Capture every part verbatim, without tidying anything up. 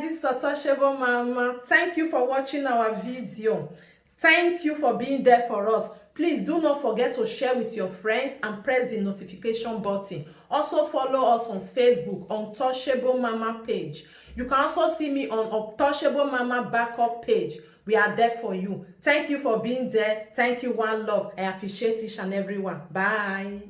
This is Untouchable Mama. Thank you for watching our video. Thank you for being there for us. Please do not forget to share with your friends and press the notification button. Also follow us on Facebook, Untouchable Mama page. You can also see me on Untouchable Mama backup page. We are there for you. Thank you for being there. Thank you, one love. I appreciate each and every one. Bye.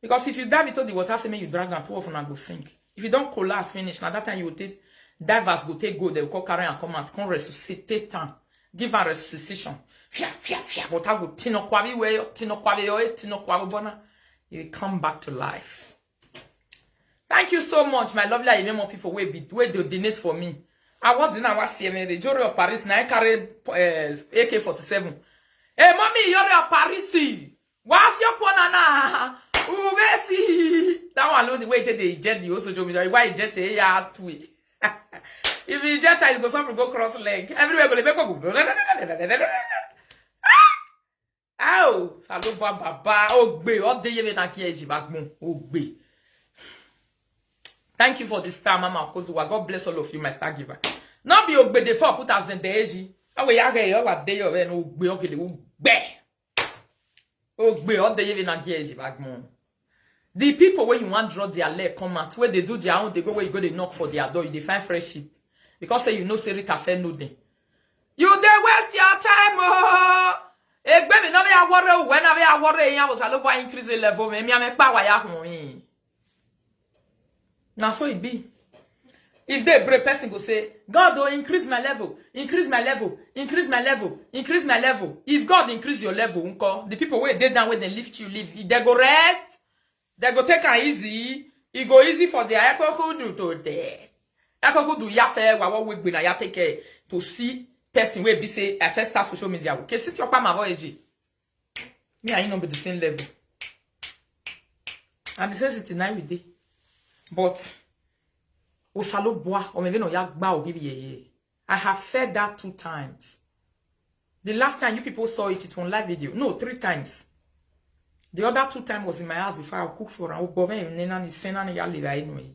Because if you dive into the water, say make you drag am, two of una go sink. If you don collapse finish, na that time you go take, divers go take go, they go come carry am come out, come resuscitate am, give am resuscitation. Fia, fia, fia, water go tino kwabi we, tino kwabi yo, tino kwabi bona. You will come back to life. Thank you so much, my lovely Ayememo people wey be, wey dey donate for me. I want the now see me the Jory of Paris, na I carry uh, A K forty-seven. Hey, mommy, Jory of Paris. What's your na? Ubesi. That one know the way they, they jet the also job. Why jet a ass to it? If you jet, it go something go cross leg. Everywhere go dey make go. Ow! Saloba baba. Ogbe. All day you na ki eji backbone. Ogbe. Thank you for the star, Mama Okozuwa. God bless all of you, my star giver. Not be Ogbe the four put as in the eji. Awe ya ge yo wa de yo we no Ogbe ogele Ogbe. Ogbe all day you na ki eji backbone. The people where you want draw their leg come out, where they do their own, they go where you go, they knock for their door, you dey find friendship. Because say you know say Rita Fair know them. You dey waste your time, oh. Egbe mi no be a worry, when I be a worry, I was a low increase the level, me, me, me, power ya home. Now so it be. If they brave person go say, God will increase my level, increase my level, increase my level, increase my level. If God increase your level, unko, the people where they down where they lift you, live, they go rest, they go take am easy, it go easy for their ekokudu to there. Ekokudu ya fair, wa wa wig na ya take care to see person where be say, I first start social media. Okay, sit your palm avoid. Me and you no be the same level. And the same city now we dey. But Osalo Boa, or maybe no ya gba o give ye. I have fed that two times. The last time you people saw it, it was on live video. No, three times. The other two times was in my house before I cook for am. Ogbo me nena ni sena ni ya le ra inu e.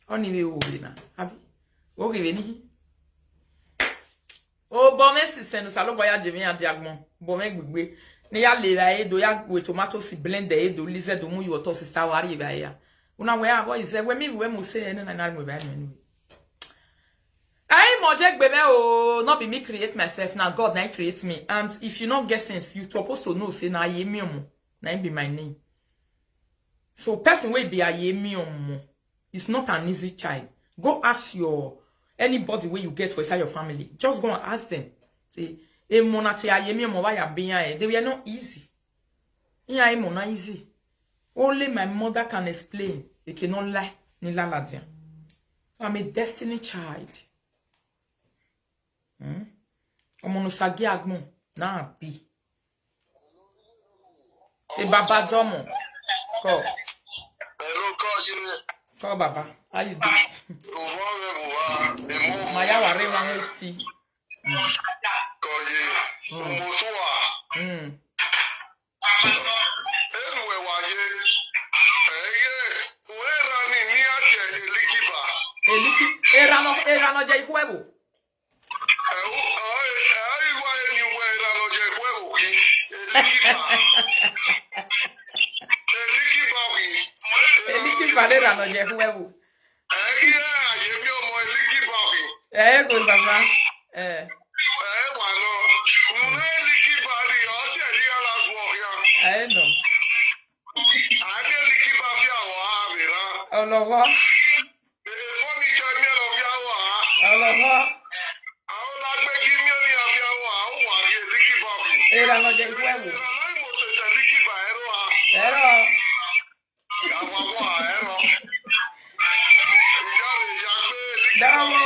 Oni we wo le na. Abi. Wo give any. O bo me si senu salo boya jemi adi agbon. Bo me gbigbe. Ni ya le ra edo ya we tomato si blend edo lize do mu yo to si star wari ba ya. Una we abo ize we mi we mo se ene na na mo ba ni. I mo je gbe me o, no be me create myself, na God na create me. And if you no get sense, you supposed to know say na Ayemiomo na be my name. So person wey be Ayemiomo is not an easy child. Go ask your anybody wey you get for inside your family. Just go and ask them. Say, "Emo na ti Ayemiomo wa ya be yan e." They were not easy. Iya emo na easy. Only my mother can explain. They cannot lie. Ni laladian. I'm a destiny child. Hmm? Omo no sagi agbon na bi. E baba domo. Ko. Hello, Koye. Ko baba. How you do? Good morning, Baba. Maya ware wa weti. Koye. Mm. Mosua. Mm. Enuwe waye. Eye. Uera ni ni aje elikiba. Eliki. Era no, era no je ikuebu. Eliki balera no je huewu. Eh, good, Baba. Eh. Eh, no. Ọlọ́wọ́. Ọlọ́wọ́. Ìlànà jẹ ikú ẹ̀wò. Ẹ̀rọ. Dáwọ́.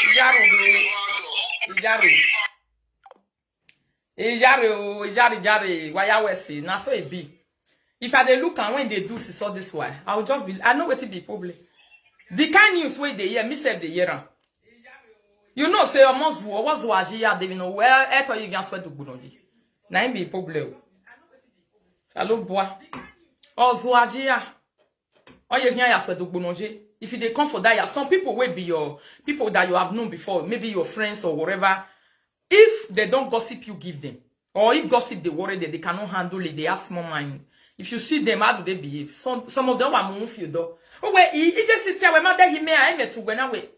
Ìyárò mi. Ìyárò. Ijare o, ijare, ijare, waya wese. Na so e be. If I dey look am when they do see all this way, I will just be, I know wetin be problem. The kind news wey dey hear, me sef dey hear am. You know say omo zuo, owo zuo aji ya dey no well, e to yi gan sweat gbuno yi. Na im be problem. Salobua. Ozuajia. All you hear is Dogbonoje. If you dey come for that, yeah, some people will be your people that you have known before, maybe your friends or whatever. If they don't gossip, you give them. Or if gossip they worry that they cannot handle it, they have small mind. If you see them, how do they behave? Some some of them are moving you door. Oh wait, he, he just sits here. Where mother he may I met to when I wait.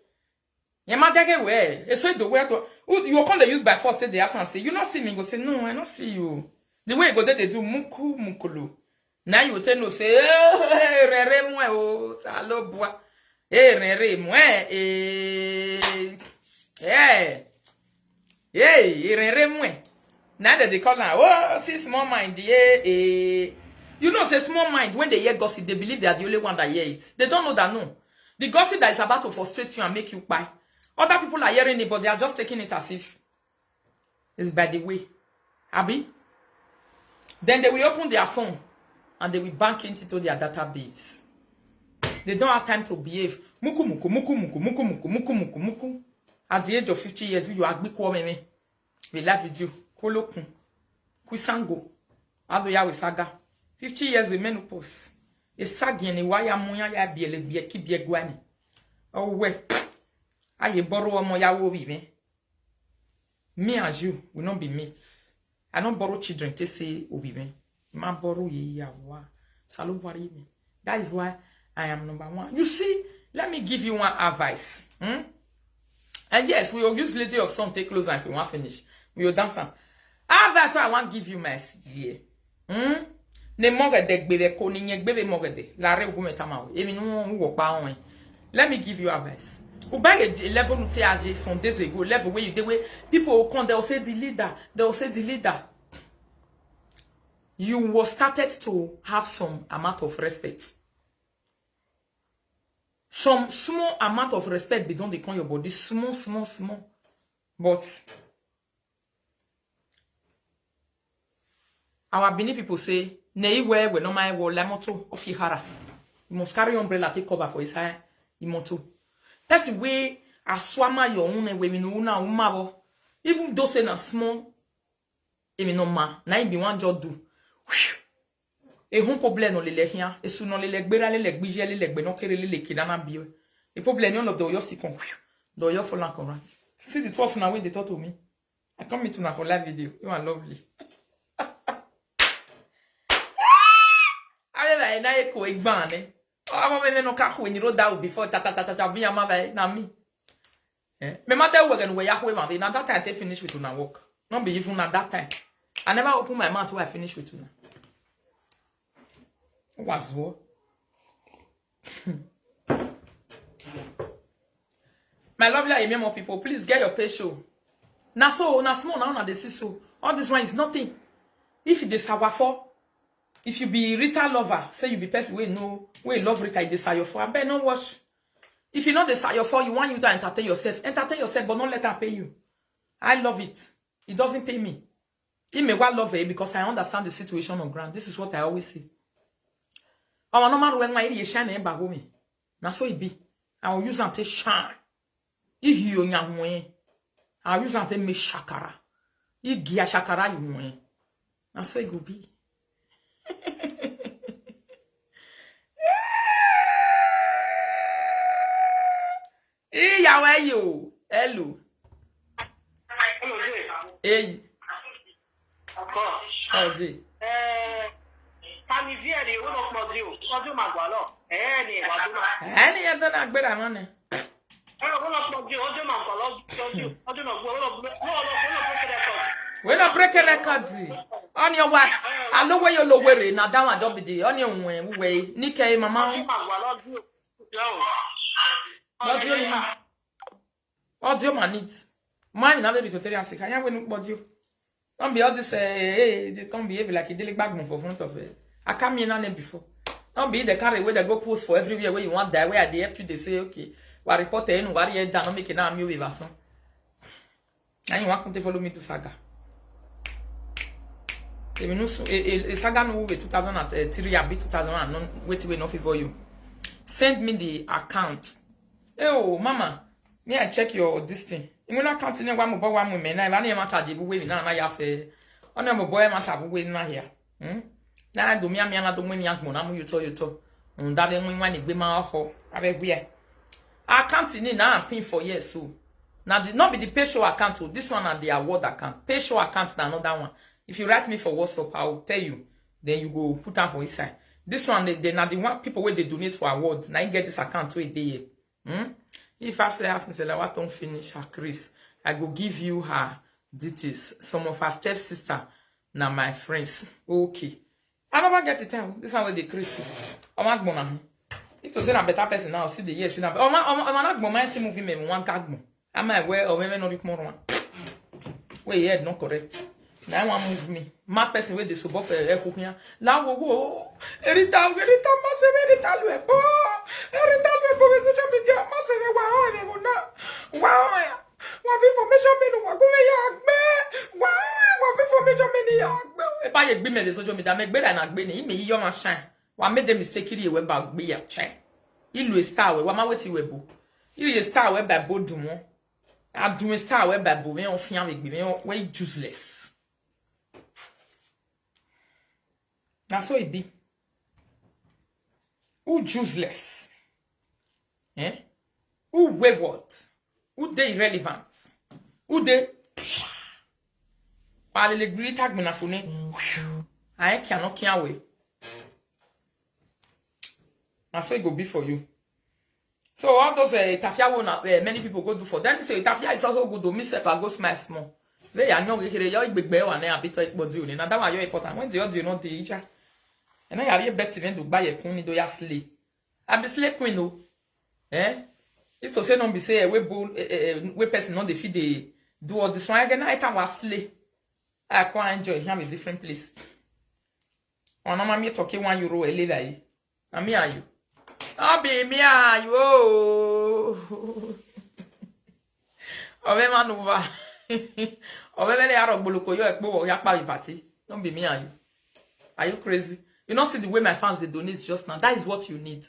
Your mother get where? It's so the way to who you come they use by force. Say they ask and say you not see me. Go say no, I not see you. The way you go there they do muku mukulu. Now you tell no say hey, rere mwe o Salobua. Hey, rere mwe eh. Yeah. Hey, rere mwe. Now that they call now, oh, see small mind, yeah, eh. You know, say small mind, when they hear gossip, they believe they are the only one that hear it. They don't know that, no. The gossip that is about to frustrate you and make you buy. Other people are hearing it, but they are just taking it as if it's by the way. Abi? Then they will open their phone and they will bank it into their database. They don't have time to behave. Muku, muku, muku, muku, muku, muku, muku, muku, muku. At the age of fifty years, you are big woman. We love with you. Kolokun. Kusango. Adoya we saga. Fifty years with menopause. A sagian, a waya, moya, ya, biele, bieki, bieguani. Oh, we. Aye, borrow, moya, wo, vive. Me and you will not be mates. I don't borrow children to say, oh, vive. Ma borrow ye, ya, wa. Salubari me. That is why I am number one. You see, let me give you one advice. Hmm? And yes, we will use Lady of Sun take close and if you want finish, we will dance am. Advice I want give you, my dear. Hmm? Ne mogede gbere ko ni nye gbere mogede. La re ogun meta ma we. Emi nu won wo pa won. Let me give you advice. U ba ye level nu te aje some days ago, level where you dey where people will come, they will say the leader, they will say the leader. You will started to have some amount of respect. Some small amount of respect be don dey come your body, small, small, small. But our Benin people say, "Ne iwe we no mai wo la moto ofihara." You must carry umbrella take cover for inside the motor. Person wey aswama your own eh, wey we know na umabo. Even though say na small, if no ma, na im be one job do. Whew. A home problem no lele here. A su no lele gbera lele gbije lele gbe no kere lele kidana biwe. A problem none of the Oyo si come. The Oyo for land come round. See the twelve now when they talk to me. I come meet una for live video. You are lovely. However, I na eko egbane. Oh, I'm a no kaku when you wrote that before. Ta ta ta ta ta. Be a mother na me. Eh? Me mother work and we yahwe ma. Na that time they finish with una work. Not be even at that time. I never open my mouth till I finish with una. Was what? My lovely Ayememo people, please get your pay show. Na so, na small, na una dey see so. All this one is nothing. If you dey sour for, if you be Rita lover, say you be person wey no, wey love Rita, you dey sour for. I bet no watch. If you know dey sour for, you want you to entertain yourself. Entertain yourself, but don't let her pay you. I love it. It doesn't pay me. He may well love it because I understand the situation on ground. This is what I always say. Our normal when my shine in back me. Na so it be. I will use am to shine. If you nyamwe, I will use am to make shakara. If gia shakara you win. Na so it go be. Iyawe you. Hello. Hey. Ọjì. Kami díẹ̀ ni owó lọ pọ̀ sí o, ọdún màgbà lọ. Ẹ̀ẹ́ ni ìwà tó náà. Ẹni yẹn tó náà gbéra mọ́ ni. Ẹ̀rọ owó lọ pọ̀ sí o, ọdún màgbà lọ, ọdún ọdún náà gbọ́, owó lọ gbọ́, owó lọ gbọ́, owó lọ gbọ́ kẹ́lẹ́ kọ́. We no break a record. On your wa. Alowe yo lowere na that one don be the on your way. Nike mama. Ọdún màgbà lọ sí o. Ọdún màgbà. Audio man it. Mine na very tutorial sick. I am going audio. Don't be all this eh, eh, they come behave like a daily bag for front of eh. I come here none before. Don't be the carry where they go post for everywhere where you want die where they help you they say okay. Wa report eh no worry eh down make it now me we vasan. And you want to follow me to saga. If you know so, a, a, a saga no we two thousand and three abi two thousand and none wait we no favor you. Send me the account. Hey, oh, mama, me I check your this thing. You will not count in one more one women. I run your matter the way now. I have a on a boy matter way now here. Hmm? Na do mi ami ana do mi agbon na mu yuto yuto. Nda be mu wan egbe ma ho. Abe gbe. Account ni na pin for years so. Na the, not be the pay show account o. This one na the award account. Pay show account na another one. If you write me for WhatsApp, I will tell you. Then you go put am for inside. This one, they, they na the one people wey dey donate for award. Na you get this account wey dey here. Hmm? If I say ask me, say, "Lawa don finish her Chris," I go give you her details. Some of her stepsister na my friends. Okay. I never get the time. This one wey dey crazy. Ọmọ agbon na. If to say na better person now, see the year, see na. Ọmọ, ọmọ, ọmọ agbon, my team movie me, one agbon. Am I well or maybe not more one? Wait, head not correct. Now one move me. My person with the subo for a cooking. Now wo wo. Erita, Erita, Masebe, Erita, Luebo. Erita, Luebo, social media, Masebe, wow, wow, wow. Wa fi information me no wa go me ya gbe. Wa, wa fi information me ni ya gbe. E ba ye gbe me le social media, me gbe da na gbe ni, me yo ma shine. Wa me de mistake ri we ba gbe ya che. Ilu e star we, wa ma weti we bo. Ilu e star we ba bo dun won. A dun e star we ba bo me on fian we gbe me on we useless. Na so e be. Who useless? Eh? Who wayward? Who dey irrelevant? Who dey? Palele grita gbina fune. I cannot can't wait. Na so e go be for you. So all those uh, tafia wey na uh, many people go do for them say tafia is also good o. Me sef I go smile small. Wey ya nyo kekere yo igbegbe wa na abi to ipo di oni na that one yo important. When the audio no dey ija. E na ya ri bet even do gba ye kun ni do ya slay. I be slay queen o. Eh? If to say no be say eh, we bo eh, eh, eh, we person no dey fit dey do all this one again. I can was slay. I can enjoy him a different place. One of my talking one euro a live. Na me and you. No be me and you. Oh. Ove manuva. Ove vele aro gboloko yo ekpo wo ya pa party. No be me and you. Are you crazy? You not see the way my fans they donate just now. That is what you need.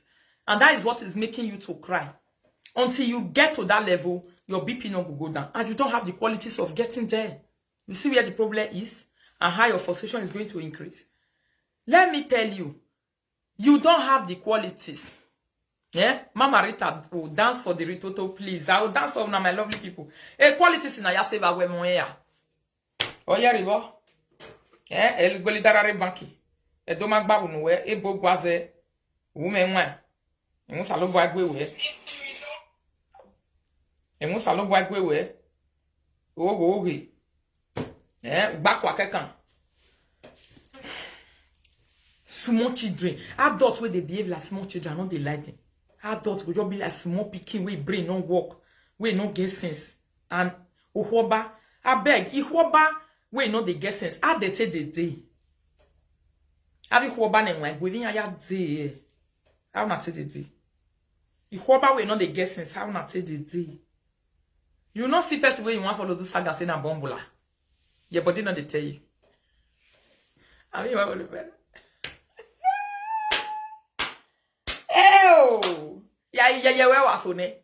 And that is what is making you to cry. Until you get to that level, your B P no go go down. And you don't have the qualities of getting there. You see where the problem is? And how your frustration is going to increase. Let me tell you, you don't have the qualities. Yeah? Mama Rita will dance for the Ritoto, please. I will dance for una, my lovely people. A qualities in Ayaseva Wemoya. Oya ribo. Eh, el goli darare banki. E do magba unu we, e bo gwaze. Ume nwa. Emu salo bo agbe we. Emu salo bo agbe we. Ogo oge. Eh, bakwa kekan. Small children, adults wey dey behave like small children, I no dey like them. Adults go just be like small pikin wey brain no work, wey no get sense. And ohoba, abeg, ihoba wey no dey get sense. How dey take dey dey? How ihoba na nwa go even ya dey? How na take dey dey? Ihoba wey no dey get sense. How na take dey dey? You no see person wey you wan follow do saga say na bombula. Your body no dey tell you. I mean, you wan follow better. Oh, yeah, yeah, yeah, where wa for ne?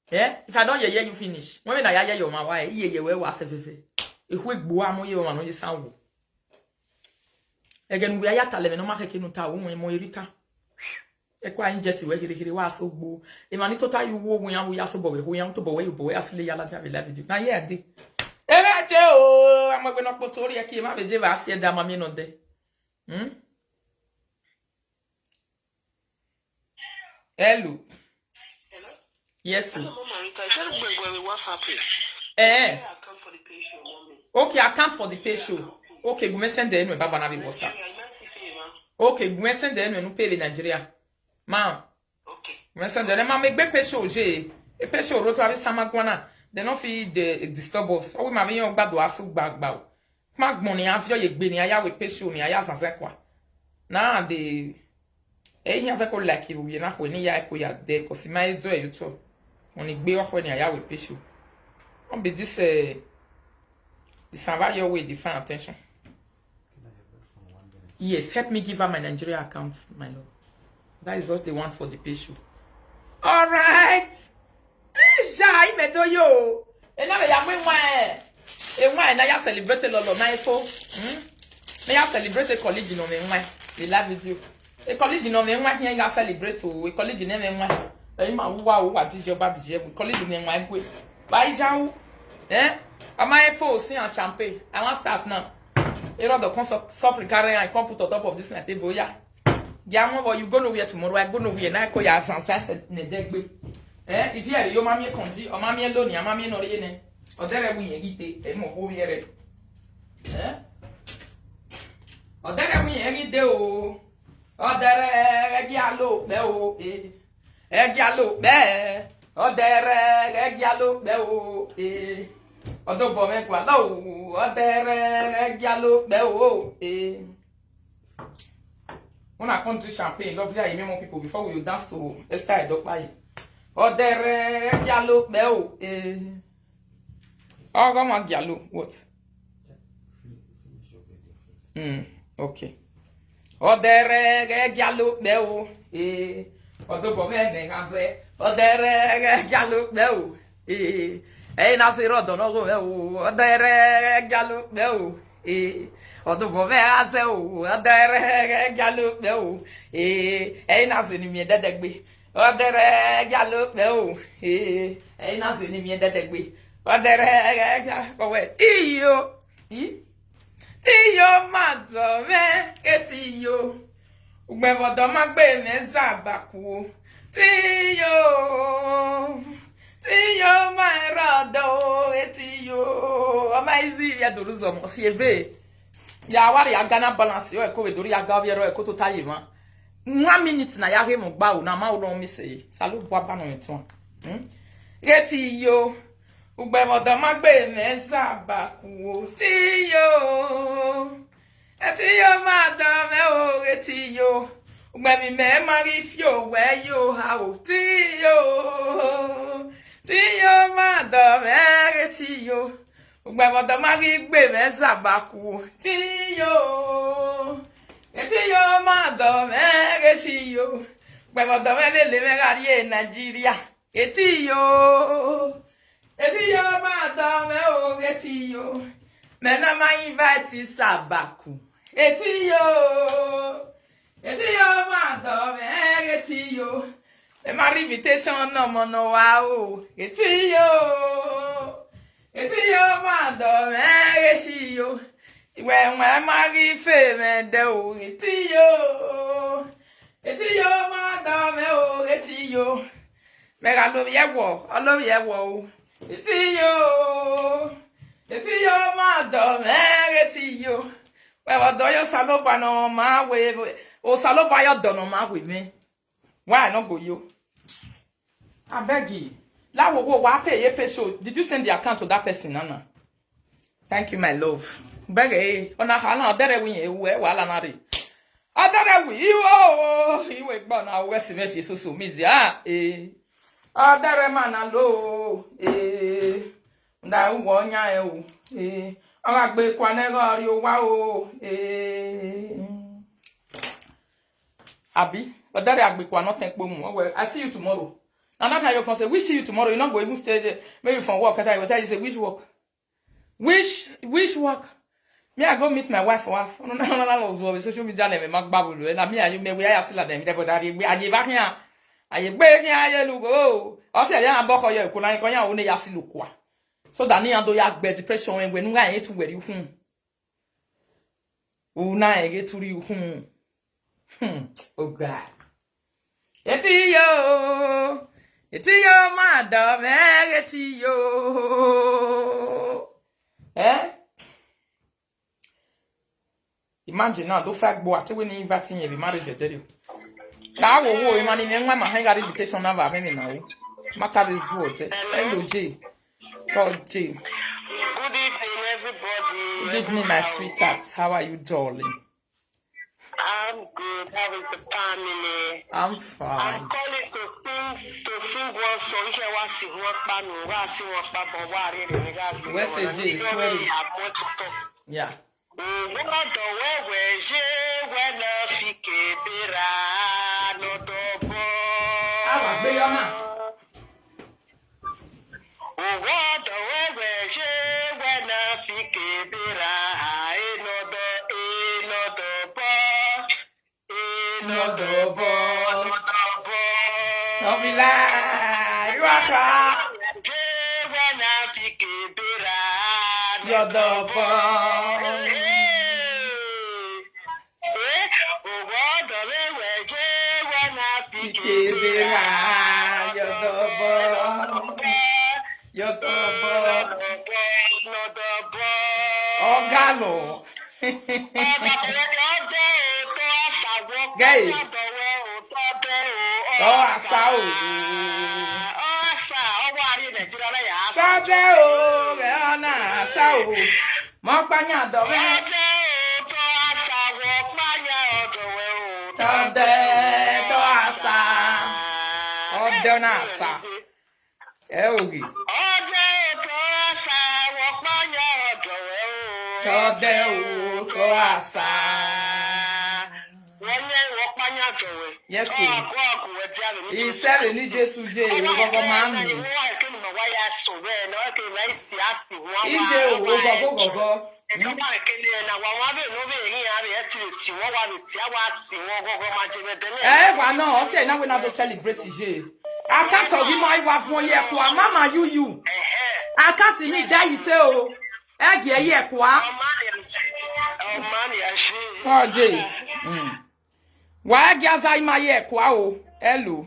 Yeah, if I don't yeah, yeah, you finish. When I yeah, yeah, your ma why? Yeah, yeah, where wa fe fe fe. If we gbo amo ye wa no ye sanwo. Again, we are taleme no ma ke kinu ta wo mo irita. E kwa inject we kiri kiri wa so gbo. E ma ni tota you wo we ya we ya so bo we, we ya to bo we, you bo we asile ya la ja be la video. Na here dey. E be che o, amagbe no po tori e ki ma be je ba si e da ma mi no de. Hmm? Hello. Hello? Yes, sir. Hello, Mama Rita. Tell me where we WhatsApp you. Eh. Where I come for the patient, mommy. Okay, I come for the patient. Okay, go me send the enu baba na be WhatsApp. Nigeria, you might pay, ma. Okay, go me send the enu no pay Nigeria. Ma. Okay. Go me send the ma me gbe patient je. E patient ro to abi sama gwana. They no fit dey disturb us. O we ma be yon gbado asu gbagba. Ma gbon ni afio ye gbe ni aya we patient ni aya sansan kwa. Na the Eh, he have a call like you, you know, when he ya ko ya there, 'cause he might do you too. When he be off when he ya with patient. Don't be this, eh, this have your way, define attention. Yes, help me give her my Nigeria account, my love. That is what they want for the patient. All right. Isha, I met you. And now I am when why? And why? Now you celebrate a lot of my phone. Hmm? Now you celebrate a colleague, you know, me why? the live video. A colleague no me nwa here ga celebrate o. A colleague no me nwa. Eh, ma wa wa di je ba di je. A colleague no nwa gwe. Ba ija u. Eh? Am I full? See and champagne. I wan start now. A lot of come suffering carry I come put on top of this my table. Yeah. Yeah, but you go nowhere tomorrow. I go nowhere. Now I call ya sansa ne degbe. Eh? If you are your mommy conji, or mommy alone, your mommy no ye ne. Or there we ye gite, e mo ho ye re. Eh? Or there we ye gite o. Or there e gi alo pe o. Eh. E gi alo pe. Or there e gi alo pe o. Eh. Or do bo me kwa lo. Or there e gi alo pe o. Eh. When I come drink champagne, lovely, I meet more people before we dance to Esther Edopaye. Or there e gi alo pe o. Eh. Oh, come on, Giallo. What? Mm, okay. Odere ge giallo pe o. Eh. Odo bo me me ga se. Odere ge giallo pe o. Eh. Ei na se ro do no go me o. Odere ge giallo pe o. Eh. Odo bo me ga se o. Odere ge giallo pe o. Eh. Ei na se ni mi dede gbe. Odere giallo pe o. Eh. Ei na se ni mi dede gbe. Odere ge giallo pe o. Iyo. I. Tiyo ma do me, etiyo. Ugbe bodo ma gbe me zabaku. Tiyo. Tiyo ma rodo, etiyo. Ama izi ya doruzo mo sieve. Ya wari ya Ghana balance yo eko we dori ya ga ro eko to taye ma. One minute na ya he mo gba o na ma o lo mi se. Salu bwa ba no eton. Hmm? Etiyo. Ugbe bodo ma gbe me zabaku o. Tiyo. Etiyo ma do me o, etiyo. Ugbe mi me ma ri fio we yo ha o. Tiyo. Tiyo ma do me, etiyo. Ugbe bodo ma ri gbe me zabaku o. Tiyo. Etiyo ma do me, etiyo. Ugbe bodo me lele me ga ri e Nigeria. Etiyo. Etiyo ma do me o, etiyo. Me na ma invite Sabaku. Etiyo. Etiyo ma do me, etiyo. Me ma ri invitation no mo no wa o. Etiyo. Etiyo ma do me, etiyo. Iwe nwe ma ri fe me de o. Etiyo. Etiyo ma do me o, etiyo. Me ga lo ye wo, o lo ye wo o. Etiyo. Etiyo ma do me, etiyo. We wo do yo saloba no ma we, o saloba yo do no ma we me. Why I no go yo? I beg you. La wo wo wa pay ye pay show. Did you send the account to that person, Nana? Thank you, my love. Beg eh, ona ha na dere wi e we wa la na re. Adere wi o, iwe gba na we si me fi social media. Eh. Adere ma na lo. Eh. Nda wo nya e o. Eh. Aga gbe kwa ne go ri o wa o. Eh. Abi, but that I be kwa not thank pomu. Oh, well, I see you tomorrow. And that time you can say, we see you tomorrow. You not go even stay there. Maybe from work, that I will tell you, say, which work? Which which work? Me, I go meet my wife for us. No, no, no, no, no, social media name, Mark Babu, and me, and you, me, we are still at them. But I, I, I, I, I, I, I, I, lugo. I say, yeah, I'm back here. Kuna, kuna, une, ya, si, lukwa. So, Dani, ando, ya, be depression, when, when, I, to, where you, hmm. Una, I, get to, you, hmm. Hmm. Oh, God. Etiyo. Etiyo, madam, eh, etiyo. Eh? Imagine now, do fact boy, I tell when invite him, be married, you tell you. Now, wo, wo, imagine, when my hand got invitation number, I mean, now. Matter is what, eh? Hello, J. Call J. Good evening, everybody. Good evening, my sweetheart. How are you, darling? I'm good. How is the family? I'm fine. I'm calling to sing, to sing one song. Ihe wa si wọn pa nu, wa si wọn pa bọ, wa re re ni ga si. Where's wọn? A J? Swear it. Yeah. Ugodo wewe je, wena fike bera no dobo. Awa, gbe yo na. Ugodo wewe je, wena fike bera, enodo, enodo bo. Nọdọbọ. Nọbila. Iwaka. Yọdọbọ. Ikebera. Yọdọbọ. Yọdọbọ. Ọgalọ. Gay. Ọ asa o. Tọdẹ o, rẹ ọ na asa o. Mọ kpanya dọwẹ. Tọdẹ tọ asa. Ọdẹ ọ na asa. Ẹ oge. Ọdẹ tọ asa, wọ kpanya ọdọwẹ o. Tọdẹ o, tọ asa. Wọnyẹ wọ kpanya ọdọwẹ. Yes, sir. Ọkọ ọkọ wẹ di alẹ ní Ìsẹ́rẹ̀ ní Jésù jẹ́ èrò gọ́gọ́ máa ń mì. Wọ́n wá ìkéde mọ̀ wáyà sùn bẹ́ẹ̀ ni wọ́n kéde láì sí àti wọ́n wá. Ìjẹ́ òwò gọ́gọ́ gọ́gọ́. Ẹ̀ka wá ìkéde ẹ̀ náà wà wọ́n á bẹ̀ ní ó bẹ̀ yín á bẹ̀ ẹ̀ sì lè sì wọ́n wá bẹ̀ tí á wá sì wọ́n gọ́gọ́ máa jẹ bẹ́ẹ̀ bẹ́ẹ̀. Ẹ wà náà, ọ̀sẹ̀ náà wẹ́n náà tó celebrate yé. Àkáǹtì ọ̀gí máa wá fún ọyẹ ẹ̀kọ́ àmàmà yúyú. Àkáǹtì ní ìdá yìí ṣe o. Ẹ gẹ̀ ẹ́ yẹ ẹ̀kọ́ á. Ọmọ ni ẹ ṣe. Ọjẹ́. Wàá gé aza ìmọ̀ ayé ẹ̀kọ́ á o. Ẹ lò.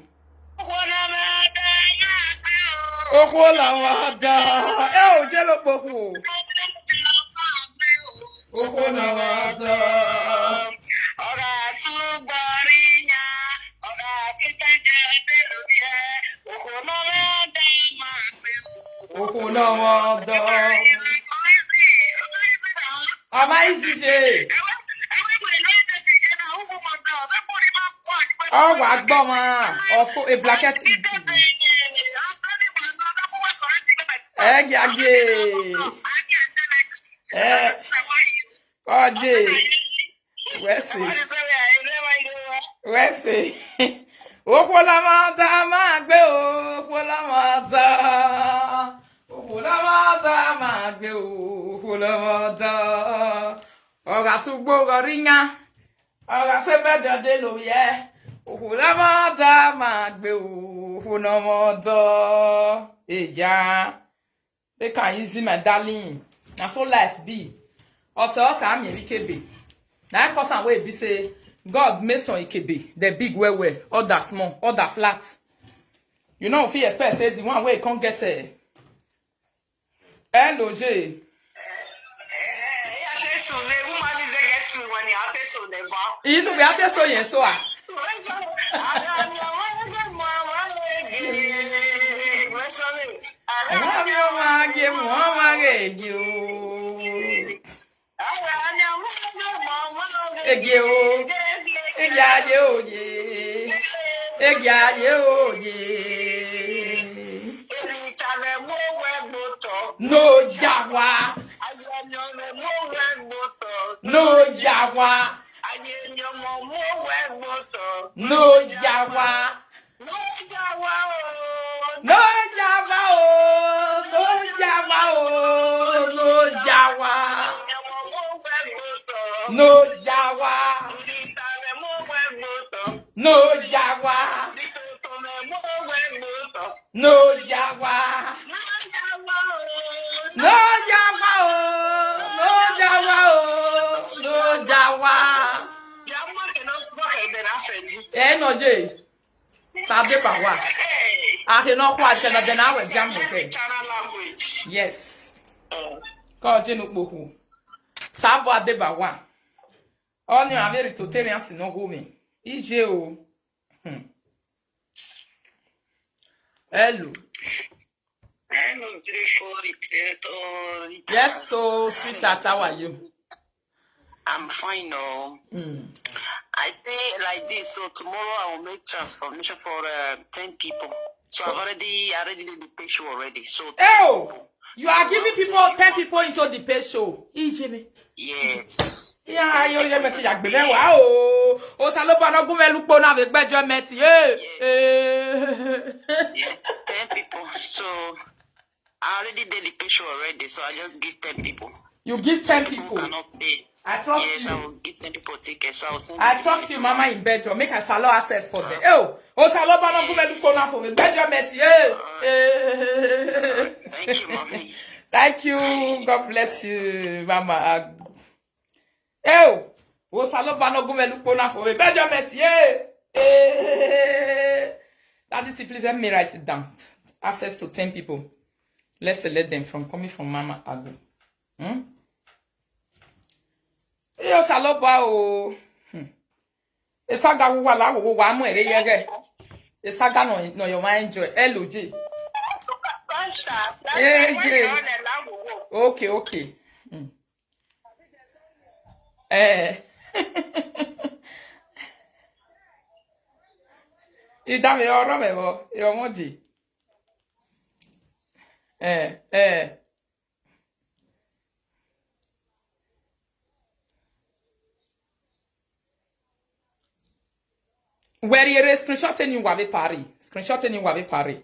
Okwu làwọn ọ̀dọ́. Ẹ ò jẹ́ ló pokù o. Okwu làwọn ọ̀dọ́. Ọ̀rọ̀ àsùngbọ̀rìyà, ọ̀rọ̀ àsìtẹ́jẹ́ bẹ́ẹ̀ ló yẹ. Okwu làwọn ọ̀dọ́ máa gbé o. Okwu làwọn ọ̀dọ́. Ọmọ yìí sì ṣe. Ọ wà gbọ́ wọn. Ọ̀fọ̀ a blanket. Ẹ gàgé. Ẹ ọjẹ́. Wẹ́sì. Wẹ́sì. Okwu làwọn ọ̀dọ́ máa gbé o. Okwu làwọn ọ̀dọ́. Okwu làwọn ọ̀dọ́ máa gbé o. Okwu làwọn ọ̀dọ́. Ọ̀gá sùgbọ́ ọ̀gá rí yá. Ọ̀gá sẹ́gbẹ̀dọ̀ dé ló yẹ. Okwu làwọn ọ̀dọ́ máa gbé o. Okwu làwọn ọ̀dọ́. Èyá. Take am easy, my darling. Na so life be. Ọsẹ ọsẹ, I'm Ikebe. Na I cause am wey be say God make some Ikebe, they big well well, other small, other flat. You know, if you expect say the one wey come get a L O J. Inú mi á tẹ̀sọ̀ yẹn sọ à. Ara mi ọmọ ẹgbẹ́ mọ àwọn ẹgbẹ́. Ara mi ọmọ ẹgbẹ́ mọ àwọn ẹgbẹ́ o. Ara mi ọmọ ẹgbẹ́ mọ àwọn ẹgbẹ́. Ege o. Ege ayé òye. Ege ayé òye. Èrìtà rẹ̀ mú owó ẹgbẹ́ tọ̀. No yà wá. Ayé mi ọmọ mú owó ẹgbẹ́ tọ̀. No yà wá. Ayé mi ọmọ mú owó ẹgbẹ́ tọ̀. No yà wá. No yà wá o. No yà wá o. No yà wá o. No yà wá. Ayé mi ọmọ mú owó ẹgbẹ́ tọ̀. No yà wá. Èrìtà rẹ̀ mú owó ẹgbẹ́ tọ̀. No yà wá. Èrìtà rẹ̀ mú owó ẹgbẹ́ tọ̀. No yà wá. No yà wá o. No yà wá o. No yà wá o. No yà wá. Ẹ nọ jẹ. Sabe ba wa. Ahe no kwa ke na de na we jam no ke. Yes. Ko je no poku. Sabo ade ba wa. Oni a very totally asi no go me. Ije o. Hmm. Hello. Hello, beautiful Rita. Yes, so sweetheart, how are you? I'm fine, oh. Mm. I say like this, so tomorrow I will make transformation for uh, ten people. So I've already, I already did the pay show already. So ten Oh, people. You are giving people ten people into the pay show. Ijimi. Yes. Yeah, you you meti ya gbele wa o. O sa lo ba na gun melu po na ve gbejo meti. Eh. Eh. Yeah, ten people. So I already did the pay show already, so I just give ten people. You give ten people. People cannot pay. I trust Yes, I you. will give ten people tickets. So I will send I the trust money you, to Mama, her. in Belgium. Make I salo access for them. Oh, oh, salo bano gume luko na for me. Belgium met. Yeah. Thank you, mommy. Thank you. God bless you, Mama. Oh, oh, salo bano gume luko na for me. Belgium met. Yeah. Daddy, please help me write it down. Access to ten people. Let's select them from coming from Mama Ago. Hmm? Yo salo ba o. Hmm. Esaga wo wala wo wa mo ere yege. Esaga no no yo ma enjoy. L O J. Pastor, last Hey, time when Jay. you on the line, we go. Okay, okay. Hmm. Eh. Ida me oro me bo. Yo mo ji. Eh, eh. Where you screenshot any wa be pari? Screenshot any wa be pari?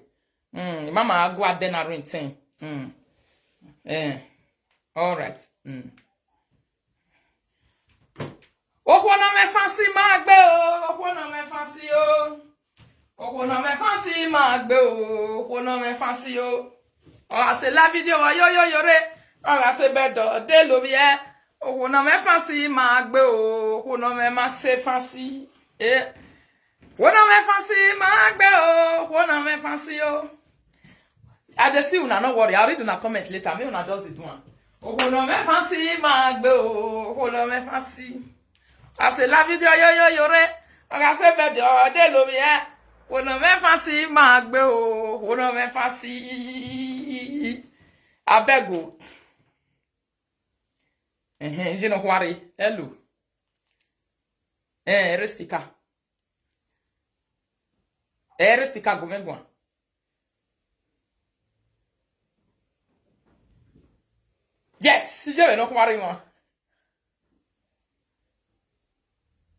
Mm, Mama Ago adena rintin. Mm. Eh. All right. Mm. Okwo no me fancy ma gbe o, okwo no me fancy o. Okwo no me fancy ma gbe o, okwo no me fancy o. Or I say la video wa yo yo yo re. Or I say bedo de lo bi e. Okwo no me fancy ma gbe o, okwo no me ma se fancy. Eh. Okwo no me fancy ma gbe o, okwo no me fancy o. I dey see una, no worry. I'll read una comment later. Me una just dey do am. Okwo no me fancy ma gbe o, okwo no me fancy. I say la video yo yo yo re. Or I say bedo de lo bi e. Okwo no me fancy ma gbe o, okwo no me fancy. Abeg o. Eh, je no worry. Hello. Eh, ere speaker. Ere speaker go me go. Yes, je no worry mo.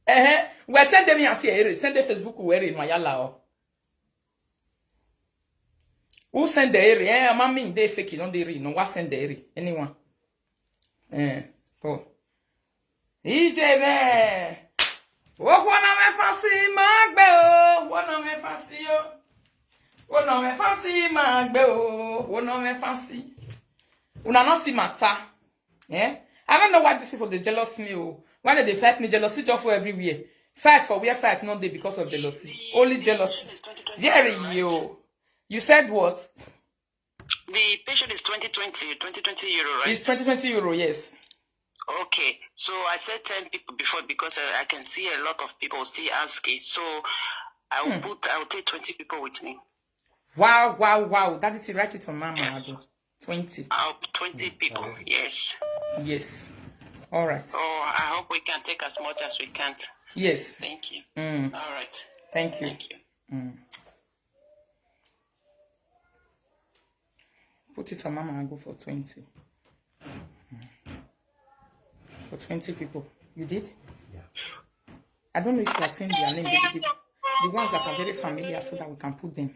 Eh, we send them here, ere. Send the Facebook where in my yala o. Who send the ere? Eh, mama, they fake it, don't they read? No, what send the ere? Anyone? Eh, go. E J man. Okwo no me fancy ma gbe o, okwo no me fancy o. Okwo no me fancy ma gbe o, okwo no me fancy. Una no see matter. Eh? I don't know why these people they jealous me. Oh. Why they fight me? Jealousy just for everywhere. Fight for where fight no dey because of jealousy. Only jealousy. There you. You said what? The patient is twenty twenty, twenty twenty euro, right? It's twenty twenty euro, yes. Okay, so I said ten people before because I, I can see a lot of people still ask it. So I will Hmm. put, I will take twenty people with me. Wow, wow, wow. That is write it on Mama Yes. Ago. twenty. I'll twenty people. Yes. Yes. All right. Oh, I hope we can take as much as we can. Yes. Thank you. Mm, All right. thank you. Thank you. Mm. Put it on Mama Ago for twenty. For twenty people. You did? Yeah. I don't know if you are seeing their name, the, the, the ones that are very familiar, so that we can put them.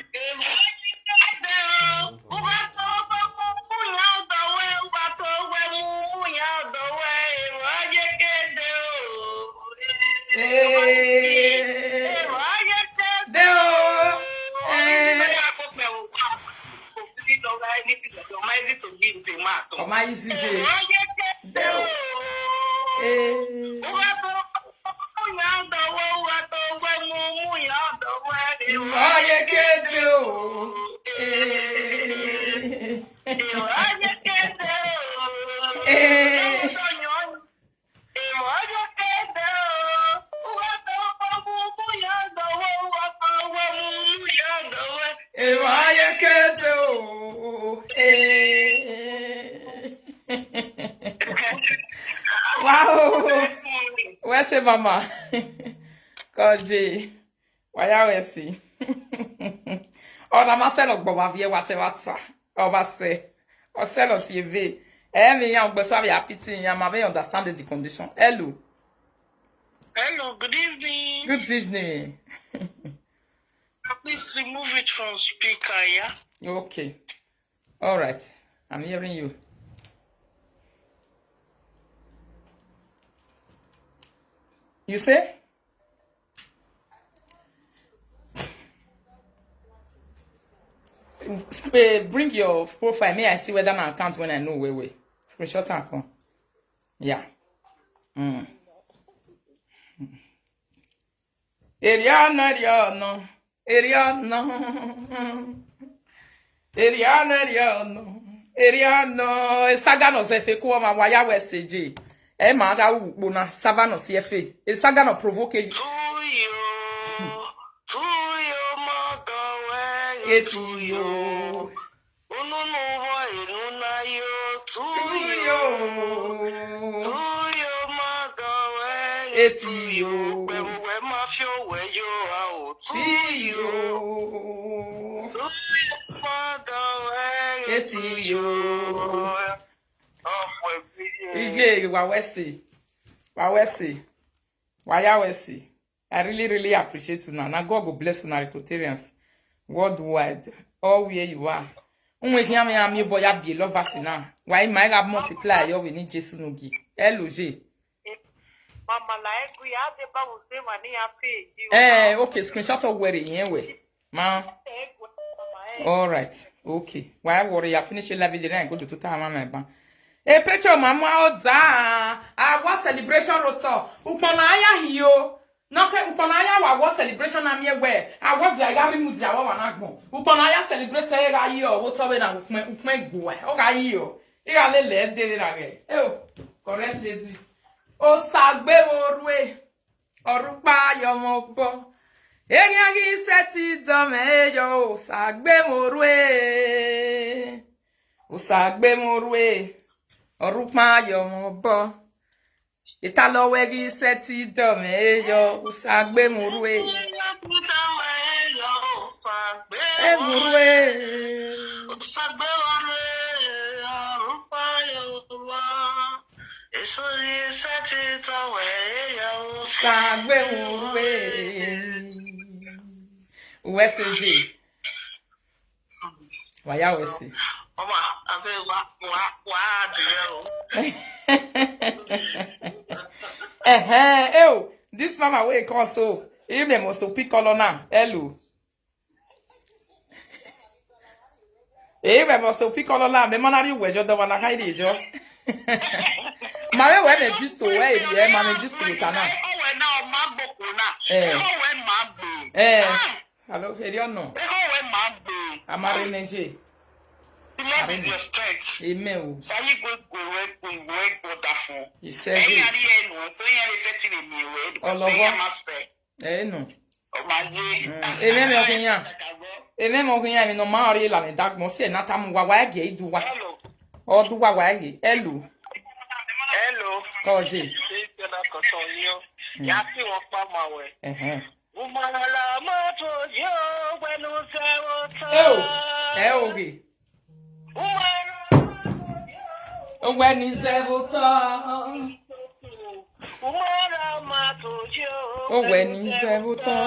Eh, de o. Eh. Ọma easy day. De o. Eh. Ọma ye kete o. Eh. Eh. Ọma ye kete o. Eh. Wow. Where's the mama? Koji. Waya wesi. Ona maselo gboma vie wate wata. Oba se. Oselo si eve. Eh, mi ya ngbe sabi apiti ya ma be understand the condition. Hello. Hello, good evening. Good evening. Please remove it from speaker, yeah? Okay. All right. I'm hearing you. You say? Eh, bring your profile. May I see whether my account when I know where we. Screenshot and come. Yeah. Mm. Eriano, Eriano. Eriano. Eriano, Eriano. Eriano. Esaga no zefe kuwa ma waya we seje. E ma ga ukpo na sava no siefe. Esaga no provoke. Tuyo. Tuyo ma ga we. Etuyo. Unu n'ụwa enu na yo. Tuyo. Tuyo. Tuyo ma ga we. Etuyo. Kpemgbe mafia we yo ahụ. Tuyo. Tuyo ma ga we. Etuyo. Ije, wa wesi. Wa wesi. Wa ya wesi. I really, really appreciate una. Na God go bless una, Rototarians worldwide, all where you are. Unwe hiame ami boy ya be lovers na. Why my God multiply your we need Jesu no gi. L O J. Mama la egu ya de ba wo se ma ni ya pe. Eh, okay, screenshot of where yen we. Ma. All right. Okay. Why worry? I finish your live video and go to total mama ban. E pecho mama oda. Awa celebration roto. Ukpona aya hiyo. No ke ukpona aya wa wo celebration na mi ewe. Awa di aya rimu di awa wa na gbon. Ukpona aya celebrate e ga yo. Wo to we na ukme ukme gwe. O ga yo. I ga lele de we na ge. E o. Correct lady. O sagbe mo rue. Orupa yo mo bo. Egi agi seti do me yo. O sagbe mo rue. O sagbe mo rue. Orupa yo mo bo. Italo wegi seti do me yo. O sagbe mo rue. E mo rue. Sagbe mo rue. West J. Waya wesi. Mama, abeg wa wa wa adire o. Eh eh, oh, this mama wey call so. He may must pick color now. Hello. Eh, we must pick color la. Me manari we jo do wana kai ri jo. Ma we we me just to we ri e, ma me just to kana. O we na o ma gbo ko na. Eh. O we ma gbo. Eh. Hello, here you know. O we ma gbo. Amare neje. Amen. Amen o. Sayi go go we go we go da fun. He said. E ya ri e no, so ya ri feti le mi we. Olowo. E no. O ma ye. Eme me okinya. Eme me okinya mi no ma ori la me dag mo se na ta mu wa wa ge idu wa. Hello. O du wa wa ge. Hello. Hello. Ko je. Ṣé ìṣẹ̀lẹ̀ kan sọ yín o? Ya fi wọn pa ma wẹ̀. Eh eh. Umala ma to yo wenu se o to. E o. E o ge. Ogwe ni zebuto. Ogwe ni zebuto.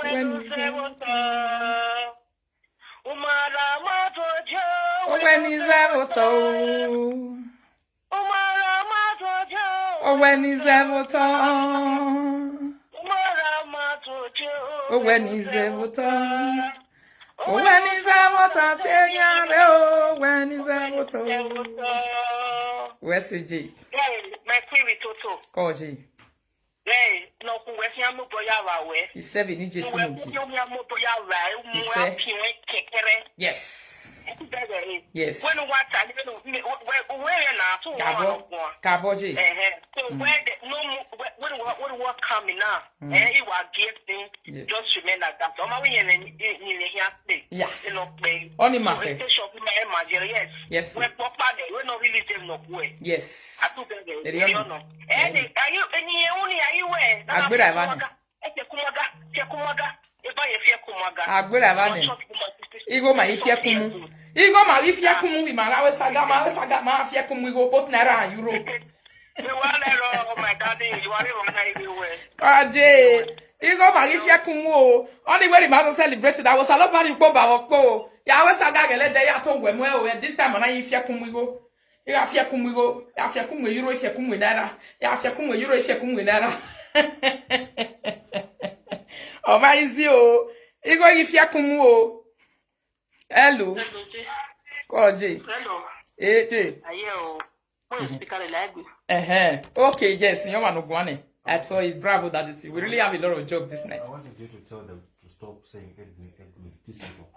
Ogwe ni zebuto. Ogwe ni zebuto. Ogwe ni zebuto. Ogwe ni zebuto. Ogwe ni zebuto, senyare, ogwe ni zebuto. West J. My queen with Toto. Koji. Hey, no, who we fi amu boya wa we. He said we need Jesu. Who we fi amu boya wa. He said. Yes. Yes. When what I mean, where na so. Kabo, Kabo J. So where the no, when what what coming now? Eh, you are gifting. Yes. Just remain like that. Oma we yen ni ni ni here stay. Yeah. You know, play. Only my face. Yes. Yes. We pop out there. We no really dem no way. Yes. I do better. You know. Eh, are you any only are you where? Agbera ba ni. Ete kumaga, te kumaga. Eba ye fie kumaga. Agbera ba ni. Igo ma ifie kumu. Igo ma ifie kumu, we ma ga we saga, ma we saga, ma fie kumu igo both naira and euro. You are there, oh my daddy. You are even there. Kaje. Igo ma ifie kumu o. Only when the man celebrated, I was a lot of people ba wo po. Ya we saga gele de ya to we mo o. This time na ifie kumu igo. Ị ga-afịa kum igo, ị ga-afịa kum euro, ịfịa kum naira, ị ga-afịa kum euro, ịfịa kum naira. Ọ ba easy o. Ị ga-eji fịa kum o. Hello. Hello, Jay. Call Jay. Hello. Hey, Jay. Aye o. Mo speaker le lagbe. Eh, eh. Okay, yes, you want to go on. I saw it. Bravo, Daddy T. We really have a lot of job this night. I wanted you to tell them to stop saying "help me, help me," these people.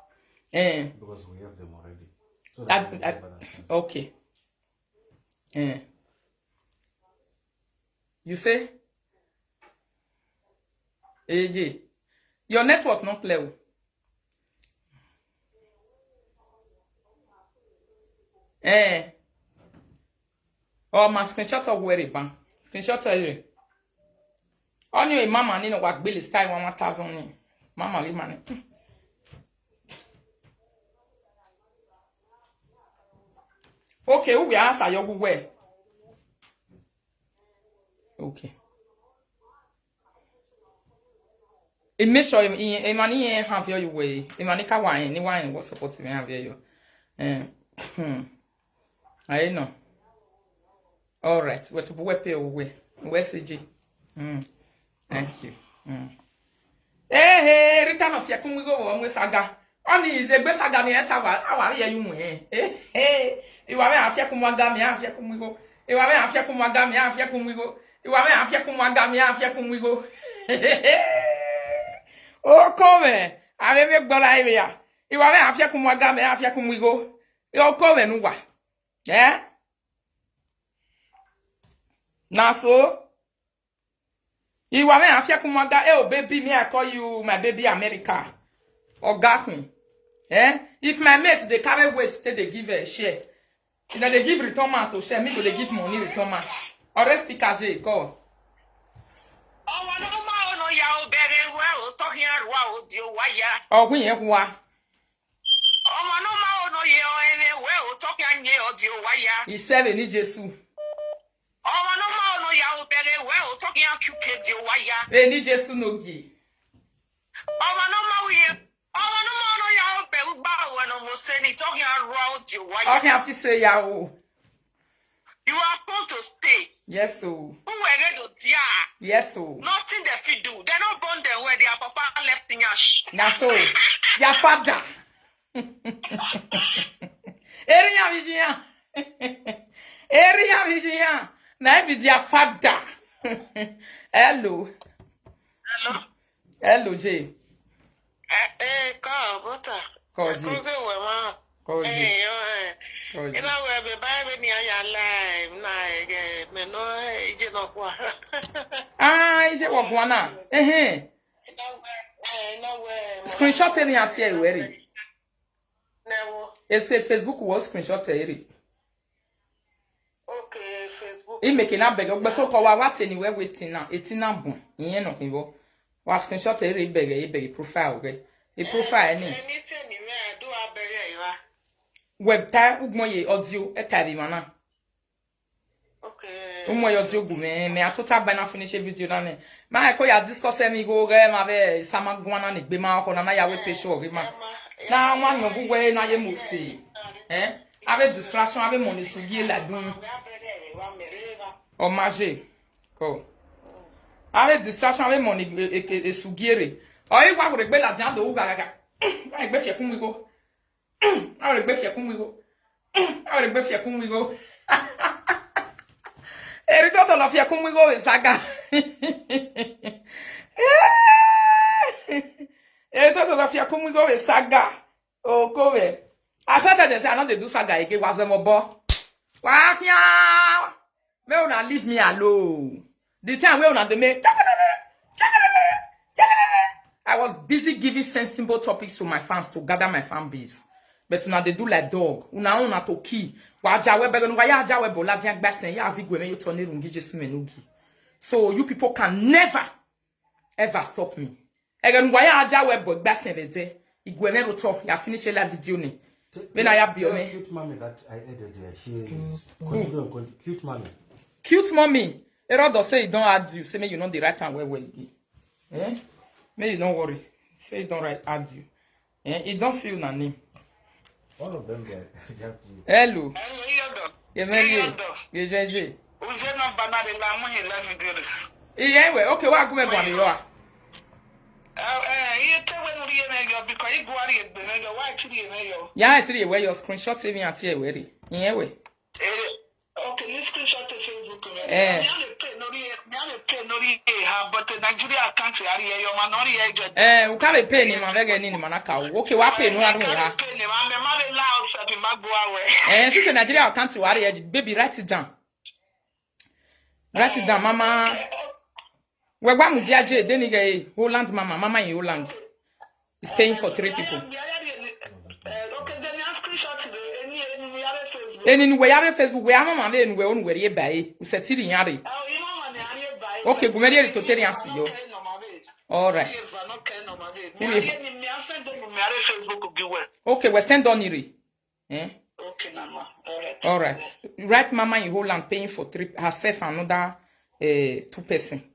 Eh. Because we have them already. So that they can give other chance. Okay. Eh. You say? A J, your network not clear. Eh. Oh, my screenshot of where it ban. Screenshot of it. Only a mama need to work bill is tie one thousand. Mama, we money. Okay, who will answer your way? Okay. E make sure e, e, e money e have your way. E money ka wine, ni wine what support me have your. Eh. Hmm. I know. All right. What to we pay we. We C G. Mm. Thank you. Mm. Hey, hey, Rita no fia kum igo wo mwe saga. Oni is egbe saga ni eta wa, awa ye yu mwe. Hey, hey. Iwa me afia kum aga mi afia kum igo. Iwa me afia kum aga mi afia kum igo. Iwa me afia kum aga mi afia kum igo. O kome. Ave me gbola iwe ya. Iwa me afia kum aga mi afia kum igo. O kome nu wa. Eh? Na so. You are me afia kumaga. Eh, oh, baby, me, I call you my baby America. Oga Queen. Eh? If my mate, they carry waste, they, they give a share. If they give return man to share, me go they give money return man. Or else speaker J call. Ọmọ ló máa ń ya obìnrin wẹ́ ò tọ́kì àrùwá òdì òwáyà. Ọ̀gbìn yẹn wá. Ọmọ ló máa ń ya obìnrin wẹ́ ò tọ́kì ànyẹ òdì òwáyà. Ìṣẹ́ lè ní Jésù. Ọmọ ló máa ń ya obìnrin wẹ́ ò tọ́kì àkùkè òdì òwáyà. Lè ní Jésù n'oge. Ọmọ ló máa ń ya, ọmọ ló máa ń ya obìnrin gbà wẹ̀ nà mo ṣe ni tọ́kì àrùwá òdì òwáyà. Ọkàn fi ṣe ìyàwó. You are come to stay. Yes, so. Who were ready to tear? Yes, so. Nothing they fit do. They not born them where their papa left in yash. Na so. Their father. Area Virginia. Area Virginia. Na be their father. Hello. Hello. Hello, Jay. Eh, eh, ka bota. Koji. Koge wema. Koji. Eh, yo, eh. Koji. Ina we be bai be ni aya live na ege me no, eh, ije no kwa. Ah, ije wo kwa na. Eh, eh. Ina we, eh, ina we. Screenshot ni ati e weri. Newo. Ese Facebook wo screenshot eri. Okay, Facebook. I make na beg ogbe so ko wa wa teni we wetin na, eti na bun. Iyen no kiwo. Wa screenshot eri beg e beg profile ge. E profile ni. Anything me do abere ya. Web ta ugmo ye audio e ta bi mana. Okay. Umo yo audio gu me, me atota ba na finish video na ne. Ma ko ya discuss mi go ge ma be sama gwana ni gbe ma ko na na ya we pe show ge ma. Na wa no gu we na ye mo si. Eh? Ave distraction, ave money sugie la dun. O maje. Ko. Ave distraction, ave money e, e, e, e sugiere. O i wa gure gbe la dia do u ga ga ga. Wa gbe fie kun mi go. Wa gure gbe fie kun mi go. Wa gure gbe fie kun mi go. Eri toto lo fie kun mi go we saga. Eri toto lo fie kun mi go we saga. Okowe. I said that they say I no dey do saga again. Was them obo? Wa kia. Me una leave me alone. The time wey una dey make, I was busy giving sensible topics to my fans to gather my fan base. But una dey do like dog. Una una to key. Wa aja we beg, wa ya aja we bola dia gbasen ya vigwe me yo to ni rungi Jesu me nugi. So you people can never ever stop me. Again, why aja we boy gbasen be there? Igwe me roto. Ya finish a live video ni. When I have your me. Cute mommy that I added there. She is considering con-, cute mommy. Cute mommy. Erodo say he don't add you. Say me you know the right and well well. Eh? Me you don't worry. Say he don't right add you. Eh? He don't see you na name. All of them there just do it. Hello. Hello, Erodo. Ye me ye. Ye je je. Uje number na de la mu ye live video. Iye we, okay, wa gume gwa mi yo a. Eh, eh, iye te we nu ri ye me yo, because i gwa ri ye gbe me yo, wa ti ri ye me yo. Ya ti ri ye we yo, screenshot mi ati ye we ri. Iye we. Eh, okay, ni screenshot to Facebook me. Eh. Mi a le pay no ri, mi a le pay no ri, ha, but the Nigeria account a ri ye yo, ma no ri ye je. Eh, u ka le pay ni ma vege ni ni ma na ka o. Okay, wa pay no ri ha. Pay ni ma, me ma le la o se bi ma gbo awe. Eh, si se Nigeria account wa ri ye, baby, write it down. Write it down, mama. We gwa mu dia je, de ni ge, Holland mama, mama in Holland is paying for three people. Eni nu we yare Facebook, we ama ma ve nu we onu we ri e ba e. U se ti ri yan re. Okay, gume ri e ri to te ri an si yo. All right. Okay, we send on iri. Eh? Okay, mama. All right. All right. Right, mama in Holland paying for three, herself and another, eh, two person.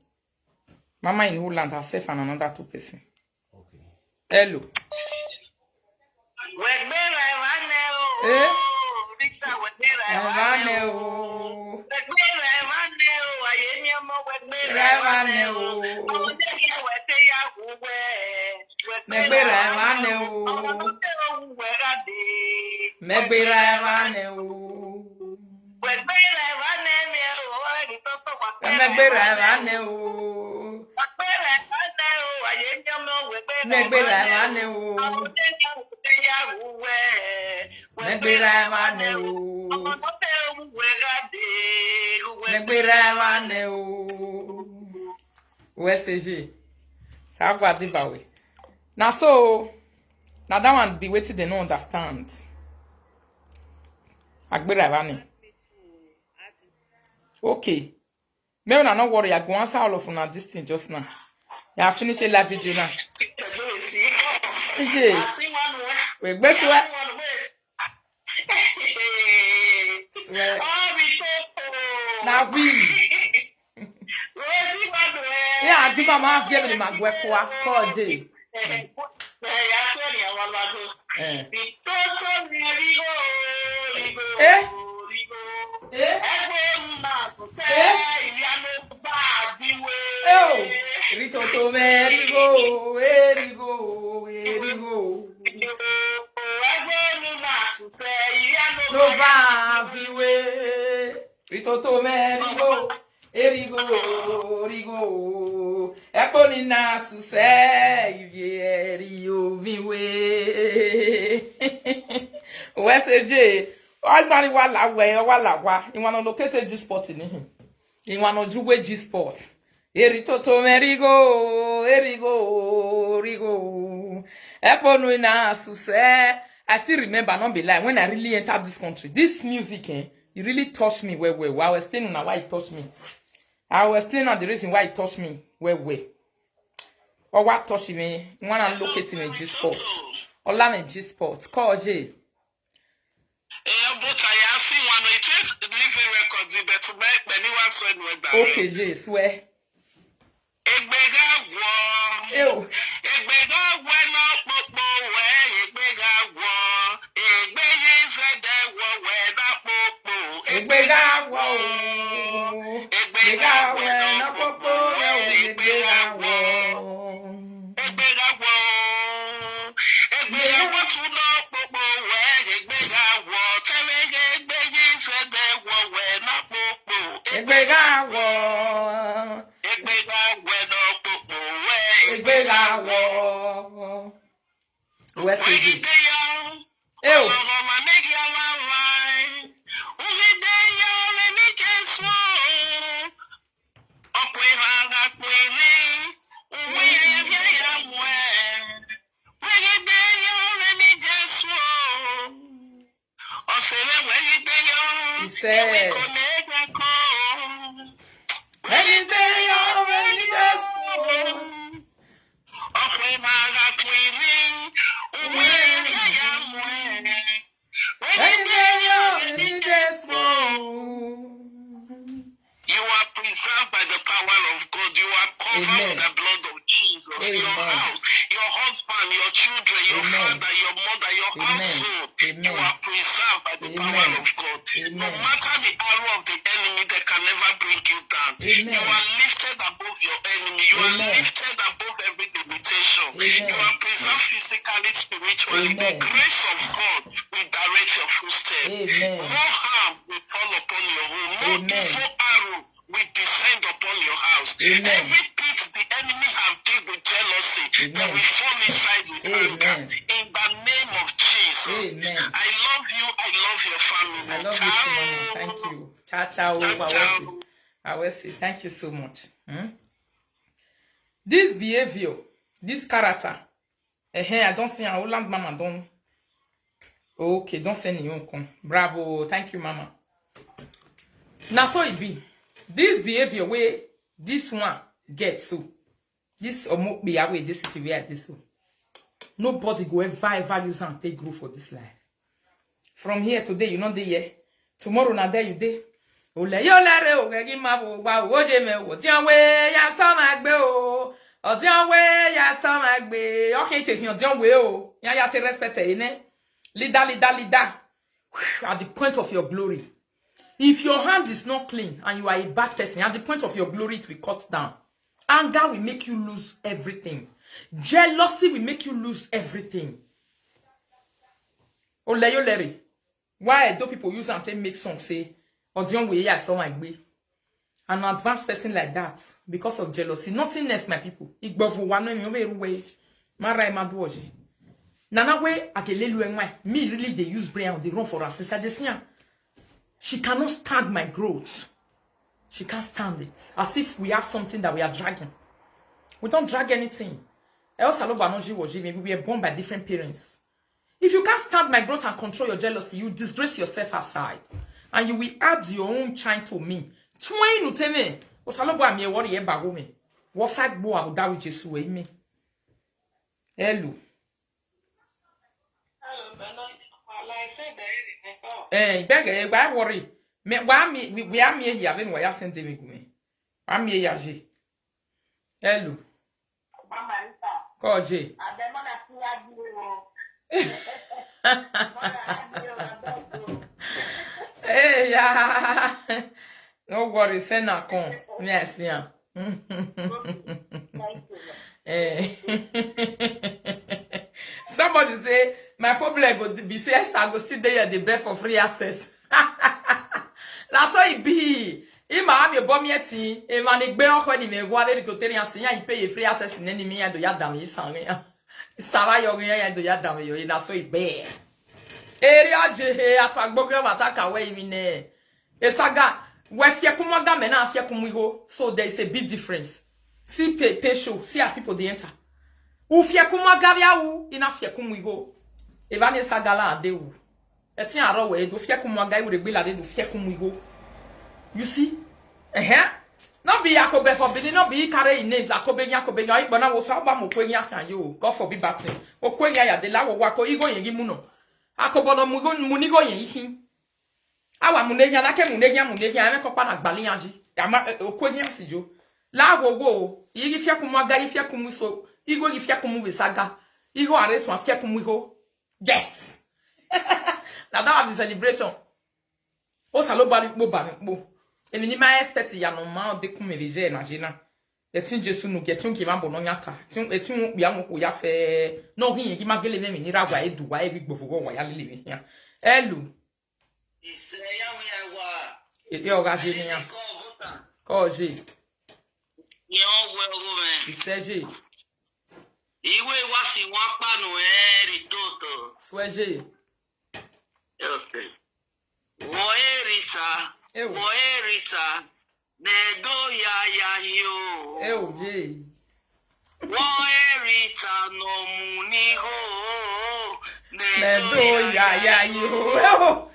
Mama in Holland, herself and another two person. Okay. Hello. Wegbe ra evane o. Eh? Victor, wegbe ra evane o. Wegbe ra evane o. Aye mi omo, wegbe ra evane o. Ọmọdé yẹn wẹ̀ tẹ́ yà wù wẹ̀. Wegbe ra evane o. Ọmọ tó tẹ́ òun wẹ̀ rà dé. Wegbe ra evane o. Wegbe ra evane mi o, eri toto wa. Wegbe ra evane o. Wegbe ra evane o, aye mi omo, wegbe ra evane o. Wegbe ra evane o. Wegbe ra evane o. U S G. Sa gwa di ba we. Na so, na that one be wetin dem no understand. Agbera evane. Okay. Me una no worry, I go answer all of una this thing just now. Yeah, I finish a live video now. Ije. We gbe swear. Swear. Na we. Yeah, I give my mouth, give me my gwe kwa. Call J. Eh. Eh? Eh? Eh? Eh, oh. Ritoto me rigo, erigo, erigo. No va viwe. Ritoto me rigo. Erigo, rigo. Ekpo ni na suse, ivie eri ovinwe. U S G. Ordinary wala we, wala wa. I wanna locate a G spot in him. I wanna do a G spot. Eri toto me rigo, erigo, rigo. Ekpo ni na suse. I still remember, not be lie, when I really entered this country. This music, eh, it really touched me well, well. I will explain now why it touched me. I will explain now the reason why it touched me well, well. Or what touched me? Wanna locate me G spot. Or learn a G spot. Call J. Eh, but I have seen one. It is living record, but my, my new one, so no. Okay, J, swear. Egbega wo. Ew. Egbega wo no popo we, egbega wo. Egbeye zede wo we na popo. Egbega wo. Egbega wo no popo we, egbega wo. Egbega wo. Egbega wo tu no popo we, egbega wo. Tele egbeye zede wo we na popo. Egbega wo. Egbega wo no popo we. Egbega wo. U S G. Ew. He said, you are preserved by the power of God. You are covered with the blood of Jesus. Jesus. Your house, your husband, your children, your father, your mother, your household, you are preserved by the power of God. No matter the arrow of the enemy, they can never bring you down. You are lifted above your enemy. You are lifted above every limitation. You are preserved physically, spiritually. The grace of God will direct your footsteps. No harm will fall upon your home. No evil arrow will descend upon your house. Every pit the enemy have dig with jealousy, they will fall inside with anger. In the name of Jesus. I love you. I love your family. I love you too, Mama. Thank you. Ciao, ciao. Ciao, ciao. I will say thank you so much. Hmm? This behavior, this character, eh, I don't see an old mama don. Okay, don't send you come. Bravo, thank you, Mama. Now so it be. This behavior where this one gets so. This omo be away this city where this so. Nobody go ever ever use and take grow for this life. From here today, you know the year. Tomorrow na there you dey. Ole yo lere o gegi ma bo wa o je me o. Odion we ya so ma gbe o. Odion we ya so ma gbe. Okay, take your Odion we o. Ya ya te respect e ne. Leader, leader, leader. At the point of your glory. If your hand is not clean and you are a bad person, at the point of your glory, it will cut down. Anger will make you lose everything. Jealousy will make you lose everything. Ole yo lere. Why do people use and take make song say, Odion we ya so my gbe? An advanced person like that, because of jealousy, nothing else, my people. Igbovu wa no mi obe ruwe. Mara ma duoji. Nana we agelelu enwa. Me really they use brain, they run for us. Since I dey see am, she cannot stand my growth. She can't stand it. As if we have something that we are dragging. We don't drag anything. Else, Aloba no ji woji. Maybe we were born by different parents. If you can't stand my growth and control your jealousy, you disgrace yourself outside. And you will add your own chine to me. Twain uteme. Osalobo ami e worry e bago me. Wo fa gbo a da with Jesus we me. Hello. Eh, beg e gba worry. Me wa mi we, we ami e ya ven wa ya send me gume. Wa mi e ya je. Hello. Koje. Hey, yeah. No worry, send her come. Yes, yeah. Eh. Somebody say, my problem go be say Esther go still dey here dey beg for free access. Na so e be. Ima ami bomi eti. E ma ni gbe oko ni me gwa very to tell you say you pay free access ni ni mi ya do ya dam yi san ya. Sara yo ya do ya dam yo. Na so e be. Eri aje he atwa gbogbo mata ka we mi ne. Esaga we fie kuma ga me na fie kuma iho. So there is a big difference. See pay, pay show. See as people dey enter. U fie kuma ga ya u ina fie kuma iho. Evani esaga la de u. Etin aro we do fie kuma ga iwe gbe la de do fie kuma iho. You see? Eh eh. No be Akobe for Benin, no be carry names Akobe ni Akobe ni ipo na wo sa ba mo kwe ni akan yo. God forbid that thing. O kwe ni ya de la wo wa ko igo yen gi mu no. Akobo no mu go mu ni go yen ihin. Awa mu ne ya na ke mu ne ya mu ne ya me ko pa na gbali anji. Ya ma o kwe ni asijo. La wo wo. Igi fie kuma ga igi fie kuma so. Igo igi fie kuma we saga. Igo are so fie kuma iho. Yes. Na that be celebration. O sa lo bari po bari po. Emi ni ma expect ya no ma o de kun me veje na je na. Etin Jesu no get un ki ma bo no nyaka. Etin etin un ya mo ko ya fe. No hin ki ma gele me mi ni ra wa edu wa e bi gbo fo wa ya lele me ya. Hello. Ise ya wi ya wa. E o ga je ni ya. Ko je. Ni o we o me. Ise je. Iwe wa si wa pa no e ri toto. Sweje. Okay. Wo erita, wo erita, nedo ya ya yo. Ewo je. Wo erita no mu ni ho, nedo ya ya yo. Ewo.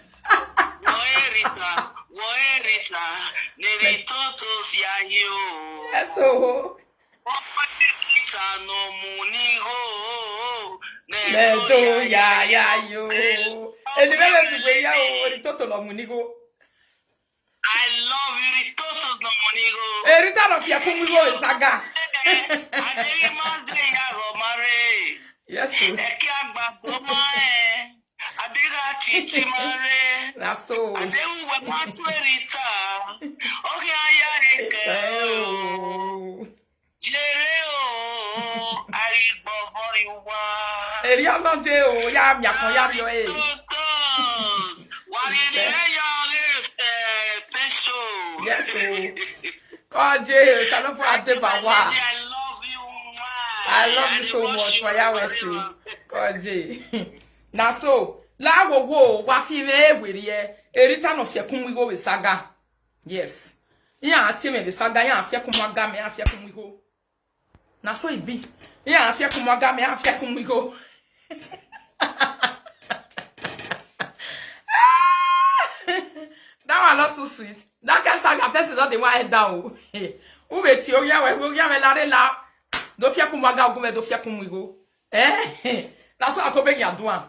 Wo erita, wo erita, ne ri toto ya yo. Eso. Wo erita no mu ni ho, Nedo ya ya yo. Eni bebe fi gbe ya o, eri toto lo mu ni go. I love you, ri toto no mu ni ho. Eri ta lo fi akun mi go saga. Adéyí máa ń ṣe ìyá ọmọ rẹ̀. Yes, o. Ẹ̀kẹ́ àgbà tó máa ẹ̀. Adéra títí máa rẹ̀. Na so. Adéhùn wẹ̀ máa tó èrì tà. Ọ̀gẹ̀ ayá rẹ̀ kẹ́ o. Oh. Jèrè o. Àìgbọ̀bọ̀ ìwà. Eri ọlọ́dẹ o, ya mi àkàn ya mi ọ e. Totos. Wàlídìí ẹ̀yọ́ rẹ̀ pẹ̀ṣọ́. Yes, o. Kọje, Salofo Adebawa. I love you. I love you so much for your worship. Kọje. Na so, la wo wo, wa fi me eweri e. Eri ta no fie kun mi go we saga. Yes. Ya ati me de saga, ya fie kun maga me, ya fie kun mi go. Na so e be. Ya fie kun maga me, ya fie kun mi go. That one not too sweet. That kind saga person not the one head down. Who be ti o ya we, o ya we la re la. Do fie kun maga ogun me, do fie kun mi go. Eh? Na so akobe ya do am.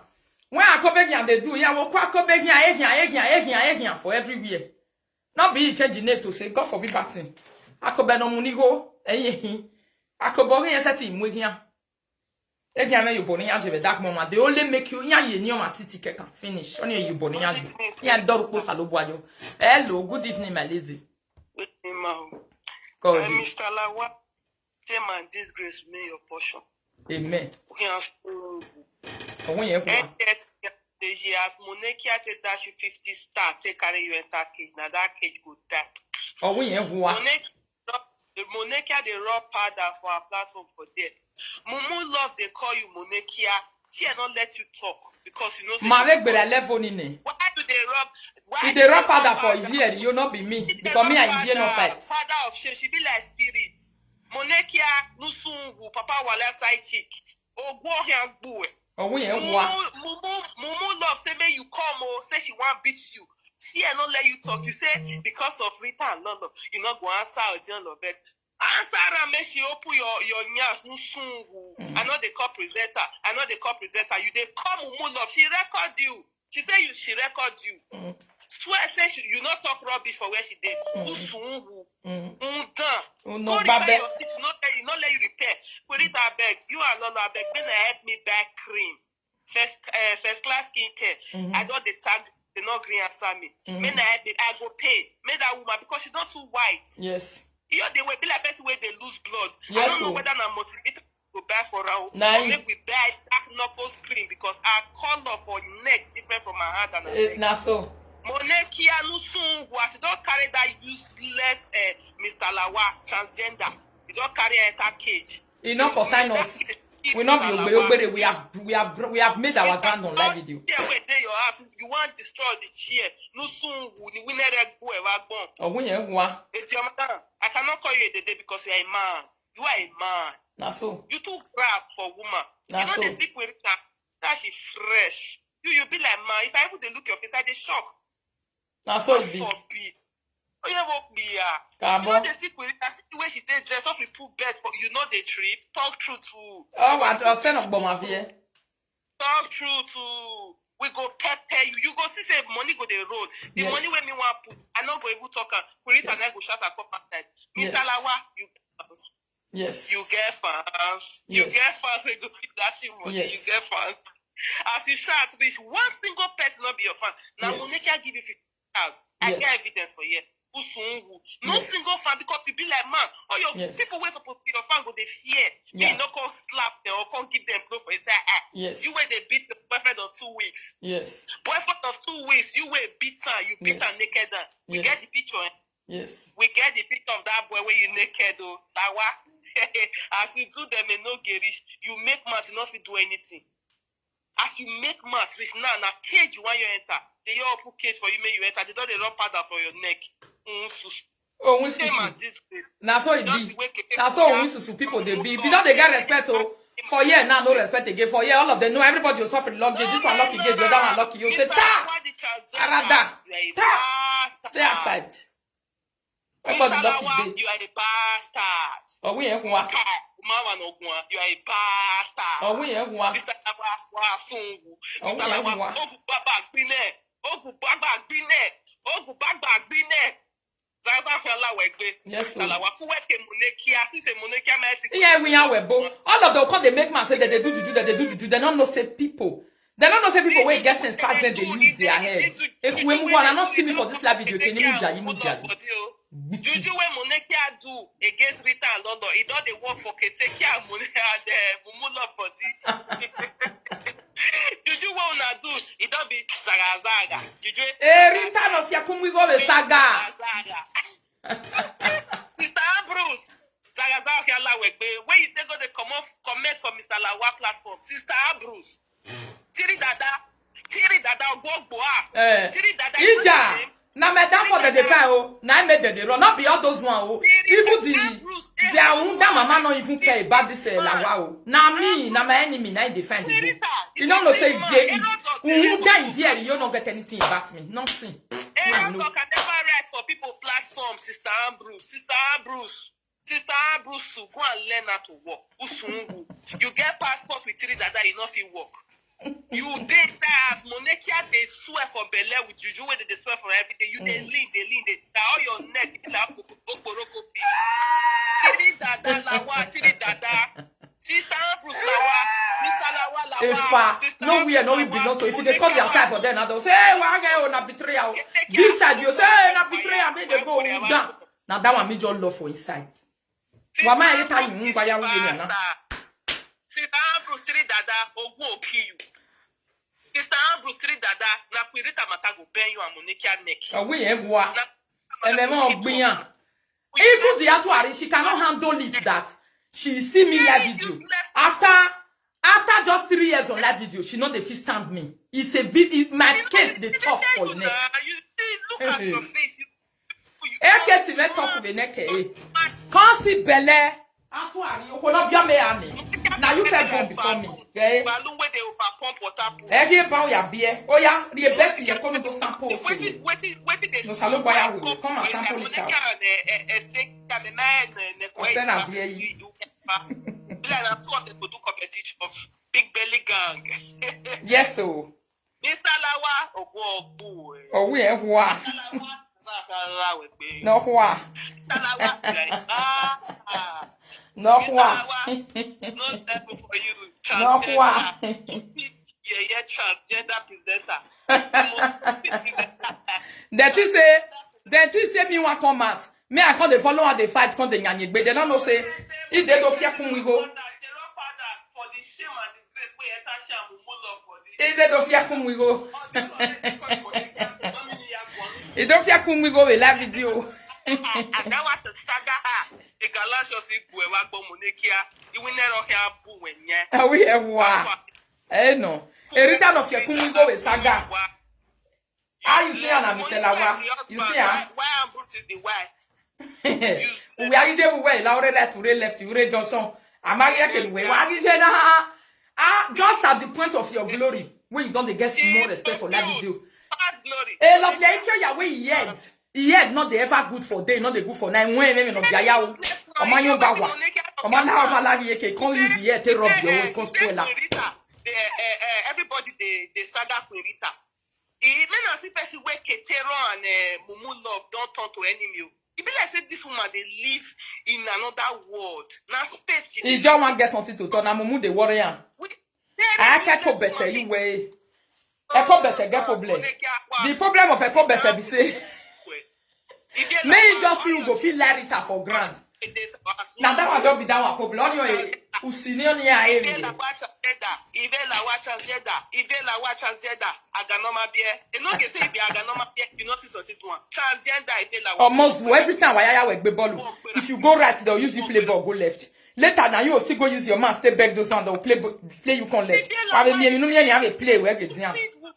When akobe ya dey do, ya wo kwa akobe ya, eh ya, eh ya, eh ya, eh ya for everywhere. Not be you change the name to say, God forbid bad thing. Akobe no munigo, eh, eh. Akobe only set him with him. Eh, eh, you born in Ajebe, that mama. They only make you, yeah, you know, my titi can finish. Only you born in Ajebe. Yeah, Doruko Salobuayo. Hello, good evening, my lady. Good evening, ma'am. God, Uh, Mister Lawa, shame and disgrace may your portion. amen. Okay, I'm still Oh, yeah, And yet, the years Monekia take dash you fifty star, take carry you enter cage. Now that cage go die. Oh, yeah, what? Monekia, the Monekia they rub powder for our platform for there. Mumu love they call you Monekia. She not let you talk because you know. Say Ma you make better level in it. Why do they rub? Why If do they rub powder for powder? here, you not be me. If they Because me, rub I hear no powder, fight. Powder of shame. She be like spirit. Monekia nusungu papa wala side chick. Ogwo hiangbu. Oh, yeah, what? Mumu, Mumu, Mumu love say make you come oh, say she want beat you. She and not let you talk. You say because of Rita and Lolo, you not go answer or John Lovett. Answer her, make she open your your nyash nusungu. I know they call presenter. I know they call presenter. You they call Mumu love. She record you. She say you. She record you. Swear say she, you not talk rubbish for where she did. Usungu. Mm. Undan. Oh, no, Go repair babe. Your teeth. You not let you not let you repair. Put it I beg. You and Lolo I beg. May na help me buy cream. First uh, first class skincare. Mhm. I don't the tag. They not green answer me. Mhm. May na help me. I go pay. May that woman because she's not too white. Yes. You know the way be like person where they lose blood. I Yes, don't know oh. Whether na multivitamin go buy for her. Na Or you. Make we buy dark knuckles cream because her color for neck different from her hand and her Eh, neck. Na so. Monekia nusungu as you don't carry that useless uh, Mister Lawa transgender. You don't carry her enter cage. You not concern us. We not be obey obey. We have we have we have made our ground on live video. Yeah, wait, there your house. You want destroy the chair. Nusungu ni winere go ewa gbon. Oh, yeah, what? It's your man. I cannot call you a dede because you are a man. You are a man. Na so. You too grab for woman. Na You know so. They see Querita. That she fresh. You you be like man. If I even dey look your face, I dey shock. Na so it be. Forbid. Oh yeah, woke me yeah. Come You know on. They see Querita. See the way she take dress up, she put bed for you. Know the trip. Talk true to. Oh, what? I'll send up bomb here. Talk true to. We go pepper you. You go see say money go the road. The Yes. Money when me want put, I not go even talk. Am. Querita Yes. Yes. Go shout and come outside. Mister Yes. Lawa, you get fans. Yes. You get fans. You Yes. Get fans. They go keep that shit money. Yes. You get fans. As you shout, reach one single person not be your fan. Now Yes. Monekia give you fifty hours. I Yes. Get evidence for here. Usungu. No Yes. Single fan because you be like man. All your Yes. People where supposed to be your fan go they fear. Me Yeah. No come slap them or come give them blow for inside eye. Yes. You where they beat your boyfriend of two weeks. Yes. Boyfriend of two weeks. You where beat her. You beat Yes. Her naked. Down. We Yes. Get the picture. Eh? Yes. We get the picture of that boy where you naked though. That one. As you do them a no gerish, you make man to not fit do anything. As you make man reach now, now cage you want you enter. They your open cage for you, make you enter. They don't they rub powder for your neck. Mm, sus- Oh, we Shame susu. And disgrace. Na so it Don't be. Wake Na so we susu people they be. If you don't they get respect oh. For here now no respect again. For here all of them know everybody will suffer lucky. This one lucky, the other one lucky. You say ta. Arada. Ta. Stay aside. Everybody lucky. You are a bastard. Oh we ain't one. Mawa no one. You are a bastard. Oh we ain't one. Mister Lawa Wasungu. Oh we ain't one. Ogu baba gbine. Ogu baba gbine. Ogu baba gbine. Zaza Fiala Wegbe. Yes, sir. Salawa Kuweke Monekia. Since a Monekia mighty. Yeah, we are webo. All of them come, they make man say that they do juju, that they do juju. They don't know say people. They don't know say people wey get sense pass them, they use their head. If we move on, I not see me for this live video. Can you move, you move? Juju wey Monekia do against Rita and London, e don dey work for Ketekia and, Mone- and uh, Mumu Love Body. Juju wey una do, e don be zaga zaga. Juju. Eh, Rita no fear come we go with saga. Zaga. Sister Ambrose, zaga zaga Fiala Wegbe. When you take go the comment, comment for Mister Lawa platform, Sister Ambrose, Tiri Dada, Tiri Dada Ogboa, Eh, Tiri Dada. Ija, na me that for the defy oh, na me the dey run, not be all those one oh. Even the their own that mama no even care about this uh, Lawa oh. Na me, na my enemy, na dey find the book. You don't know say if you if who that if you you don't get anything about me, nothing. Error No. Talk, I never write for people platform, Sister Ambrose, Sister Ambrose, Sister Ambrose, go and learn how to work. Usungu, you get passport with Tiri Dada, you no fit work. You dey inside as Monekia dey swear for belle with juju wey dey dey swear for everything. You dey lean, dey lean, dey tie all your neck like okporoko fish. Tiri Dada Lawa, Tiri Dada. Sister Ambrose Lawa, Mister Lawa Lawa. If uh, Sister nowhere no we Ambrose belong to, if you Lawa, dey call their Monekia side for them, I don't say, hey, why get on a betrayal? This side you say, hey, na betrayal, make they go down. Now that one me just love for inside. Why am I telling you why you are winning now? Sister Ambrose, Tiri Dada, Ogun will kill you. Sister Ambrose, Tiri Dada, na Queen Rita Matago bend you and Monekia neck. Oh, we have what? Na- And then no bring am. Even the actuary, she cannot handle it that she see me live video. After after just three years on live video, she not the fit stand me. It's a big it, my case the tough for you neck. You see, look at your face. You, you, A case me tough for the neck. Eh. Can't see belle. Actuary, you cannot be a me. Now you feel born before me. Eh? Balloon where they over pump water. Every bow ya beer. Oh yeah, the best you come to sample. Wetin wetin wetin dey No, Salo Boya will come and sample it out. Send am here. Be like na two of them go do competition of big belly gang. Yes, so. Mister Lawa, Ogun Ogbu. Oh, we have one. Lawa, Zakara Wegbe. No, one. Mister Lawa, like, ah, ah. No, Mister one. Lawa, no level for you. No, one. Transgender, stupid, yeah, yeah, transgender presenter. The most stupid presenter. They think say, they think say me one come out. Me I come dey follow her dey fight, come dey nyanye gbe. They don't know say if they don't fear come we go. They run powder for the shame and disgrace wey enter shame and mumu love for this. If they don't fear come we go. All this already come for the ground. Don't mean you have one. If don't fear come we go with live video. And that was the saga. The galoshes igwe wa gbo Monekia. Iwe nero he abu wenye. Are we have one? Eh no. Erita no fear come we go with saga. How you see her now, Mister Lawa? You see her? Why Ambrose is the why? We are you dey we la ore left, ore left, ore Johnson. Am I here to we? Why you dey na? Ah, just at the point of your glory, when you don't get more respect for that video. Past glory. A lot like you are way yet. Yet not they ever good for day, not they good for nine. When maybe not be a yawo. Omo yo bawa. Omo la omo la yeke. Come use yet to rub your own, come spoil am. Rita. They, uh, uh, everybody they they saga Queen Rita. E may not see person where Ketero and uh, Mumu love don't turn to enemy. E be like say this woman they live in another world. Now space she He just want get something to talk. Now Mumu dey worry am. We- I can go better you way. Echo better get problem. The problem of Echo better be say me just feel go feel like Rita for grant. Now that one just be that one problem. On your usini on your Ive area. Lawa transgender, Ive Lawa transgender, Ive Lawa transgender. Aganoma beer. E no get say e be aganoma beer. You know see something to one. Transgender Ive Lawa. Almost every time I we be ball. If you go right, they'll use you play ball, go left. Later now you will still go use your man, stay back those one, they'll play bo- play you come left. I mean, you know me, I have a play where you down. Stupid woman.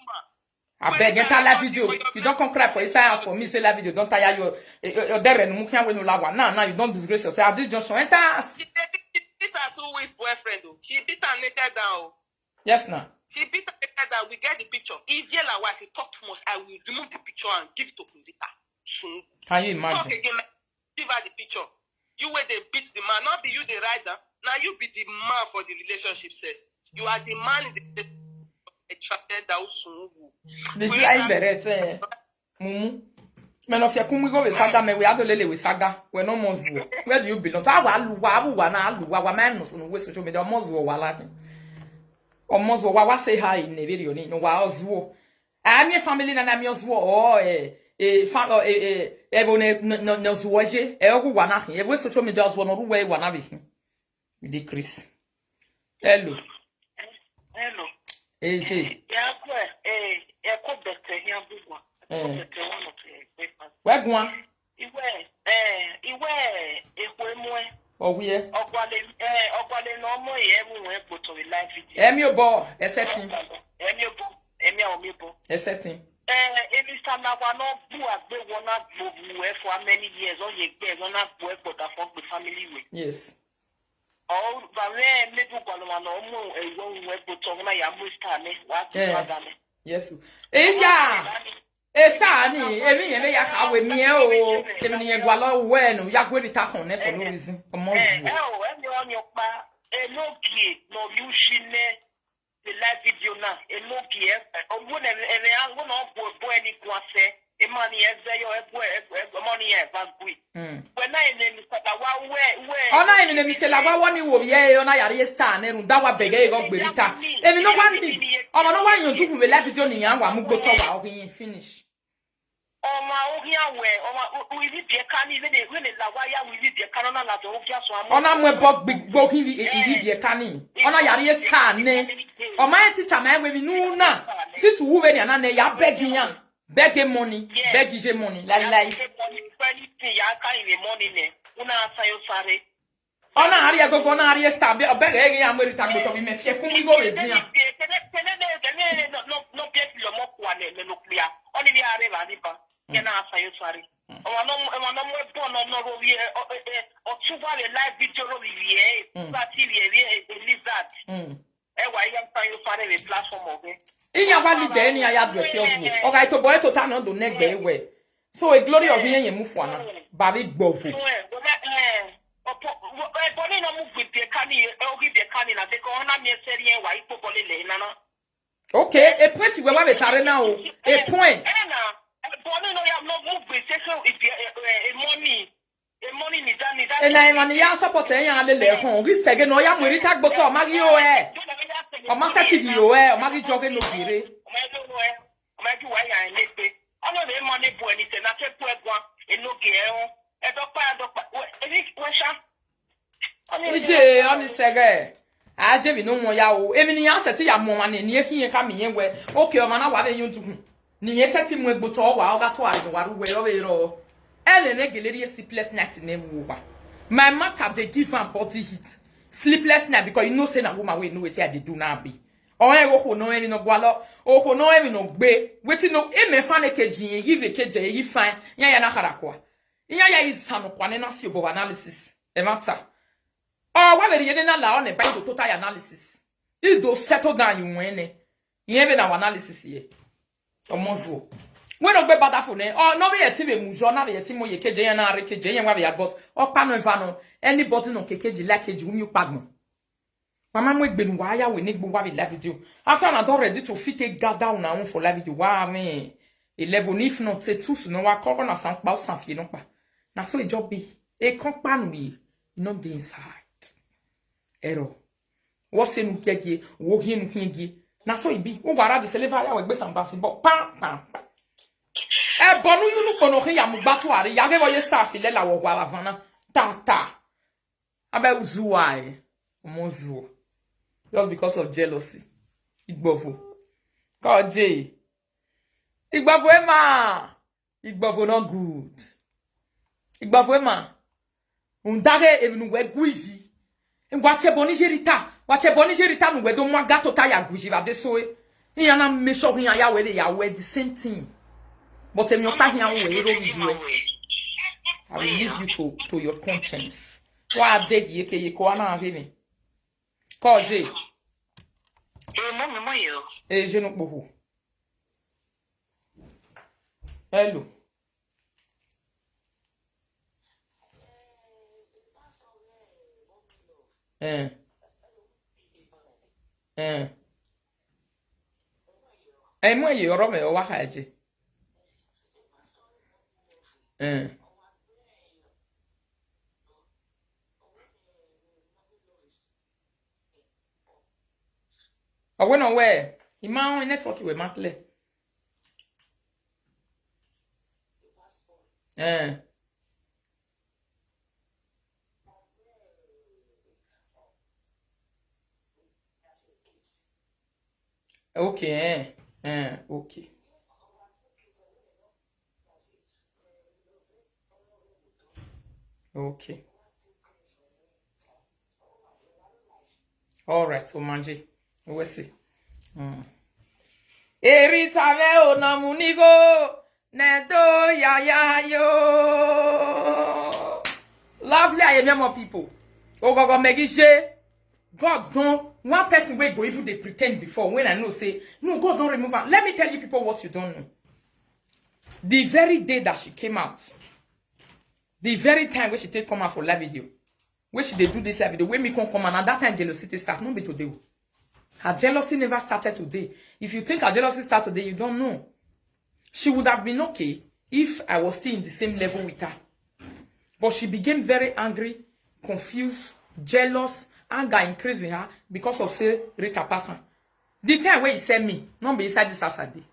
I beg, enter live video. You don't come cry for inside house for me. Say live video, don't tire you. Your dere no mukia we no lawa. Now, now you don't disgrace yourself. At this junction, enter house. She dey beat her two weeks boyfriend o. She beat her naked down o. Yes, now. She beat her naked down. We get the picture. If Yela wife, you talk too much, I will remove the picture and give it to Queen Rita. Soon. Can you Talk imagine? Again. Give her the picture. You where they beat the man, not be you they ride down. Now you be the man for the relationship, sef. You are the man in the transgender Usungu. The flying beret, eh? Mumu. Me no fie kun mi go we saga, me we ado lele we saga. We no more zuo. Where do you belong? Ta wa lu wa, wa na lu wa, wa ma no so no we social media, more zuo wa la. O more zuo wa, wa say hi in the video ni, no wa zuo. A mi family na na mi zuo, o, eh, eh, fa, o, eh, eh, eh, bo ne, no, no, no zuo je. E ogu wa na hin. E we social media zuo no ru we wa na bi hin. Decrease. Hello. Hello. Eje. Ya kwe, eh, ya ko bete ya bugwa. Ko Eh. bete wa no te. Wegwa. Iwe, eh, iwe, ekwe mwe. Owie. Ogwale, eh, ogwale no mo ye mu we kpoto we live video. Emi obo, esetin. Emi obo, emi a omi obo. Esetin. Eh, emi sana wa no bu agbe wona gbo bu e for how many years? O ye gbe wona gbo e kpota for the family we. Yes. O ba me me du gwalo ma no mu e wo we kpoto na ya mu star ne wa ti Eh. wa da ne. Yes. Eja. E star ni, emi ye me ya ka we mi e o. Emi ni ye gwalo we no, ya gwe bi ta kon ne for no reason. Omo Eh, zu. eh, oh, eh, no, no, pa, eh, no, gie, no, you, she, ne, the live video na, eh, no, gie, eh, oh, wo ne, eh, eh, wo no, bo, bo, eh, ni kwa se, eh, money, eh, ze, yo, eh, bo, eh, eh, money, eh, va gui. Mm. When I name is that, wa, we, we, Ona emi ne mi se la wa woni wo ye, ona ya re star ne ru, da wa bege e go gbe bi ta. Emi no wa need. Omo no wa yan ju kun we live video ni ya wa mu gbo to wa o yin finish. Oma ohia we, oma u- u- izi bie kani, we ne, we ne la wa ya, we izi bie kani, ona la do ohia so amo. Ona mwe bo gbi- gbo hin vi ivi bie kani. Ona ya re star ne. Oma e teacher ma e we mi nu na. Sis wu we ni ana ne ya beg yan. Beg e money. Beg ije money. Lai lai. Money, anything, ya ka in the money ne. Una asa yo sare. Ona ari agogo, ona ari star be obere ege ya meri tagbo to bi me fie kun mi go we dia. Kene, kene, ne, kene, no, no, no, be lo mo kwa ne, ne, no, clear. Oni bi are ba ni ba. Kene asa yo sare. Oma no, oma no mo bo no, no, ro bi, eh, o, eh, eh, o tu ba le live video ro bi, eh, Mm. ba ti bi, eh, eh, eh, lizard. Mm. Eh, wa ya sa yo sare le platform of it. Iya wa ni de ni aya do ti osu. O ga to boy to ta no do negbe we. So a glory of yen mu fo ana. Ba bi gbofu. Eh, bo na, eh, opo, bo, eh, bo ni no mu gbe bi kani, eh, o gbe bi kani na de ko na mi e se ri e wa ipo bo le le na na. Okay, a point we wa be tare na o. A point. Eh, na, eh, bo ni no ya no mu gbe se so ibi, eh, eh, eh, money. E money ni dani, dani. E na e mani ya support e ya le le kon. Ri sege no ya mu ri tagbo to, ma ri o e. O ma se ti bi o e, o ma ri joge no gere. O ma do o e. O ma ju wa ya e le pe. Ono le money bo ni se na ke po e gwan. E no ge e o. E do pa, e do pa. We, e ni we sha. Ije, oni sege. Aje bi no mo ya o. Emi ni ya se ti ya mo ma ni, ni e ki yen ka mi yen we. Okay, o ma na wa be yun tu. Ni ye se ti mu egbo to wa, o ga to ari wa ru we o we ro. E le ne geleri e sleepless night ne wu wa. My matter dey give am body heat. Sleepless night because you know say na woman we know wetin I dey do na be. O e wo ko no emi no gwa lo. O ko no emi no gbe. Wetin no e me fa ne keji yen, give e keje, e fine. Ya ya na kara kwa. Ya ya is sano kwa ne na si obo analysis. E matter. O wa be ye ne na la o ne ba do total analysis. I do settle down you when ne. Yen be na wa analysis ye. Omo zuo. When ogbe bada fo ne. O no be ye ti be mu jo na be ye ti mo ye keje yen na re keje yen wa be ya but. O pa no eva no. Anybody no kekeji like keji umi pa gbon. Mama mo egbe nu wa ya we ne gbo wa be live video. After na don ready to fit take gather una own for live video. Wa me. A level if not say two so no wa cover na san pa o san fie no pa. Na so e just be. E kon pa nu ye. E no dey inside. Error. Wo se nu keke, wo hin nu hin gi. Na so e be. Wo wara de seleva ya we gbe san ba si bo. Pa pa pa. E bo nu yu nu po no hin ya mu gba tu are. Ya ge wo ye star file la wo wa la vana. Ta ta. Abe uzuwa e. Omo zuo. Just because of jealousy. Igbovo. Ko je. Igbovo e ma. Igbovo no good. Igbovo e ma. Undage e nu we guiji. Ngwa che boni jerita. Wa che boni jerita nu we do mwa gato ta ya guiji ba de so e. Iya na me sure hin ya we le ya we the same thing. But emi o pa hin ya we ro bi we. I will leave you to, to your conscience. Wa de ye ke ye ko ana he ni. Ko je. Eh, mo mi mo yo. E je no poho. Hello. Eh. Eh. Eh, mo ye oro me o wa ha je. Eh. Or when or where? Ima network we matle. Eh. Okay, eh, eh, okay. Okay. All right, so manje. We see. Mm. Erita ve o na munigo. Nedo ya ya yo. Lovely, I am more people. Ogogo Megije. God don't one person wey go even dey pretend before when I know say no, God don't remove her. Let me tell you people what you don't know. The very day that she came out, the very time when she take come out for live video, when she dey do this live video, when me come come out, and that time jealousy take start, no be today o. Her jealousy never started today. If you think her jealousy started today, you don't know. She would have been okay if I was still in the same level with her. But she became very angry, confused, jealous, anger increasing her because of say Rita Passan. The time where he sent me, not be inside this house I dey.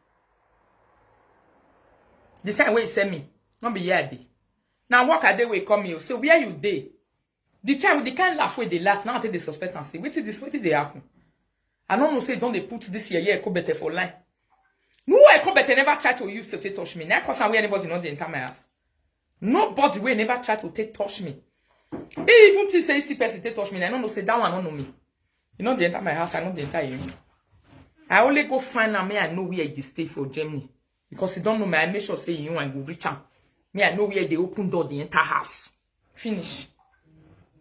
The time where he sent me, not be here I dey. Now work I dey wey come you. Say where you dey? The time with the kind laugh wey dey laugh, now I take the suspect and say, wetin this, wetin dey happen? I don't know say don't they put this year, year, Ekobete for line. No, Ekobete never try to use to take touch me. Now, cause where anybody not dey enter my house. Nobody will never try to take touch me. He even think say he see person take touch me. I don't know say that one don't know me. You know they enter my house, I know they enter you. I only go find out me I know where he stay for Germany. Because he don't know me, I make sure say you and go reach out. Me I know where they open door, they enter house. Finish.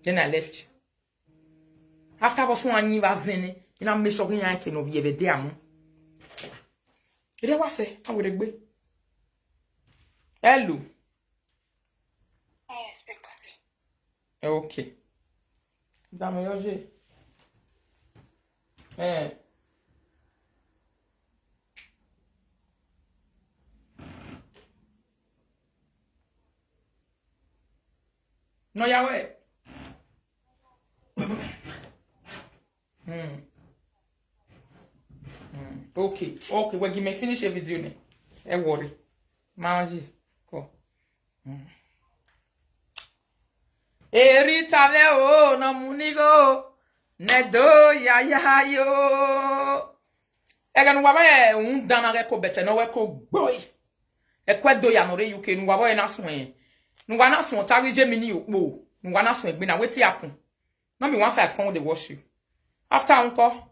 Then I left. After was one year was in, you know, make sure you can over there. Ere wa se, a were gbe. Hello. Eh, okay. Dame yo je. Eh. No, Yahweh. Hmm. Hmm. Okay, okay, well, give me finish a video ne. E worry. Maji. Go. Hmm. Erita ve o na munigo. Nedo ya ya yo. Ega nu waba e un dana ge ko bete no we ko gboi. E kwe do ya no re U K nu waba e na sun e. Nu wa na sun ta ri je mi ni opo. Nu wa na sun e gbe na wetin happen. No be one five come dey wash you. After unko.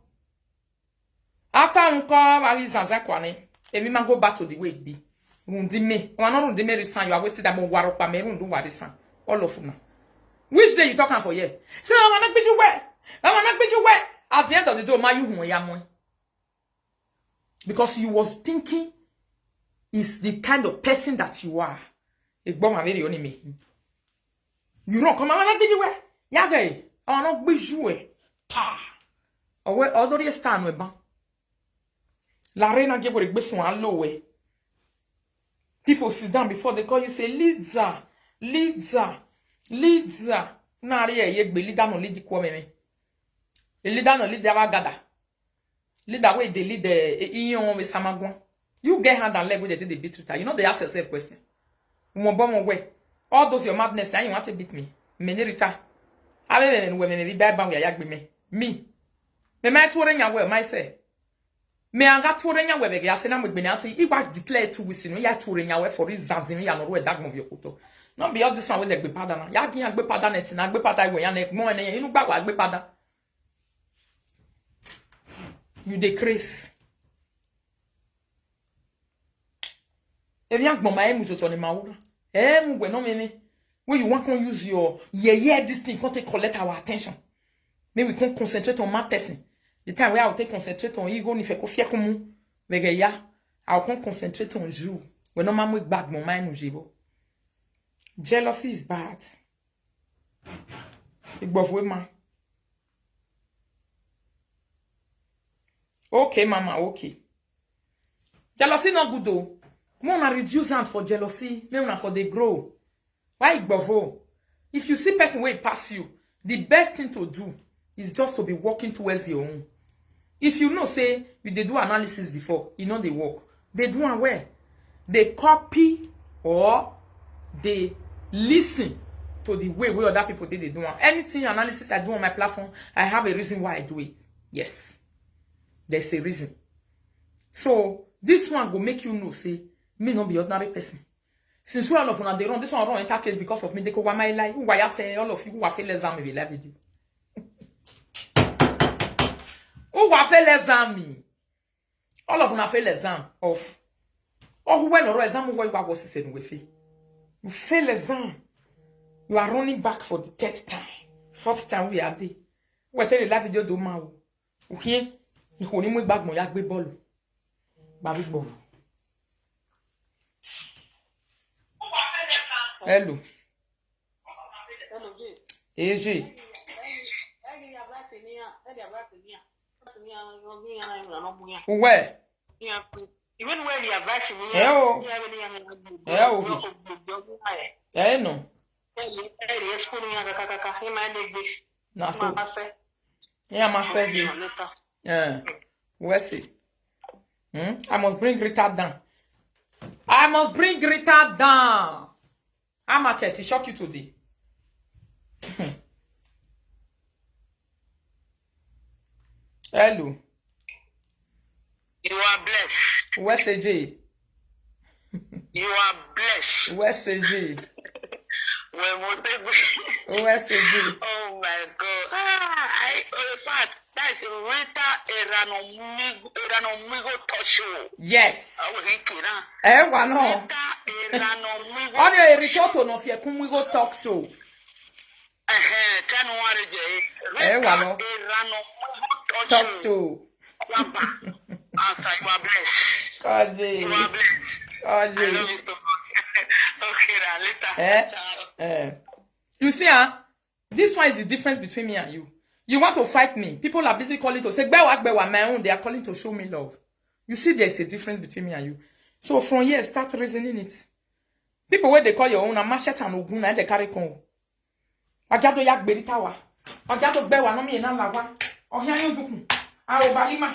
After unko, wa ri zanza kwa ni. Emi ma go back to the way it be. Rundi me. Wa no rundi me resign. You are wasting that mo waro pa me rundu wa resign. All of una. Which day you talk am for here? So I wanna beat you where? I wanna beat you where? At the end of the day, ma you hun ya mo. Because you was thinking is the kind of person that you are. Egbon ma very only me. You don't come and be where? Yage, I wanna be you. Ta. Owe odori esta no eban. La reina ge bore gbe sun alo we. People sit down before they call you say leader, leader, leader. Na re ye gbe leader no lead ko me. A leader no lead the gather. Leader wey dey lead the iyan wey sama gwan. You get hand and leg wey dey take dey beat Rita. You know they ask yourself question. Mo bo mo we. All those your madness now you want to beat me. Me ni Rita. Abe me me we me me bi ba ba we ya gbe me. Me. Me me to re nya we myself. Me anga to re nya we be ya se na mo gbe na to igba declare two weeks no ya to re nya we for this zazin ya no we dag mo bi okuto. No be all this one wey dey gbe pada na. Ya gi ya gbe pada net na gbe pada we ya na mo ne inu gba wa gbe pada. You dey craze. Ebi agbon ma emu jojo ni ma wura. Emu gbe no me me. When you want come use your yeah yeah this thing come take collect our attention. Make we come concentrate on my person. The time where I will take concentrate on ego ni fe ko fie kumu. Vege ya. I will come concentrate on you. We no mamu gbagbo ma emu jibo. Jealousy is bad. Igbofwe ma. Okay, mama, okay. Jealousy not good though. Make una reduce am for jealousy, make una for dey grow. Why igbovo? If you see person wey pass you, the best thing to do is just to be working towards your own. If you know say you dey do analysis before, e no dey work, dey do am well. Dey copy or dey listen to the way wey other people dey dey do am. Anything analysis I do on my platform, I have a reason why I do it. Yes, there's a reason. So this one go make you know say me no be ordinary person. Since wey all of una dey run, this one run enter case because of me. Dey go wa my lie. Who wa ya fe? All of you who wa fe less than me be like video. Who wa fe less than me? All of una fail exam of. Oh, who went or exam who wa was said we fail. You fail exam. You are running back for the third time. Fourth time we are there. We tell you life video do ma o. Okay? You only make back mo ya gbe ball. Babi ball. Hello. Eji. Uwe. Even when the advice in here, Eh, oh. Eh, oh. Eh, no. Na so. Yeah, ma say you. Eh, we see. Hmm? I must bring Rita down. I must bring Rita down. How market? It shock you today. Hello. You are blessed. Where's A J? You are blessed. Where's A J? Well, Mosegwe. Where's A J? Oh my God. Ah, I, in fact, that's Rita Eranomigo, Eranomigo Tosho. Yes. I was thinking, huh? Eh, wa no. Rita Eranomigo. Audio Eritoto no fie kumuigo talk show. Eh, eh, January, eh, Eh, wa no. Rita Eranomigo Talk show. Wamba. Answer, you are blessed. Kaji. You are blessed. I Kaji. love you so much. Okay, now, later. Eh? Ciao. Eh. You see, huh? This one is the difference between me and you. You want to fight me. People are busy calling to say, "Gbewa, gbewa," my own. They are calling to show me love. You see, there's a difference between me and you. So from here, start reasoning it. People where they call your own, a machete and ogun, and they carry con. Ajado ya gberi tawa. Ajado gbewa no mi na lawa. Ohia yun dukun. Aobalima.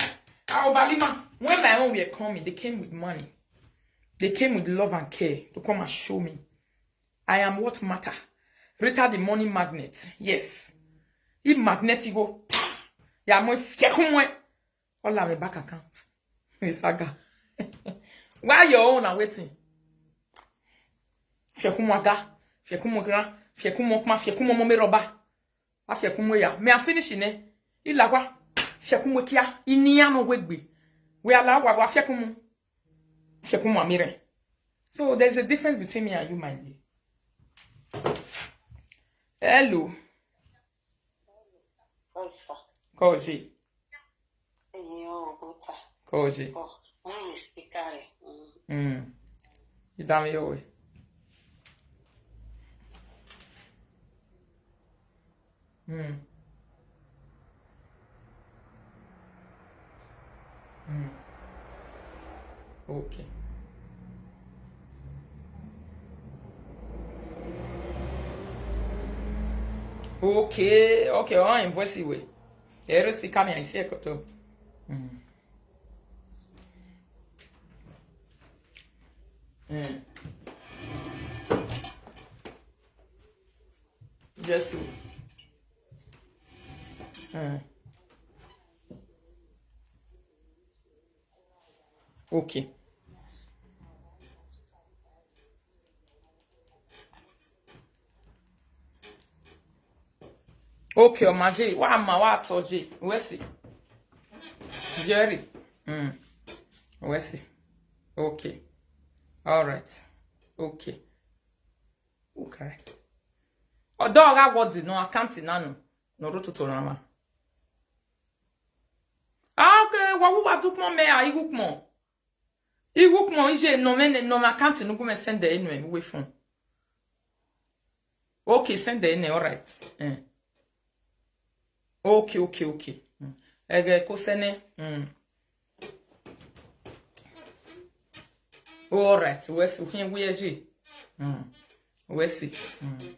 Aobalima. When my own were coming, they came with money. They came with love and care to come and show me. I am what matter. Rita the money magnet. Yes. He magnet go. Ya mo fie kun mo. All my bank account. Saga. Why your own are waiting? Fiekumo aga, fiekumo gra, fiekumo kma, fiekumo mo me roba. A fiekumo ya. Me a finish ne. Ilagwa. Fiekumo kia. Ini ya no wegbe. We ala wa wa fiekumo. Fiekumo amire. So there's a difference between me and you, my dear. Hello. Osa. Koji. Eyin o, buta. Koji. Oh, wọ́n yìí speaker rẹ̀. Mm. Mm. Idami yowe. Mm. Mm. Okay. Okay, okay, oh, invoice iwe. Ero speaker mi aisi ekoto. Mm. Mm. Jesu. Mm. Okay. Okay, Oma J. Wa ma wa to J. We see. Jerry. Mm. We see. Okay. All right. Okay. Okay. Odo ga wodi no account na no. No ro tutu na ma. Ah, okay, wa wu wa tu pon me a igu pon. Igu pon ije no me ne no ma account no gu me send e no e we phone. Okay, send e ne, all right. Eh. Okay, okay, okay. Mm. Ege ko sene. Mm. All right, we see here we are. Mm. We see. Mm.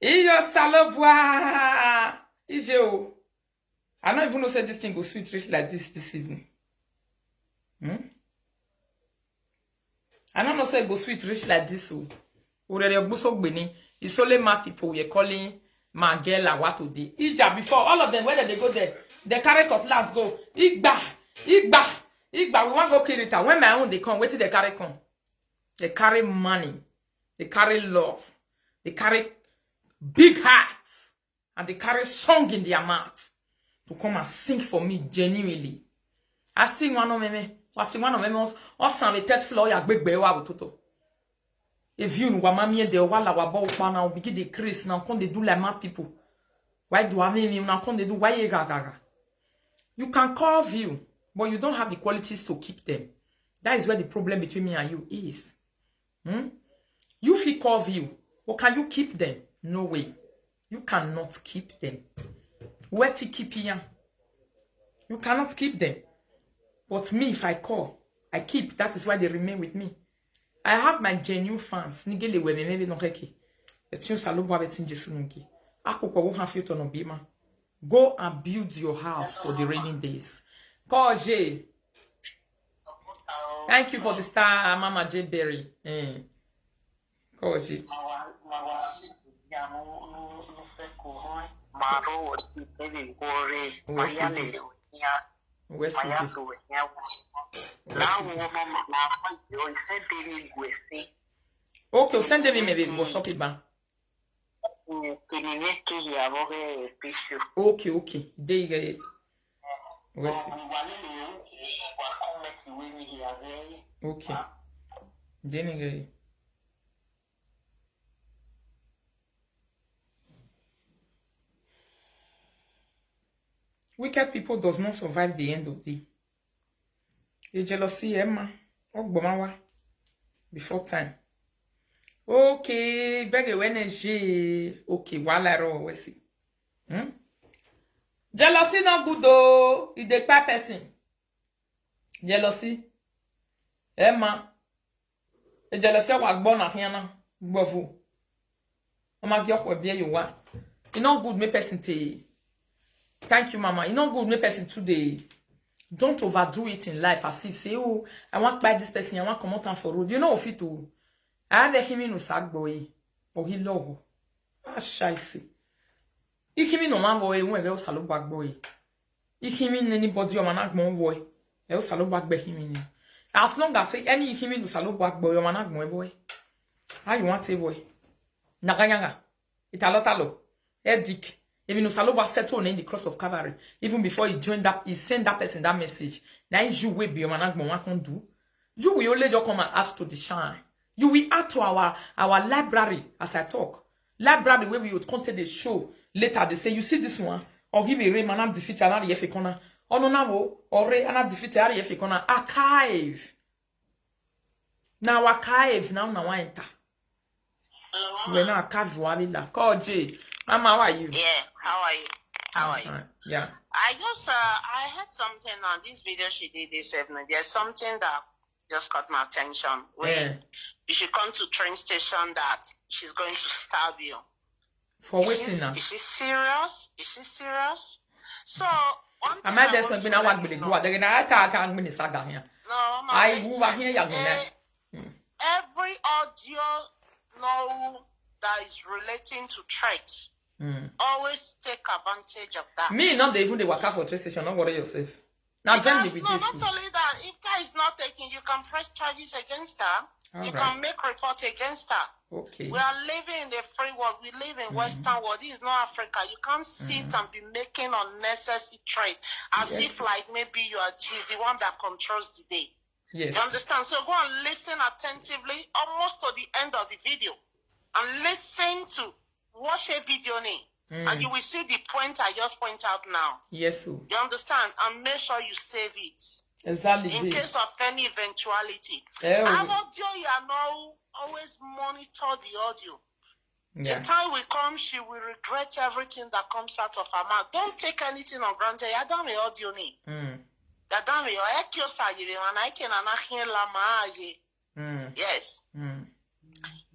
Iyo Salobua. Ije o. I don't even know say this thing go sweet reach like this this evening. Hmm? I don't know say it go sweet reach like this. Oh. Urere Ogbusogbeni. It's only my people you're calling my girl Awa today. Ija before, all of them, whether they go there, they carry cutlass go. Igba, Igba, Igba, we want go kill it. When my own they come, wait till they carry come. They carry money. They carry love. They carry big hearts. And they carry song in their mouth to come and sing for me genuinely. I sing one of me, I sing one of me, or some a third floor, ya big bewa toto. If you know what mammy and the wala wabo now begin the Chris now come they do like mad people. Why do I mean now come they do why you gaga? You can call view, but you don't have the qualities to keep them. That is where the problem between me and you is. Hmm? You fit call view, but can you keep them? No way. You cannot keep them. Where to keep here? You cannot keep them. But me, if I call, I keep. That is why they remain with me. I have my genuine fans. Nigele we me maybe no keke. Etin Salobua betin Jesu nungi. Akpokpo wo han fi oto no bima. Go and build your house for the rainy days. Koje. Thank you for the star, Mama J Berry. Eh. Koje. Wesige. Wesige. Okay, send me maybe what's up, Iban. Okay, okay. There you go. Wesige. Okay. There you go. Wicked people does not survive the end of the day. A jealousy, Emma. Ogbomawa. Before time. Okay, beg a energy. Okay, while I roll, we see. Hmm? Jealousy not good though. It dey kpai person. Jealousy. Emma. A jealousy wa gbona hiana. Gbovu. Mama gi okwe bie you wa. E no good make person take. Thank you, Mama. E no good make person today. Don't overdo it in life as if say, oh, I want buy this person, I want come out and for road. You know fit to. I have a him in usagboy. Or he love. Ah, shaisi. If him no man boy, when go Salobua boy. If him in anybody or man boy. El Salobua be him in. As long as say any if him in Salobua boy or man boy. How you want a boy? Naganyanga. Italo talo. Edic. Even Salobua settle in the cross of Calvary. Even before he joined up, he sent that person that message. Now you will be your man can do. You will only just come and add to the shine. You will add to our our library as I talk. Library where we would content the show later. They say, you see this one, or give me Ray man, I'm defeated, I'm the F A corner. Oh no, no, or Ray, I'm defeated, I'm the F A corner. Archive. Now archive, now now I enter. We're not archive walila. Call J. Mama, how are you? Yeah, how are you? How are you? Yeah. I just uh, I heard something on this video she did this evening. There's something that just caught my attention. Wait, yeah. You should come to train station that she's going to stab you. For waiting now. Is she serious? Is she serious? So one thing I might just been a one minute. What they're gonna attack and minister here. No, no. I who are here, young man. Every audio now that is relating to threats. Mm. Always take advantage of that. Me not even the worker for train station. Don't worry yourself. Now join me with no, this. Not only that, if guy is not taking, you can press charges against her. All you right. Can make report against her. Okay. We are living in the free world. We live in mm-hmm. Western world. This is not Africa. You can't sit mm-hmm. and be making unnecessary threat as yes. If like maybe you are she's the one that controls the day. Yes. You understand? So go and listen attentively, almost to the end of the video, and listen to watch a video name. Mm. And you will see the point I just point out now. Yes, sir. You understand? And make sure you save it. Exactly. In case of any eventuality. Oh. Our audio, you are now always monitor the audio. Yeah. The time will come, she will regret everything that comes out of her mouth. Don't take anything on granted. I don't audio name. Mm. Dadame, your Ekio Sayiri, and I can and I can Lama. Mm, Yes. mm.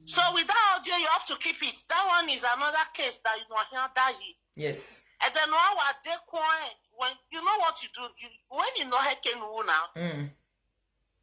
So with that audio, you have to keep it. That one is another case that you know here that he. Yes. And then what they coin when you know what you do, you, when you know he can who now. Mm.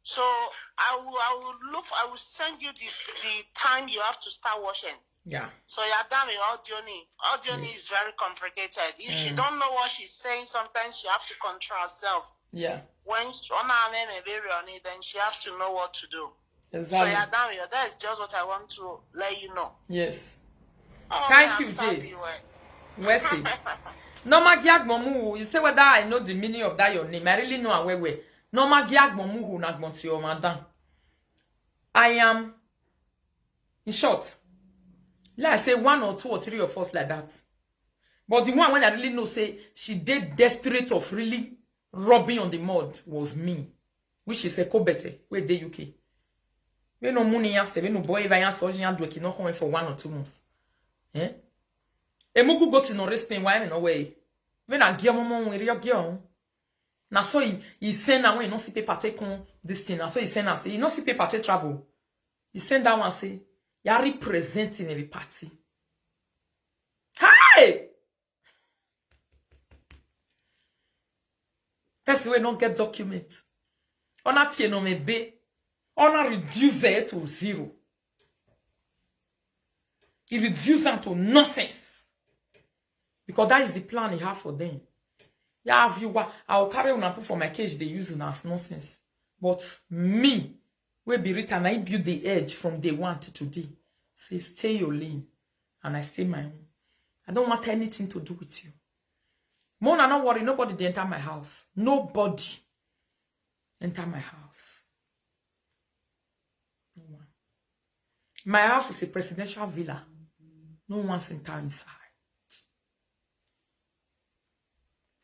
So I will I will look I will send you the the time you have to start watching. Yeah. So yeah, damn it, audio ni. Audio ni is Yes. very complicated. If she Mm. don't know what she's saying, sometimes she have to control herself. Yeah. When she- on her name and baby on it, then she have to know what to do. So Exactly. yeah, damn it, that is just what I want to let you know. Yes. Oh, Thank yeah, you, stab Jay. You, eh. Where's it? Norma Giagbomu, you say whether I know the meaning of that your name. I really know where we. Norma Giagbomu na gbonti your madam. I am, in short, let's say one or two or three of us like that. But the one when I really know say she did desperate of really rubbing on the mud was me, which is a Kobete, where the U K. We no money ya se, we no boy ever ya so ya do no come for one or two months. Eh? Emuku go to no respect why me no way. When I give mama when you give. Na so he, he send na when he no see paper take on this thing. Na so he send us. He no see paper take travel. He send that one say, you are representing every party. Hey! Person wey no get document. Ona tie no me be. Ona reduce it to zero. He reduce them to nonsense. Because that is the plan he have for them. Yeah, viewer, I will carry una put for my cage, they use una as nonsense. But me, we be written, I build the edge from day one to today. Say, stay your lane, and I stay my own. I don't want anything to do with you. Mona, not worry, nobody they enter my house. Nobody enter my house. No one. My house is a presidential villa. No one's enter inside.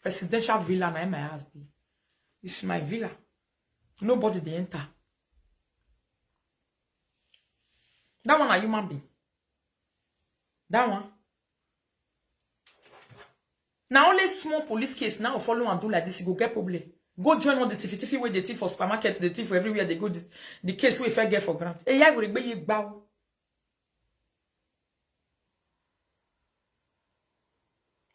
Presidential villa na my house be. It's my villa. Nobody they enter. That one a human being. That one. Now only small police case now follow and do like this, you go get problem. Go join all the tiffy tiffy where they thief for supermarket, they thief for everywhere they go. The, the case we fair get for ground. Hey, yeah, we be you bow.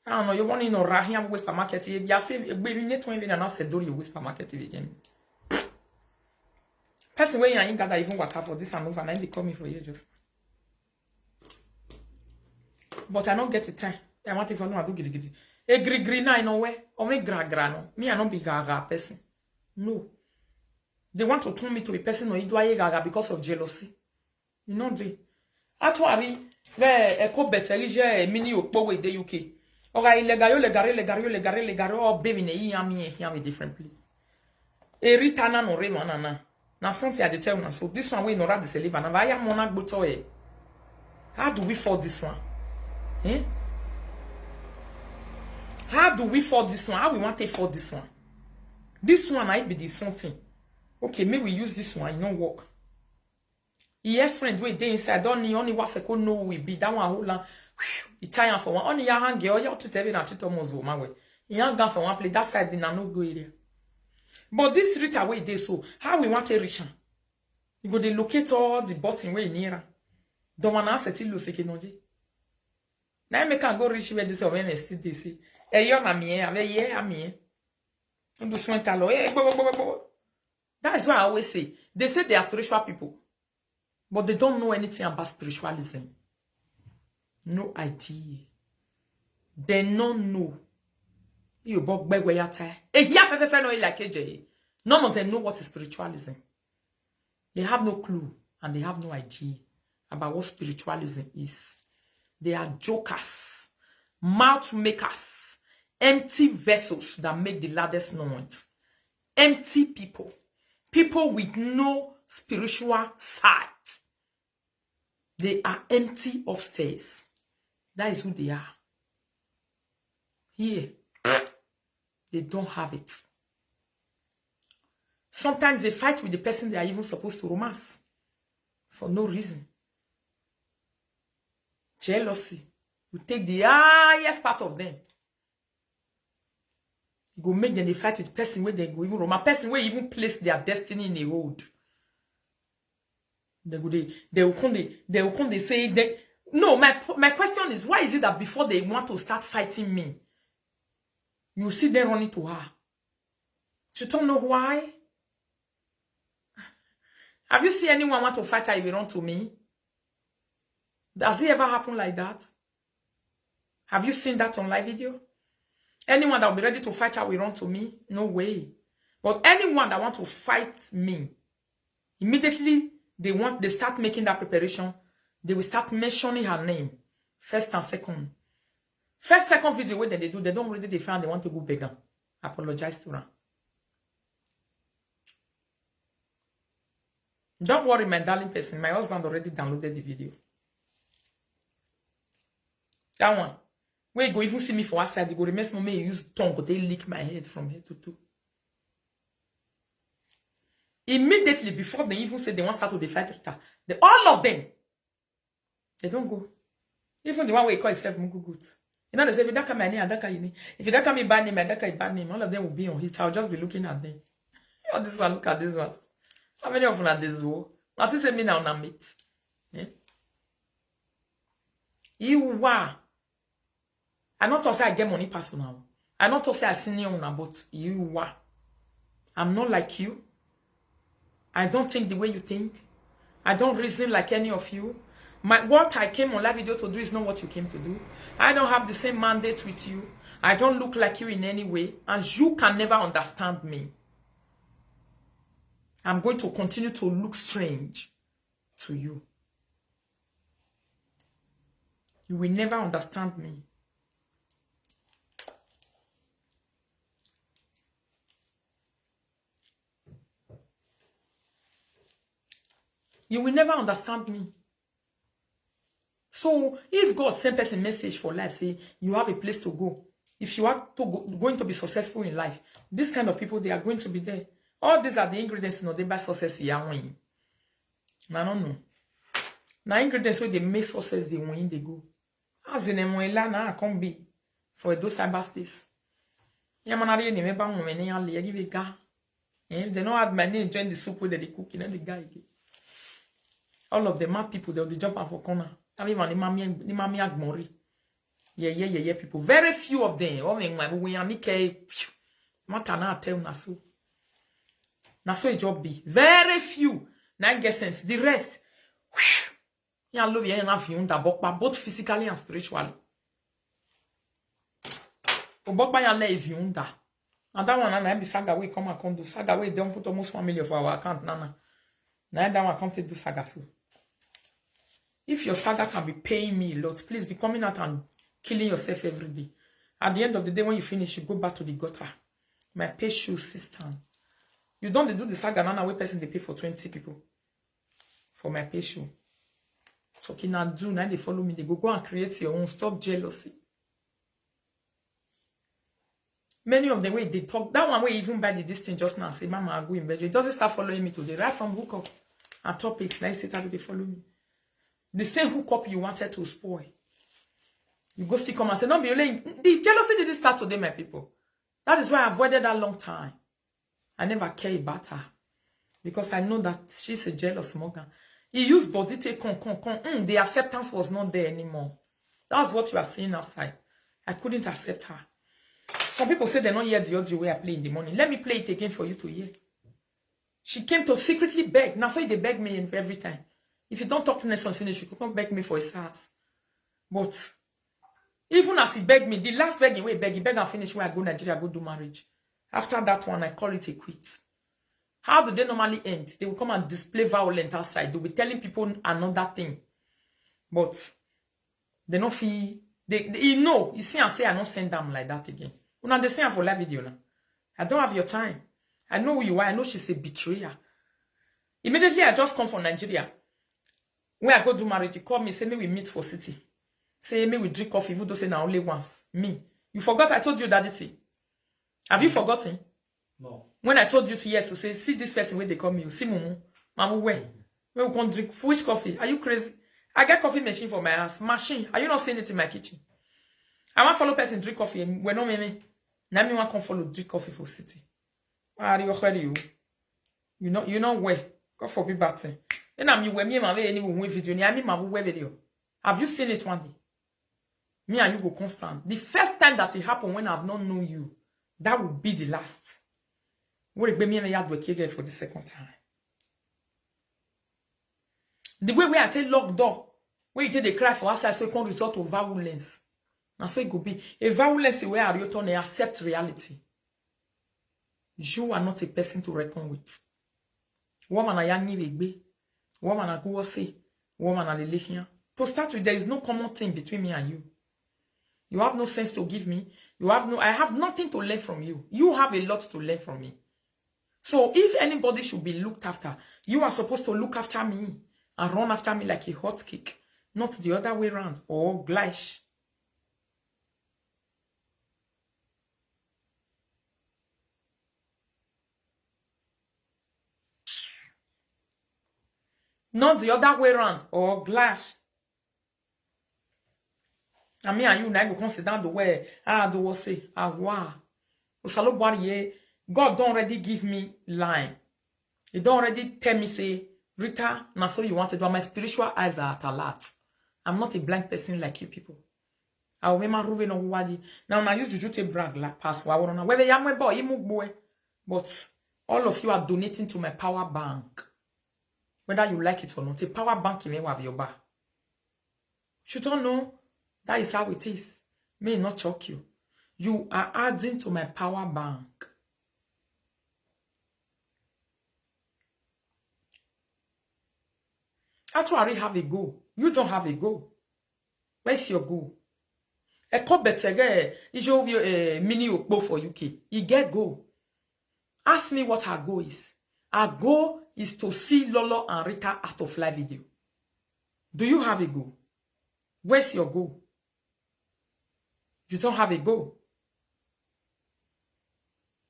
I don't know, you want to know Rahim West Supermarket. You say, baby, net when you not say, do you West Supermarket again? Person where you ain't gather even work out for this and over, and they call me for you just. But I don't get the time. I want to follow and do giddy giddy. A green green, I know where. Or me gra gra no. Me, I don't be gra gra person. No. They want to turn me to a person or do I gaga because of jealousy. You know the. Actually, where a co better is a mini okpo with the U K. Or I legario legario legario legario legario or baby ne yami here with different place. A ritana no remanana. Now something I dey tell una. So this one we no rat the liver. Now I am on a eh. How do we fall this one? Eh? How do we fall this one? How we want to fall this one? This one I be the something. Okay, may we use this one. It no work. Yes, friend, we dey inside. Don't need only what feko know we be that one whole land. He tie am for one. Only your hand girl, you to tell me that you almost go my way. He hang am for one place. That side, na no go area. But this Rita way dey so, how we want to reach am? You go dey locate all the button wey near am. Don't want to say till you say no je. Now make am go reach where this of M S T dey say. Eh, you na me, eh, ave ye, am me. Don't do swing talo. Eh, go, go, go, go, go. That is why I always say, they say they are spiritual people, but they don't know anything about spiritualism. No idea. They don't know. You bok beg where you tie. Eh, yeah, fe, fe, fe, no, like A J. None of them know what is spiritualism. They have no clue and they have no idea about what spiritualism is. They are jokers, mouth makers, empty vessels that make the loudest noise. Empty people, people with no spiritual sight. They are empty upstairs. That is who they are. Here, they don't have it. Sometimes they fight with the person they are even supposed to romance for no reason. Jealousy will take the highest part of them. You go make them dey fight with person where they go even romance, person where even place their destiny in a hold. They go they they will come they they will come they say if they no my my question is, why is it that before they want to start fighting me, you see them running to her? You don't know why? Have you seen anyone want to fight her if you run to me? Does it ever happen like that? Have you seen that on live video? Anyone that will be ready to fight her will run to me? No way. But anyone that want to fight me, immediately they want they start making that preparation. They will start mentioning her name first and second. First, second video where they do, they don't really define. They want to go beg her, apologize to her. Don't worry, my darling person. My husband already downloaded the video. That one. Where you go even see me for outside, you go remain small, may you use tongue, go they lick my head from head to toe. Immediately before they even say they want start to dey fight Rita, the all of them, they don't go. Even the one where he call himself Mugugut. You know, they say, if you don't come my name, I don't call your name. If you don't call me by name, I don't call you by name. All of them will be on hit. I'll just be looking at them. All this one, look at this one. How many of una this wo? What is it mean now, na meet? Eh? You are. I not to say I get money personal. I not to say I senior una, but you are. I'm not like you. I don't think the way you think. I don't reason like any of you. My what I came on live video to do is not what you came to do. I don't have the same mandate with you. I don't look like you in any way, and you can never understand me. I'm going to continue to look strange to you. You will never understand me. You will never understand me. So if God send person message for life, say you have a place to go. If you are to go, going to be successful in life, this kind of people, they are going to be there. All these are the ingredients in Odeba success. I don't know. Now ingredients where they make success, they win, they go. As in Emoila, now I can't be for those cyberspace. Yamana, remember when I give a guy. Eh, they don't add my name, join the soup where they cook, you know, the guy again. All of the mad people, they'll jump out for corner. I mean, the mommy, the mommy Agmori. Yeah, yeah, yeah, yeah, people. Very few of them. Oh, my, we are Nike. Matter now, tell na so. Na so it just be. Very few. Now get sense. The rest, whew, ya love ya na viunda, both physically and spiritually. Obokpa ya le viunda. And that one, and I be saga we come and come do. Saga we don't put almost one million for our account, nana. Now that one come to do saga so. If your saga can be paying me a lot, please be coming out and killing yourself every day. At the end of the day, when you finish, you go back to the gutter. My pay shoe system. You don't dey do the saga now, where person they pay for twenty people for my pay shoe. Talking now, do now they follow me. They go go and create your own. Stop jealousy. Many of them way they talk. That one way even buy the this thing just now. Say, Mama, I go in bed. It doesn't start following me today. Right from hook up and topics. Now you sit out they follow me. The same hook up you wanted to spoil. You go still come and say, no, be only the jealousy didn't start today, my people. That is why I avoided that long time. I never care about her because I know that she's a jealous mother. He used body take come, come, come. Mm, the acceptance was not there anymore. That's what you are seeing outside. I couldn't accept her. Some people say they don't hear the audio where I play in the morning. Let me play it again for you to hear. She came to secretly beg. Now so they beg me every time. If you don't talk to Nelson Sine, she could come beg me for his house. But even as he begged me, the last begging way beg, he beg and finish where I go Nigeria, go do marriage. After that one, I call it a quit. How do they normally end? They will come and display violence outside. They'll be telling people another thing. But they don't feel they, they you know, you see and say I don't send them like that again. Una they say am for live video now. I don't have your time. I know who you are. I know she's a betrayer. Immediately I just come from Nigeria. When I go do marriage, you call me, say me we meet for city. Say me we drink coffee, even though say na only once. Me. You forgot I told you that thing. Have you forgotten? No. When I told you to yes to say, see this person where they call me, you see Mumu, Mamu where? Where we can drink foolish coffee? Are you crazy? I get coffee machine for my house. Machine. Are you not seeing it in my kitchen? I want follow person drink coffee and we're not me. Now me want come follow drink coffee for city. Are you ready? You know, you know where? God forbid bad thing. Then I'm you where me and my any one video. Ni I mean my where video. Have you seen it one day? Me and you go constant. The first time that it happened when I've not known you, that would be the last. What if me and you had to for the second time? The way where I take lock door, where you take the cry for outside, so it can result of violence. Now so it could be a violence where I return and accept reality. You are not a person to reckon with. Woman, I am Woman, I go say. Woman, I lay here. To start with, there is no common thing between me and you. You have no sense to give me. You have no, I have nothing to learn from you. You have a lot to learn from me. So if anybody should be looked after, you are supposed to look after me and run after me like a hot cake, not the other way around. Oh, glash. Not the other way around. Oh, glash. I mean, and you now go come sit down the way. Ah, the was say, ah, wow. Osalo Bwariye, God don't already give me line. He don't already tell me, say, Rita, now so you want to do. My spiritual eyes are at alert. I'm not a blind person like you people. I will remember Ruve no Wadi. Now, I use juju to brag like pass. Whether you are donating to my power bank, whether you like it or not, a power bank in your bar. You don't know. That is how it is. May not shock you. You are adding to my power bank. Actually have a goal. You don't have a goal. Where's your goal? A call better. Is your mini okpo for U K. You get goal. Ask me what her goal is. Her goal is to see Lolo and Rita out of live video. Do you have a goal? Where's your goal? You don't have a goal.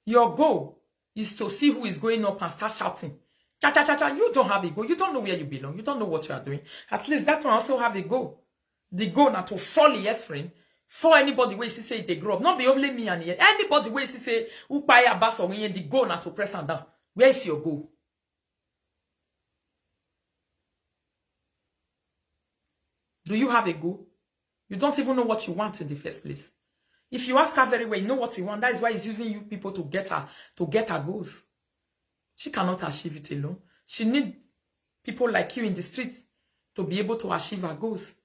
Your goal is to see who is going up and start shouting. Cha cha cha cha. You don't have a goal. You don't know where you belong. You don't know what you are doing. At least that one also have a goal. The goal not to fall, yes, friend. For anybody where you say they grow up, not be only me and here. Anybody where you say upaya bass or the goal not to press and down. Where is your goal? Do you have a goal? You don't even know what you want in the first place. If you ask her very well, you know what you want. That is why he's using you people to get her to get her goals. She cannot achieve it alone. She need people like you in the streets to be able to achieve her goals.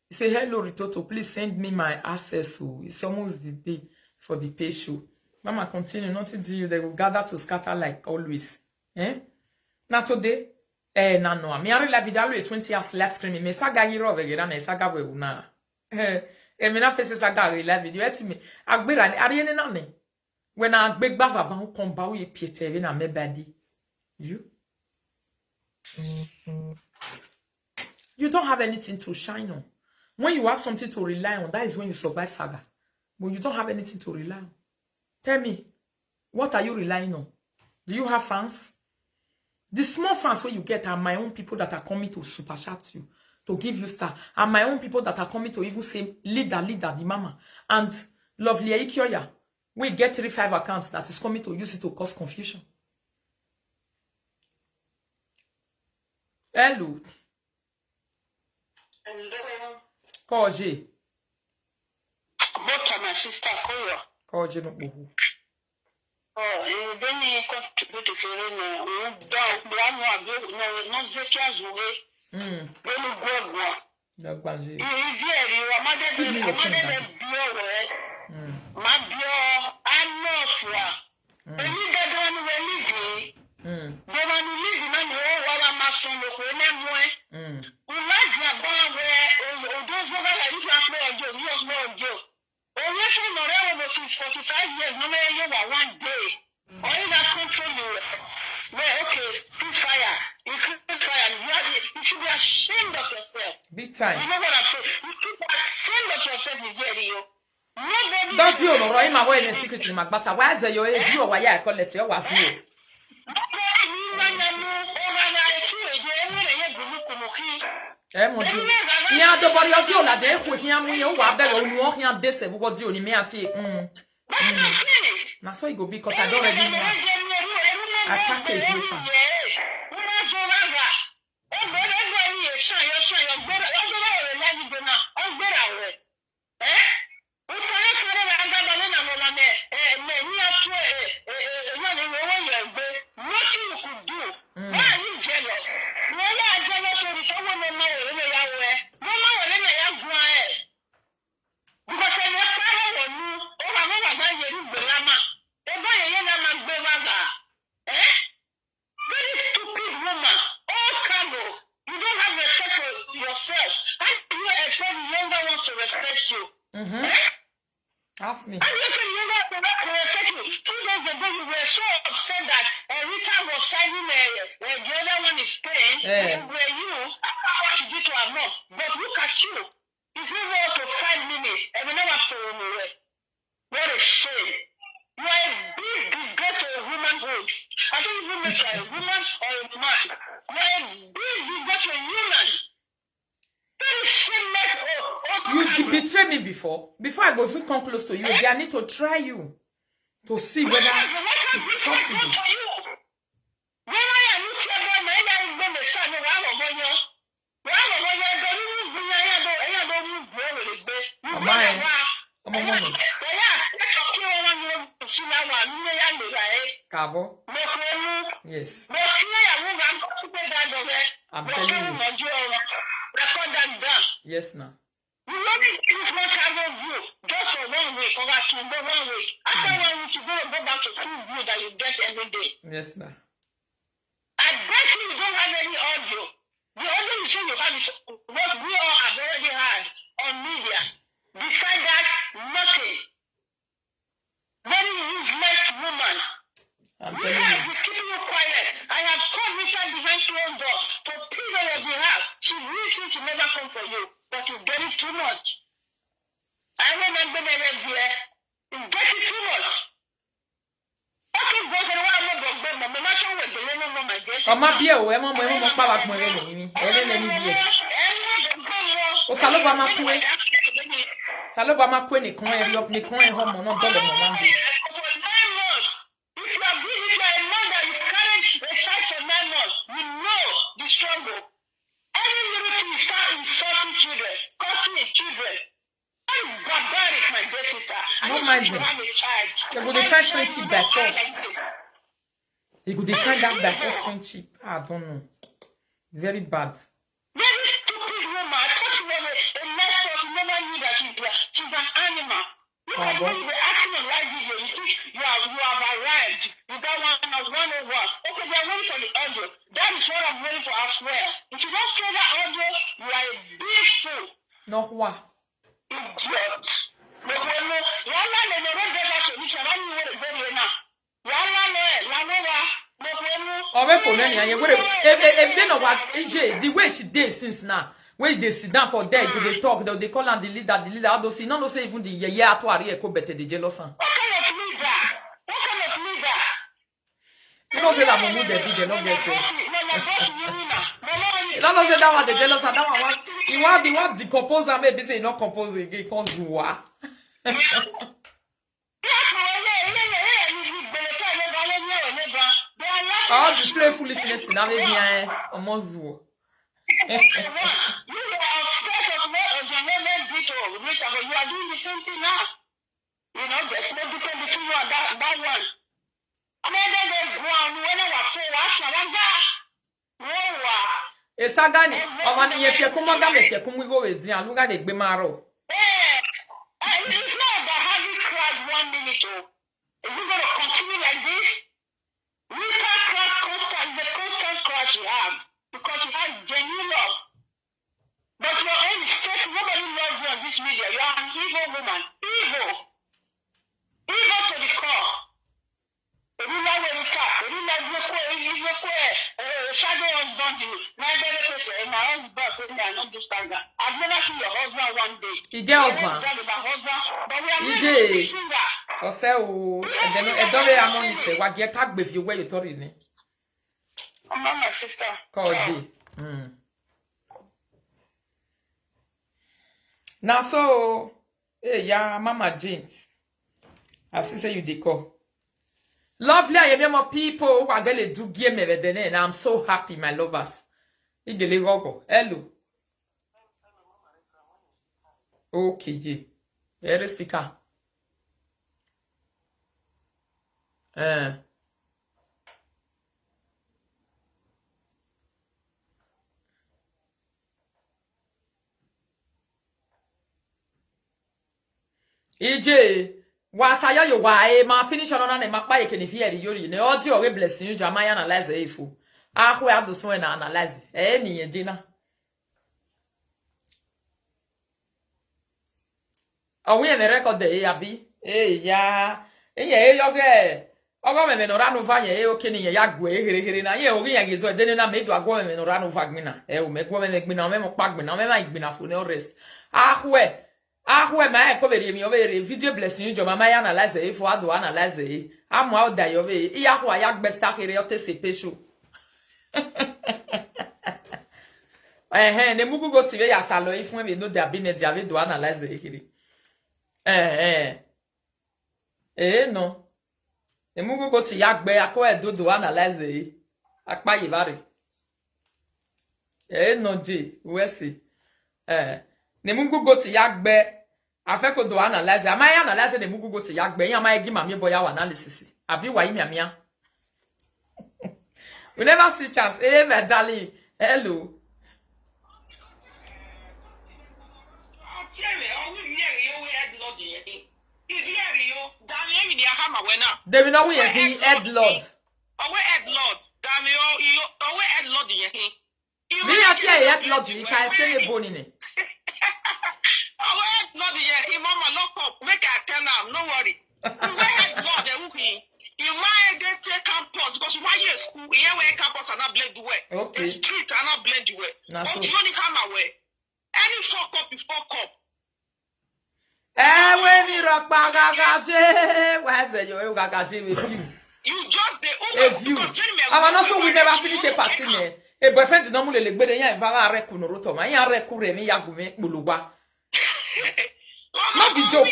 He say, "Hello, Ritoto, please send me my access. Oh, it's almost the day for the pay show." Mama, continue. Nothing to you. They will gather to scatter like always. Eh? Now today, eh, na no. Me, I realize video always twenty hours live streaming. Me saga hero vegera me saga we una. Eh, eh, me na face saga re live video. Eti me. Agbera ni, are ni na me. When I beg bava ba come ba we piete we na me body. You? You don't have anything to shine on. When you have something to rely on, that is when you survive saga. But you don't have anything to rely on. Tell me, what are you relying on? Do you have fans? The small fans where you get are my own people that are coming to super chat you, to give you star, are my own people that are coming to even say, "Leader, leader, the mama." And Lovely Ikioya, we get three, five accounts that is coming to use it to cause confusion. Hello. Hello. Koje. Bota, my sister, Koyo. Koje no buhu. Oh, eh, then you contribute to Kere na. Uda, Blamo, Ago, no, no, Zekia Zure. Mm. Benu Gwegwa. Dagbaji. Ivieri, Amade, Give me your Amade, phone, Daddy. Bio, eh. Mm. Ma Bio, Anofra. Mm. Eni dada ni we live. Mm. Dada ni live na ni o wa wa ma son lo ko ne mo e. Mm. Ulaji agba we, o, odo zo ga la, you can play ojo, you can play ojo. Onye so no re wo since forty-five years, no me yo wa one day. Or you that control you. Well, okay, ceasefire. You create fire. You, are, you should be ashamed of yourself. Big time. You know what I'm saying? You should be ashamed of yourself, Nigeria. Nobody Don't should you know, Roy, my boy, in a secret in my butter. Why is your age? You are why I call it your was you. Nobody, you know, no, no, or I tell you, you know, you know, you know, Eh, mon Dieu. Ihe adọbọrọ ọdị ụla dị ekwu ihe amụ ihe ụwa abịaghị onu ọhịa dese bụ ọdị onime ati. Mm. That's what I'm saying. Na so e go be because I don't already know. I package later. Nothing you could do. Mm. Why are you jealous? Why are you jealous? Because ẹni ẹ pààrọ̀ wọ̀ ní ọmọ àwọn bàbá yẹn ń gbé lámà. Ẹ bá yẹn yẹn náà máa gbé wá gà. Eh? Very stupid woman. All cargo. You don't have respect for yourself. How do you expect the younger ones to respect you? Mm-hmm. Eh? Ask me. How do you think the younger ones will respect you? Two days ago, you were so upset that uh, Rita was signing uh, uh, the other one is paying. Eh. If it were you, I don't know what you did to her mom. But look at you. If you were to five minutes, I will never throw you away. What a shame. You are a big disgrace to a womanhood. I don't even know if you are a woman or a man. You are a big disgrace to a human. Very shameless. Oh, oh, You d- betray me before. Before I go even come close to you again, I need to try you to see whether it's possible. Whether you are not your boy, my area is going to start, no, I will go here. Why am I going to do you? I don't move. Where will it be? You Am go I? there, why? Ọmọ mọ nù. Ẹ̀yà àṣẹ́kọ̀ọ́ kí wọ́n wá ní oṣù láwọn àlùmọ́ yá lè rà ẹ́. Kàbọ̀. Mo kò mú. Yes. Mo tí ìyàwó wa ń kọ́ sí pé dáadọ́ rẹ. I'm Mo telling kọ́ you. Mọ́jú ọ̀rọ̀. Record that down. Yes, na. You only give one thousand view just for one week or two, go one week. After one week, you go go back to two view that you get every day. Yes, na. I bet you you don't have any audio. The only thing you have is what we all have already heard on media. Beside that, nothing. Very useless woman. I'm Rita telling has you. Been keeping you quiet. I have called Rita behind closed door to plead on your behalf. She really thinks she never come for you, but it's getting too much. I remember when I left here. It's getting too much. Okay, go to the one more, but, but, but, but, not sure what the woman, my dear sister. Ọma bie o, ẹ mọ mọ, ẹ mọ mọ pa wa gbọn ẹrẹ lẹ́yìn mi. Ẹrẹ lẹ́yìn bie. Ẹ mọ, but, but, but, O Saloba ma kú ẹ. Saloba ma kú ẹ nìkan ẹ rí ọ, nìkan ẹ họmọ náà dọ́lọ̀ mọ̀ wá ń bẹ. For nine months, if you are good, if you are a mother, you carry a child for nine months, you know the struggle. Every little thing you start insulting children, cursing children. Very barbaric, my dear sister. I No don't mind think you them. Have a child. They go dey find friendship by force. They go dey find that by force friendship. I don't know. Very bad. Very stupid woman. I thought she was a, a nice person. Never knew that she's, a, she's an animal. Look at the way you were acting on live video. You think you have, you have arrived. You got one, one oh one. Okay, they are waiting for the audio. That is what I'm waiting for as well. If you don't play that audio, you are a big fool. No, what? Idiot. Mokonu. Yala le no ro de ba so ni sara ni wo de na. Yala le la no wa. Mokonu. Ọbẹ fo nani aye were e e e de no wa ije the way she dey since now. When they sit down for there, go dey talk, they, they call am the leader, the leader. All those things. No, no say even the yeye atuari eko better dey jealous am. What kind of leader? What kind of leader? You know say that mumu dey be, they no get sense. You don't know say that one dey jealous am. That one, one, he want, he want decompose am, maybe say he no compose again, cause you are. All display foolishness in that maybe, eh, almost. You were upset at what Ojanlele did to Rita, but you are doing the same thing now. You know, there's no difference between you and that, that one. I mean, they go on when I was so rash, I wonder. Whoa. Esagani, ọmọ ni ye fie kuma ga me fie kuma go we din aluga de gbe maro. Eh, eh, it's not about having cried one minute, oh. Is it gonna continue like this? You can't cry constant, the constant cry you have, because you have genuine love. But your own is fake. Nobody loves you on this media. You are an evil woman. Evil. Evil to the core. If you love when you talk, if you love your core, if you core, uh, shadow husband, you, my brother say, my husband say, me, I don't do saga. I've never seen your husband one day. He get husband. Talk about husband, but we are not Ije. Singer. Ose o, e de no, e don le amon ni se, wa je ka gbe fi we yo tori ni. Mama, my sister. Ko di. Mm. Now so, hey, yeah, Mama James. I see say you dey call. Lovely, I am more people who are gonna do game me then. I'm so happy, my lovers. Igele gogo. Hello. Okay, yeah. Very speaker. Eh. Ije, wa sayo yo wa e ma finish on na ma pa e ke ni fi eri yori ne audio we blessing you jama ya analyze e fu. Ahwe adu so na analyze. E ni ye dina. Awi en record de abi. E ya. E ye e yo ge. Ogo me me no ranu va ye e o ke ni ye ya gwe here here na ye o ge ya ge zo de na me do ago me me no ranu va gbina. E o me gwo me me gbina, me mo pa gbina, me ma gbina fu ne o rest. Ahwe. Ahwe ma e ko be re mi o be re video blessing you jama ma ya analyze e fu adu analyze e. Amu o da yo be. I ya hu ya gbe sta here o te se pe show. Eh eh, ne mugu go tive ya salo e fu e be no de abi ne de abi do analyze e kiri. Eh eh. Eh no. Ne mugu go ti ya gbe ako e do do analyze e. Apa yi vare. Eh no je, we si. Eh. Ne mugu go ti ya gbe. Afe ko do analyze. Ama ya analyze ne mugu go ti ya gbe. Ya ma e gi ma mi boya wa analysis. Abi wa imi amia. We never see chance. Hey, my darling. Hello. They will not win a head lord. Owe head lord. Dami o iyo owe head lord yẹn hin. Me ya ti head lord you can explain a bone in it. Owe head lord yẹn hin mama lock up make I tell am no worry. Owe head lord e wuhi. You might get take campus because why you school here where campus are not blend well. Okay. The street are not blend well. Na so. But you only come away. Any fuck up, you fuck up. Ewe mi rokpa gagaje. Why is it your gagaje with you? You just the If you, because when me I was also we never finish a party me. A boyfriend no mule legbere ya vara reku no roto ma ya reku re ni yagume kpolugba. No be joke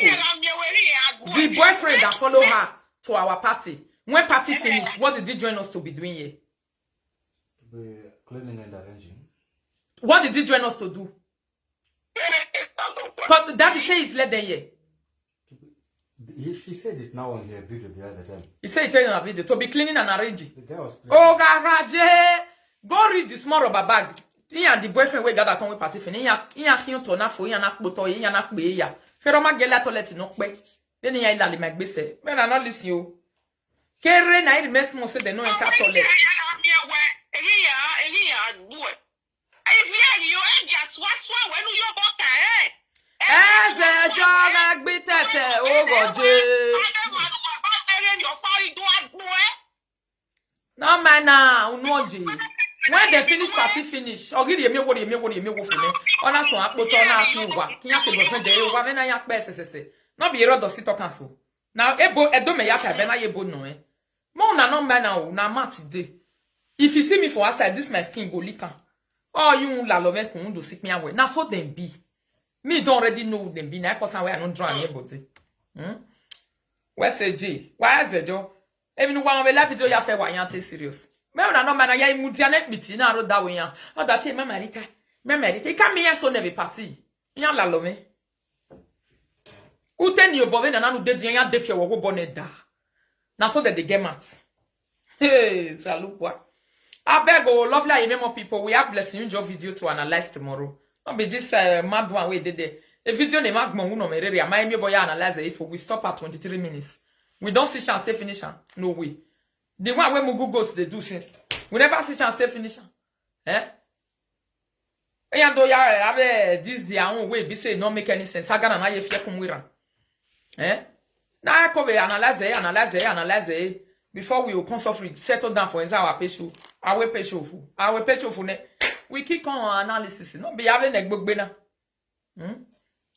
o. The boyfriend that follow her to our party. When party finish, what did he join us to be doing here? To be cleaning and arranging. What did he join us to do? But daddy say it's let them here. He, she said it now on her video the other time. He said it on her video to be cleaning and arranging. The guy was cleaning. Oh, gagaje. Go read the small rubber bag. He and the boyfriend wey gather come with party fin. He and he and him to na fo. He and na kpoto. He and na pe ya. Fero ma gela toilet no pe. Then he and my gbese. Men are not listening o. Kere na it makes more say they no enter toilet. Eze joga gbitete ogoje. No man na unu oje. When they finish party finish, ogiri emi wo emi wo emi wo fune. Ona so akpoto na akun wa. Kinya ke boyfriend de wa me na ya pe sesese. No be ero do si tokan so. Now ebo edo me ya ka be na ye bo no eh. Mo na no man na o na mat dey. If you see me for outside, this my skin go lick am. Oh, you la love me kun do sick me away. Na so dem be. Me don already know who dem be. Na cause why I no draw anybody. Hmm? Where say J? Why is it Joe? Even one way life video ya fe wa yan take serious. Me una no man ya imu dia ne biti na ro da we yan. Oh, that is Mama Rita. Mama Rita. It can be so never party. Yan la love me. Ute ni obo we na nanu de dia ya de fi owo bo ne da. Na so that they get mad. Hey, salukwa. I beg, oh, lovely, I more people. We have blessing you your video to analyze tomorrow. Not be this uh, mad one way did there. A video name Agmo Uno Merere. Am I me boy analyze it if we stop at twenty-three minutes? We don't see chance to finish am. No way. The one where Mugu goats they do since. We never see chance to finish am. Eh? And though ya have this their own way, be say no make any sense. Sagana na ye fear come with am. Eh? Na ko be analyze, analyze, analyze. Before we will come suffer, settle down for inside our pesho. Our pesho fu. Our pesho fu ne. We keep on analysis. No be having a gbogbo na. Hmm?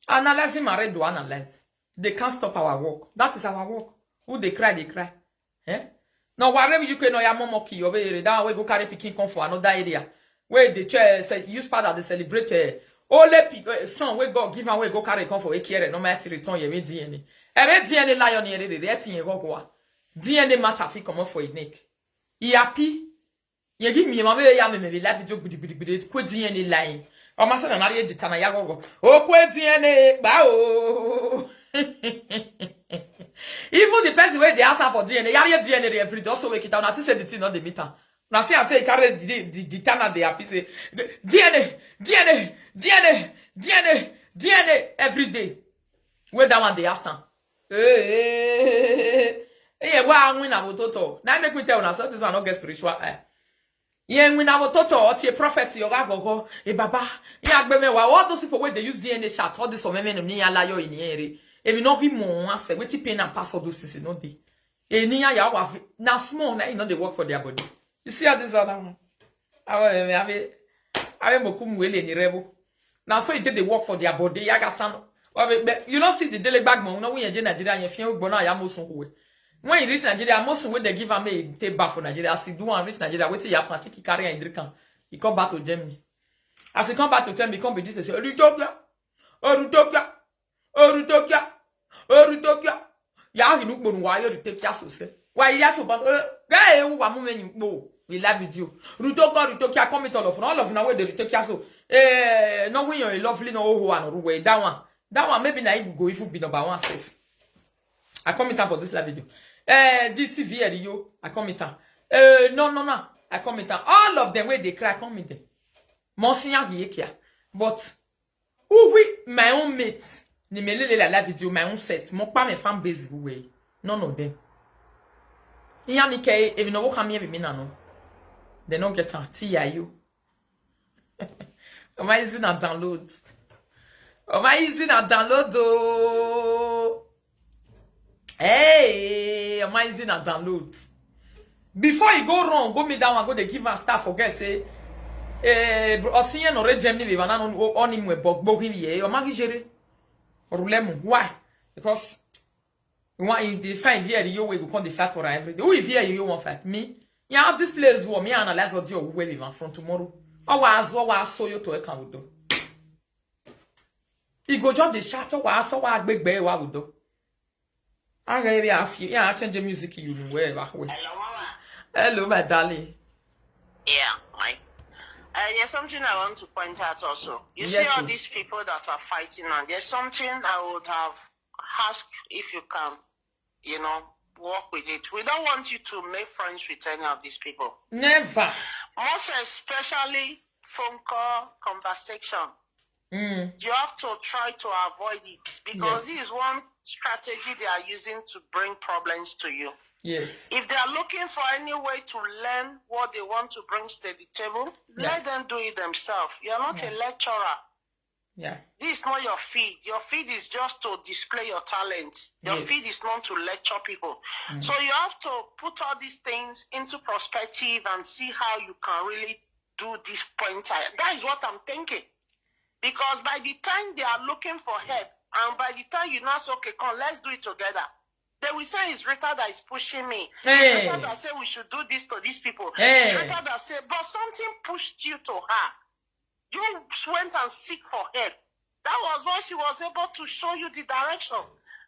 Analyzing my do analyze. They can't stop our work. That is our work. Who they cry, they cry. Eh? No, whatever you can know, ya momo ki over here. That way go carry picking come for another area. Where the chair say use powder they celebrate uh, Only pe- eh, son wey God give am, wey go carry come for A K R, no matter return here with D N A. Every D N A lion here, they, they, they, go go. D N A matter fit comot for his neck. He happy. Ye give me, mama, ya me, me, life video, bidi, bidi, bidi, kwe D N A line. O ma se na nari edita na ya go go. O kwe D N A, ba o. Even the person wey dey ask am for D N A, yari D N A every day. Also wake it out. Na think say the thing no dey meet am. Na say I say e carry the the the tana dey happy say D N A, D N A, D N A, D N A, D N A every day. Wey that one dey ask am. Hey, hey, hey, hey. Hey, why I win about toto? Now make me tell una so this one no get spiritual eye. Yeah, win about toto or tie prophet your go go. Hey baba, yeah, agbemewa. All those people wey dey use D N A chart, all this of men no ni alayo in here. If you no be more one say wetin pain and pass all those things, e no dey. Eniyan ya wa fi- na small na e no dey work for their body. You see how this other one? Awe me ave ave mokum wele ni rebo. Na so e take dey work for their body. Yaga san. Wa be- be- You don't see the daily bag mo. No we je Nigeria yen fien ugbo na ya mo sun we. When he reach Nigeria, most wey they give am, make e take back for Nigeria. As he do and reach Nigeria, wetin he happen? I think he carry and drink am. He come back to Germany. As he come back to Germany, he come be this. He say, "Orutokia, Orutokia, Orutokia, Orutokia." Ya he look bonu wa yo take ya so say. Why ya so ban? Guy, who wa mu me you go? We live video. Rutokia, Rutokia, come it all of all of now wey dey Rutokia so. Eh, no win your lovely no who and Oruwe. That one, that one maybe na you go even be number one safe. I come in time for this live video. Eh, this V L yo, I come in time. Eh, no, no, no, I come in time. All of them where they cry, come in them. Monsignor Giekia. But who we my own mate? Ni me lele la live video, my own set. Mo pa me fan base who way. None of them. Iya ni ke even no come here me na no. They no get am. T I U. Am I easy na download? Am I easy na download? Oh, hey, am I easy na download? Before you go wrong, go me down and go they give and start forget say, eh, bro, Osinye no re Germany be banana on him we bog bog him ye. Am I jere? Rulemu. Why? Because you want you define V L U way go come the fight for every day. Who if V L U want fight me? Yeah, this place war me analyze audio who will be from tomorrow. Our as our so you to account with them. He go just the shatter wa so wa gbegbe wa with them. I really have you. Yeah, I change the music you know where back way. Hello, mama. Hello, my darling. Yeah, my. Uh, there's something I want to point out also. You see Yes, all sir. these people that are fighting now. There's something I would have asked if you can, you know, work with it. We don't want you to make friends with any of these people. Never. Most especially phone call conversation. Mm. You have to try to avoid it because Yes. this is one strategy they are using to bring problems to you. Yes. If they are looking for any way to learn what they want to bring to the table, Yeah. let them do it themselves. You are not a Yeah. lecturer. Yeah. This is not your field. Your field is just to display your talent. Your Yes. field is not to lecture people. Mm. So you have to put all these things into perspective and see how you can really do this point. I- That is what I'm thinking. Because by the time they are looking for help, and by the time you now say, "Okay, come, let's do it together," they will say, "It's Rita that is pushing me. It's Hey. Rita that say we should do this to these people. It's Hey. Rita that say," but something pushed you to her. You went and seek for help. That was why she was able to show you the direction.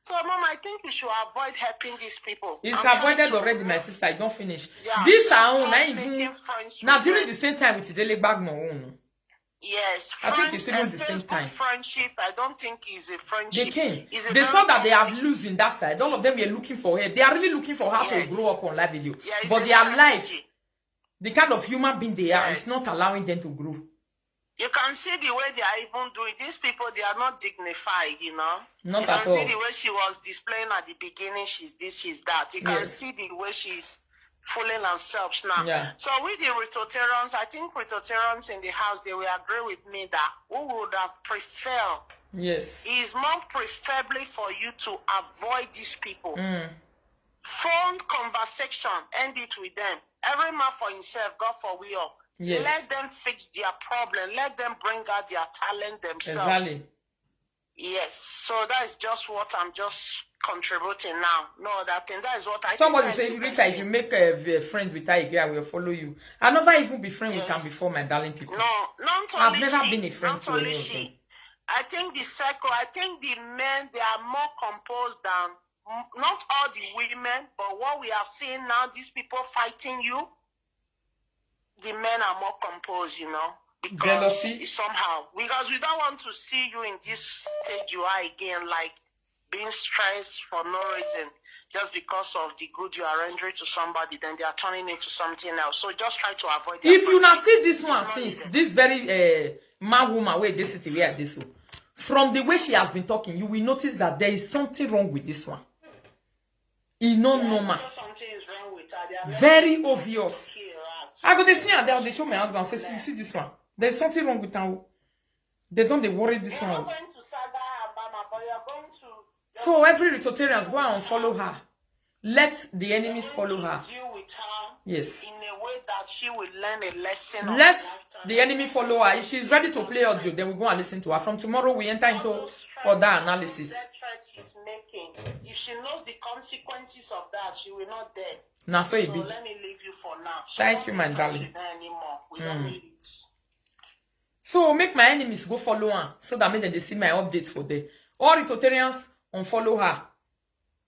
So, Mom, I think you should avoid helping these people. It's I'm trying avoided to already, my remove sister. I don't finish. Yeah, This our own. stop I even making friends now with during them. the same time with Dele Bagmo own. Yes, I think friends it's even and the same Facebook time. friendship, I don't think is a They friendship. came. It's a They very saw that they have toxic losing that side. All of them were looking for her. They are really looking for her to Yes. grow up on live video. Yeah, it's But a their life, strategy. the kind of human being they are, is Yes. not allowing them to grow. You can see the way they are even doing. These people, they are not dignified, you know. Not You at can see all. the way she was displaying at the beginning. She's this, she's that. You can Yes. see the way she's fooling herself now. Yeah. So with the Ritoterans, I think Ritoterans in the house, they will agree with me that we would have preferred Yes. It is more preferably for you to avoid these people. Mm. Phone conversation, end it with them. Every man for himself, God for we all. Yes. Let them fix their problem. Let them bring out their talent themselves. Exactly. Yes, so that is just what I'm just contributing now. No other thing. That is what I Somebody think I say, do Rita, best if you in. Make a, a friend with her again, I will follow you. I never even be friend with them Yes. Before, my darling people. No, not I've only never she, been a friend not to only any of she. Them. I think the circle, I think the men, they are more composed than, m- not all the women, but what we have seen now, these people fighting you, the men are more composed, you know, because Jealousy. Somehow, because we don't want to see you in this stage you are again, like being stressed for no reason, just because of the good you are rendering to somebody, then they are turning it to something else. So just try to avoid that. If you now see this one since, this very uh, man woman where this city where this so, from the way she has been talking, you will notice that there is something wrong with this one. E no normal. Something is wrong with her. They are very obvious. I go dey see am, they show my husband say, see, see this one. There's something wrong with am. They don't dey worry this one. Going to saga her mama, but you're going to. So every Rototarians, go and follow her. Let the enemies follow her. Deal with her. Yes. In a way that she will learn a lesson. Let the enemy follow her. If she's ready to play audio, then we go and listen to her. From tomorrow, we enter into other analysis. She's making. If she knows the consequences of that, she will not dare. Now, so it be. Let me leave you for now. Thank you, my darling. Anymore. We don't need it. So make my enemies go follow am so that make dem dey see my update for there. All Rototarians unfollow her.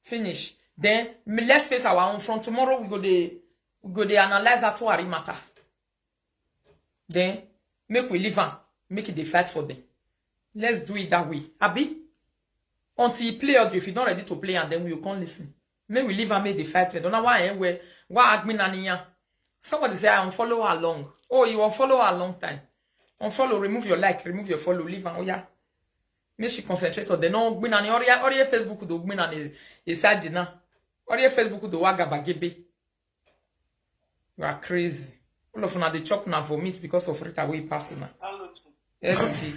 Finish. Then let's face our own front. Tomorrow we go dey we go dey analyze that Tuari matter. Then make we leave am, make it dey fight for them. Let's do it that way. Abi? Until he play audio, if you don't ready to play, and then we will come listen. Make we leave am, make the fight. Don't know why, eh, where, why Agminaniya? Somebody say, I unfollow her long. Oh, you unfollow her long time. Unfollow, remove your like, remove your follow, leave am. Oh, yeah. Make she concentrate on the no Gminani or your Facebook do Gminani is sad dinner. Or your Facebook do Wagabagebe. You are crazy. All of una dey chop na vomit because of Rita wey pass una. Hello, G.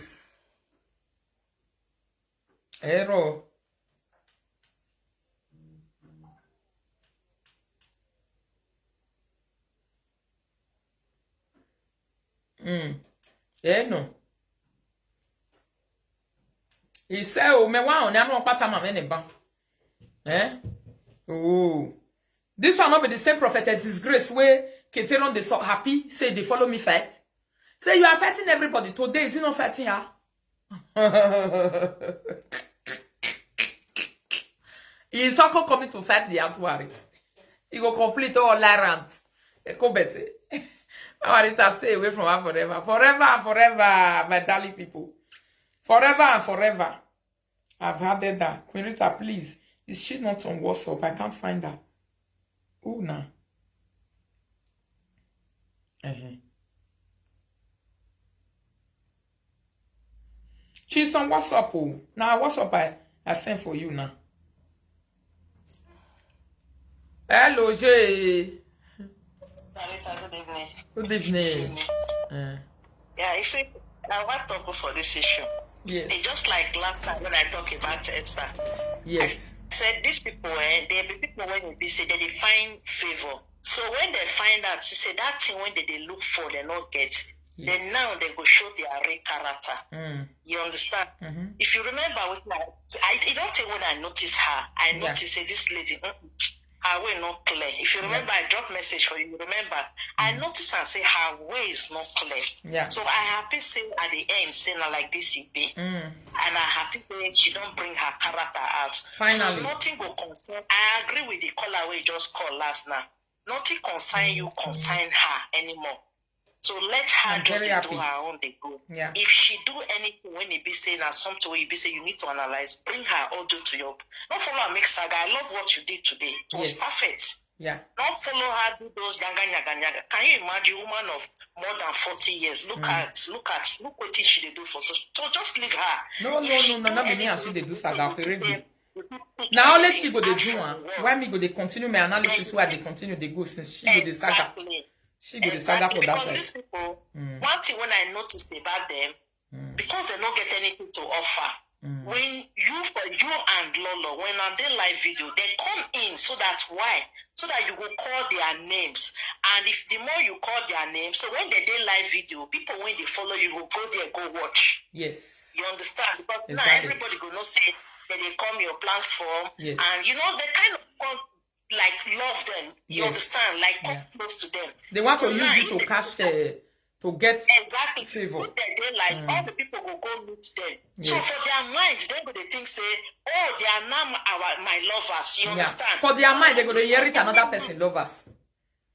Error. Mm. Eh, no. He said, oh, me wa on ya no pata ma me ne ban. Eh? Oh. This one not be the same prophet a disgrace where Keteron dey so happy, say they follow me fight. Say you are fighting everybody. Today is he not fighting her? He's also coming to fight the Atuari. He go complete all that rant. Ekobete. Marita, stay away from her forever. Forever and forever, my darling people. Forever and forever. I've had that. Queen Rita, please. Is she not on WhatsApp? I can't find her. Who now? Uh-huh. She's on WhatsApp. Oh. Now WhatsApp I, I sent for you now. Hello, Jay. Sarita, good evening. Good evening. Good evening. Uh. Yeah, you see, I want to go for this issue. Yes. It's just like last time when I talk about Esther. Yes. I said these people, eh, they be people when they say they find favor. So when they find out, she said that thing when they, they look for, they not get. Yes. Then now they go show their real character. Mm. You understand? Mm-hmm. If you remember, with my, I, you don't think when I notice her, I notice say this lady, mm-mm, her way not clear. If you remember, I dropped message for you. Remember, I notice and say her way is not clear. Yeah. So I happy say at the end, say na like this it be. Mm. And I happy say she don't bring her character out. Finally. So nothing go concern. I agree with the caller we just call last now. Nothing concern you, concern her anymore. So let her just do her own, they go. Yeah. If she do anything when it be saying or something where you be say you need to analyze, bring her audio to your. Don't follow and make saga. I love what you did today. It was perfect. Yeah. Don't follow her do those yaga yaga yaga. Can you imagine woman of more than forty years? Look at, look at, look what she they do for so. So just leave her. No, no, no, no, not be me and she they do saga. Okay, ready. Now only she go dey do am. Why me go dey continue my analysis where I dey continue dey go since she go dey saga. Exactly. She go dey saga for that side. Because these people, one thing when I noticed about them, because they don't get anything to offer, When you, for you and Lolo, when on the live video, they come in so that why? So that you go call their names. And if the more you call their names, so when they dey live video, people when they follow you go go there, go watch. Yes. You understand? Because now Exactly. Everybody go know say that they come your platform. Yes. And you know, they kind of come like love them. You Yes. Understand? Like come Yeah. Close to them. They want to So use now, it if to they- cash the to get Exactly. favor. They, they like all the people go go meet them. So Yes. For their mind, they go they think say, oh, they are now our my lovers. You Yeah. Understand? For their So mind, they now go to hear it another enemies- person lovers.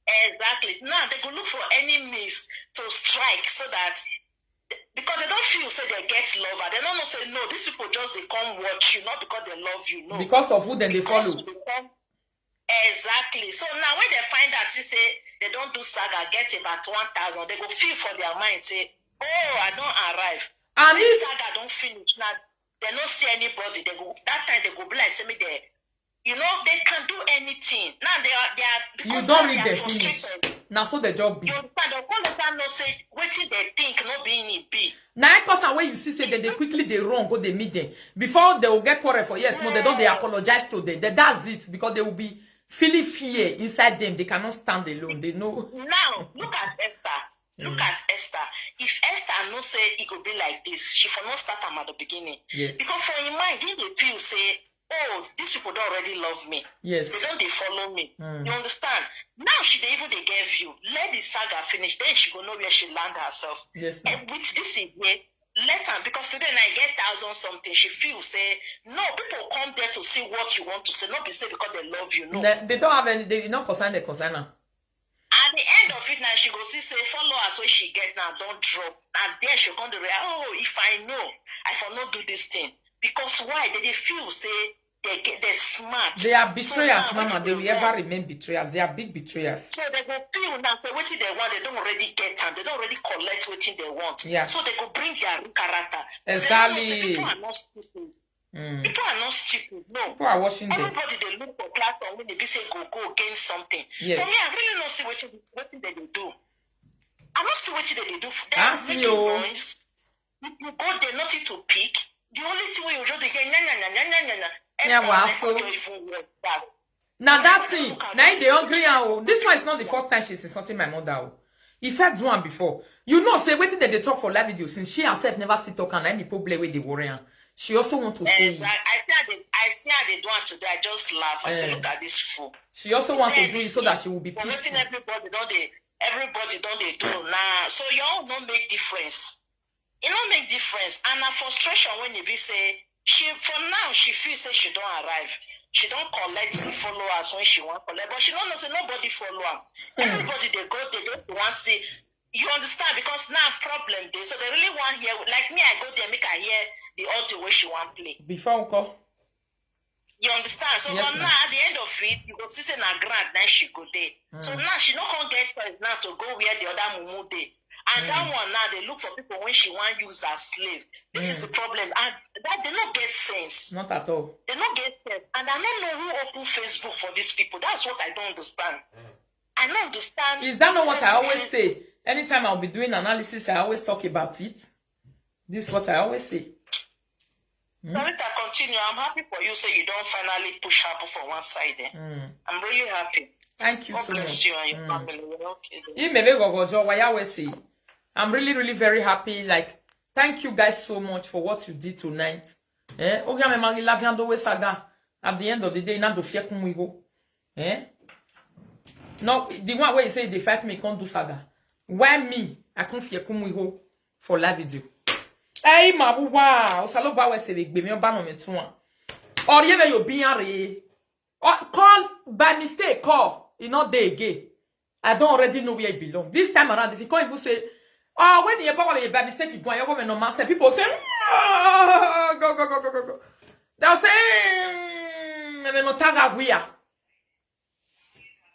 Exactly. Now they go look for enemies to strike so that because they don't feel say they get lover. They don't know say no, these people just they come watch you not because they love you. No. Because of who then they Because follow. they come- Exactly. So now when they find out, they say they don't do saga, get about one thousand. They go feel for their mind say, oh, I don't arrive. And When if saga don't finish now, they don't see anybody. They go that time they go be like say me there. You know they can do anything. Now they are they are you because don't now read they the are finish. Frustrated. Now so the job be. You understand? They call it and no say waiting they think no being it be. Now cause and when you see say that they quickly they run go they meet them before they will get quarrel for yes, no, they don't they apologize to them. That, that's it because they will be feeling fear inside them. They cannot stand alone. They know. Now look at Esther. Look at Esther. If Esther no say it could be like this, she for not start am at the beginning. Yes. Because for in mind, then they feel say, oh, these people don't already love me. They Yes. Don't they follow me. You understand? Now she they even they gave you. Let the saga finish. Then she go know where she land herself. Yes. And with this is here, let her because today I get thousand something. She feel say no people come there to see what you want to say. Not be say because they love you. No. They, they don't have any. They not concern the concern now. At the end of it now, she go see say followers wey she get now don drop. Na there she come dey realize, oh, if I know, I for no do this thing. Because why? They dey feel say they get they smart. They are So betrayers, now, mama. wetin They will they ever want- remain betrayers. They are big betrayers. So they go feel now say wetin they want, they don't already get am. They don't already collect wetin they want. Yeah. So they go bring their real character. But they don't know say Exactly. People are not stupid. Mm. People are not stupid. No. People are watching them. Everybody they look for platform when they be say go go against something. Yes. For me, I really not see what what they dey do. I not see what they dey do. They Ask are me, making oh. Noise. If you go there, nothing to pick. The only thing you just dey hear nya nya nya nya nya nya nya. Yeah, Esther, well, I so- can't even watch that. Now that Everybody thing, look at now you. they hungry and oh, this one is not the first time she's insulting my mother. Oh. If I do one before, you know, say waiting that they talk for live video since she herself never sit talk and any people play with the warrior. She also want to say Eh, it. I, I see how they, I see how they do it today. I just laugh. I say, Eh. Look at this fool. She also want to do it so that she will be But wetin peaceful. Everybody don't they, everybody don't they do now. So your own no make difference. It no make difference. And a frustration when you be say she for now she feel say she don't arrive. She don't collect the followers when she want collect, but she don't know say nobody follow her. Everybody they go, they don't want see. You understand? Because now problem dey. So they really want hear like me. I go there make I hear the audio where she want play. Before uncle. You understand? So Yes, but ma'am. Now at the end of it, you go see say na grand now she go there. So Mm. Now she no come get choice now to go where the other mumu dey. And that Mm. One now they look for people when she want use as slave. This is Mm. The problem. And that they no get sense. Not at all. They no get sense. And I don't know who open Facebook for these people. That's what I don't understand. I don't understand. Is that not what I Who always open say? Anytime I'll be doing analysis, I always talk about it. This is what I always say. Sarita, continue. I'm happy for you. Say you don't finally push her for one side. Eh? Mm. I'm really happy. Thank you God so bless much. You and your Mm. Family. You're okay. Imebe Gogojo, why I always say, I'm really, really very happy. Like, thank you guys so much for what you did tonight. Eh? Oge me mari laviando we saga. At the end of the day, na do fie kun wigo. Eh? No, the one where you say they fight me can't do saga. Why me? I can't fie kun wigo for live video. Hey, ma wa, osalo ba we se le gbe mi o ba no mi tun wa. Or ye me yo bi are. Or call by mistake, call. You not dey again. I don't already know where it belong. This time around, if you can't even say, oh, when you power you by mistake, you go and you go no man say people say, "Ah, go go go go go go." They'll say, mm, "Me no taga guia."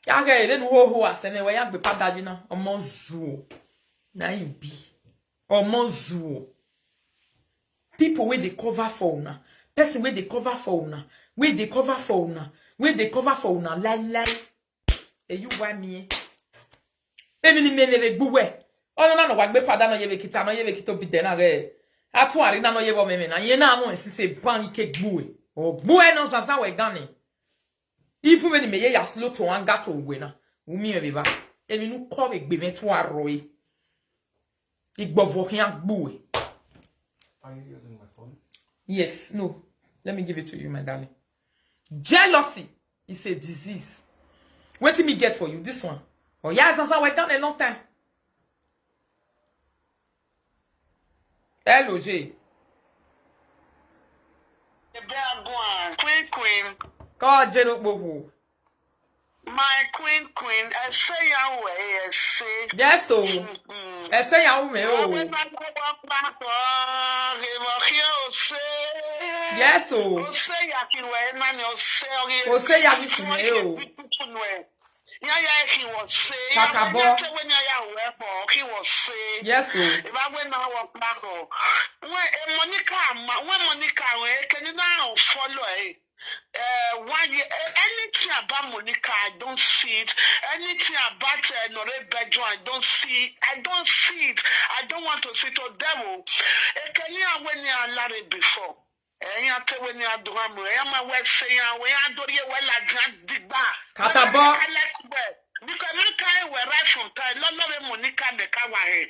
Yaga ele no ho ho aseme we yagbe pada jina omo zuo. Na him be. Omo zuo. People wey dey cover for una, person wey dey cover for una, wey dey cover for una, wey dey cover for una, lie lie. Eyi wa mi. Emi ni me le gbuwe. Ono na no wa gbe pada no ye be kita no ye be kito bi de na re. Atu arina no yebo meme na. Ye na mo si se ban ike gbue. O gbue no zaza we gane. Even when me ye ya slow to anga to we na. Umi e beba. Emi nu ko we gbe me to aroi. Igbovo hin agbue. Are you using my phone? Yes, no. Let me give it to you, my darling. Jealousy is a disease. Wetin me get for you, this one? Oh, yeah, Zaza, we done a long time. Hello, J. Queen, queen. Call J no gbogbo. My queen, queen, ese ya we, ese. Yes, o. Mm. Ese ya we, o. Awe na kwa kwa kwa, he mo he ose. Yes, o. Ose ya ki we na ni ose, ori ose ya ki we, o. Ya ya he was say. Kakabo. Ya te we ni ya we po, he was say. Yes, o. Iba we na wa pa ko. We, eh, Monica, ma, we Monica, we, can you now follow, eh? Uh, why you, uh, anything about Monica, I don't see it. Anything about uh, Nore Bedroom, I don't see. I don't see it. I don't want to see it. Oh, devil. Ekeni awe ni alare before. Eya te we ni aduhamu. Eya ma we se ya we adori we la dia digba. Katabo. Because Monica we right from time. Lolo we Monica me ka wa he.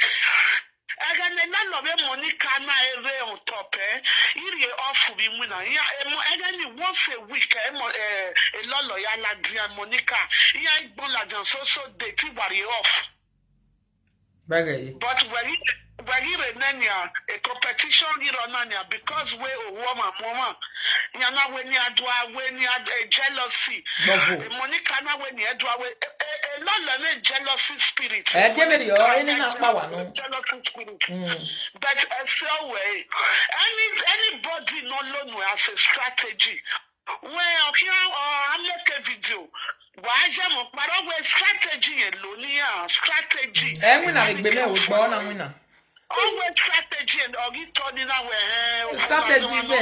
Ega ne na love Monica na ere on top, eh. Iri e off bi mu na. Ya, emo, ega ni once a week, eh, emo, eh, e lolo ya la dia Monica. Ya igbo la dia so so de ti wari off. Bagay. But wari, wari re nanya, a competition iro nanya because we o woman, woman. Ya na we ni adwa, we ni ad, eh, jealousy. Novo. Eh, Monica na we ni adwa we, eh, eh, eh, lolo ne jealousy spirit. Eh, give me the, oh, any na power, no? Jealousy spirit. Mm. But, uh, so way, any, anybody no loan we as a strategy. Well, okay, uh, I make a video. Why jam up? But always strategy and lonia strategy. Eh, we na gbe me o gbo na we na. Always strategy and ogi turning away. Strategy be.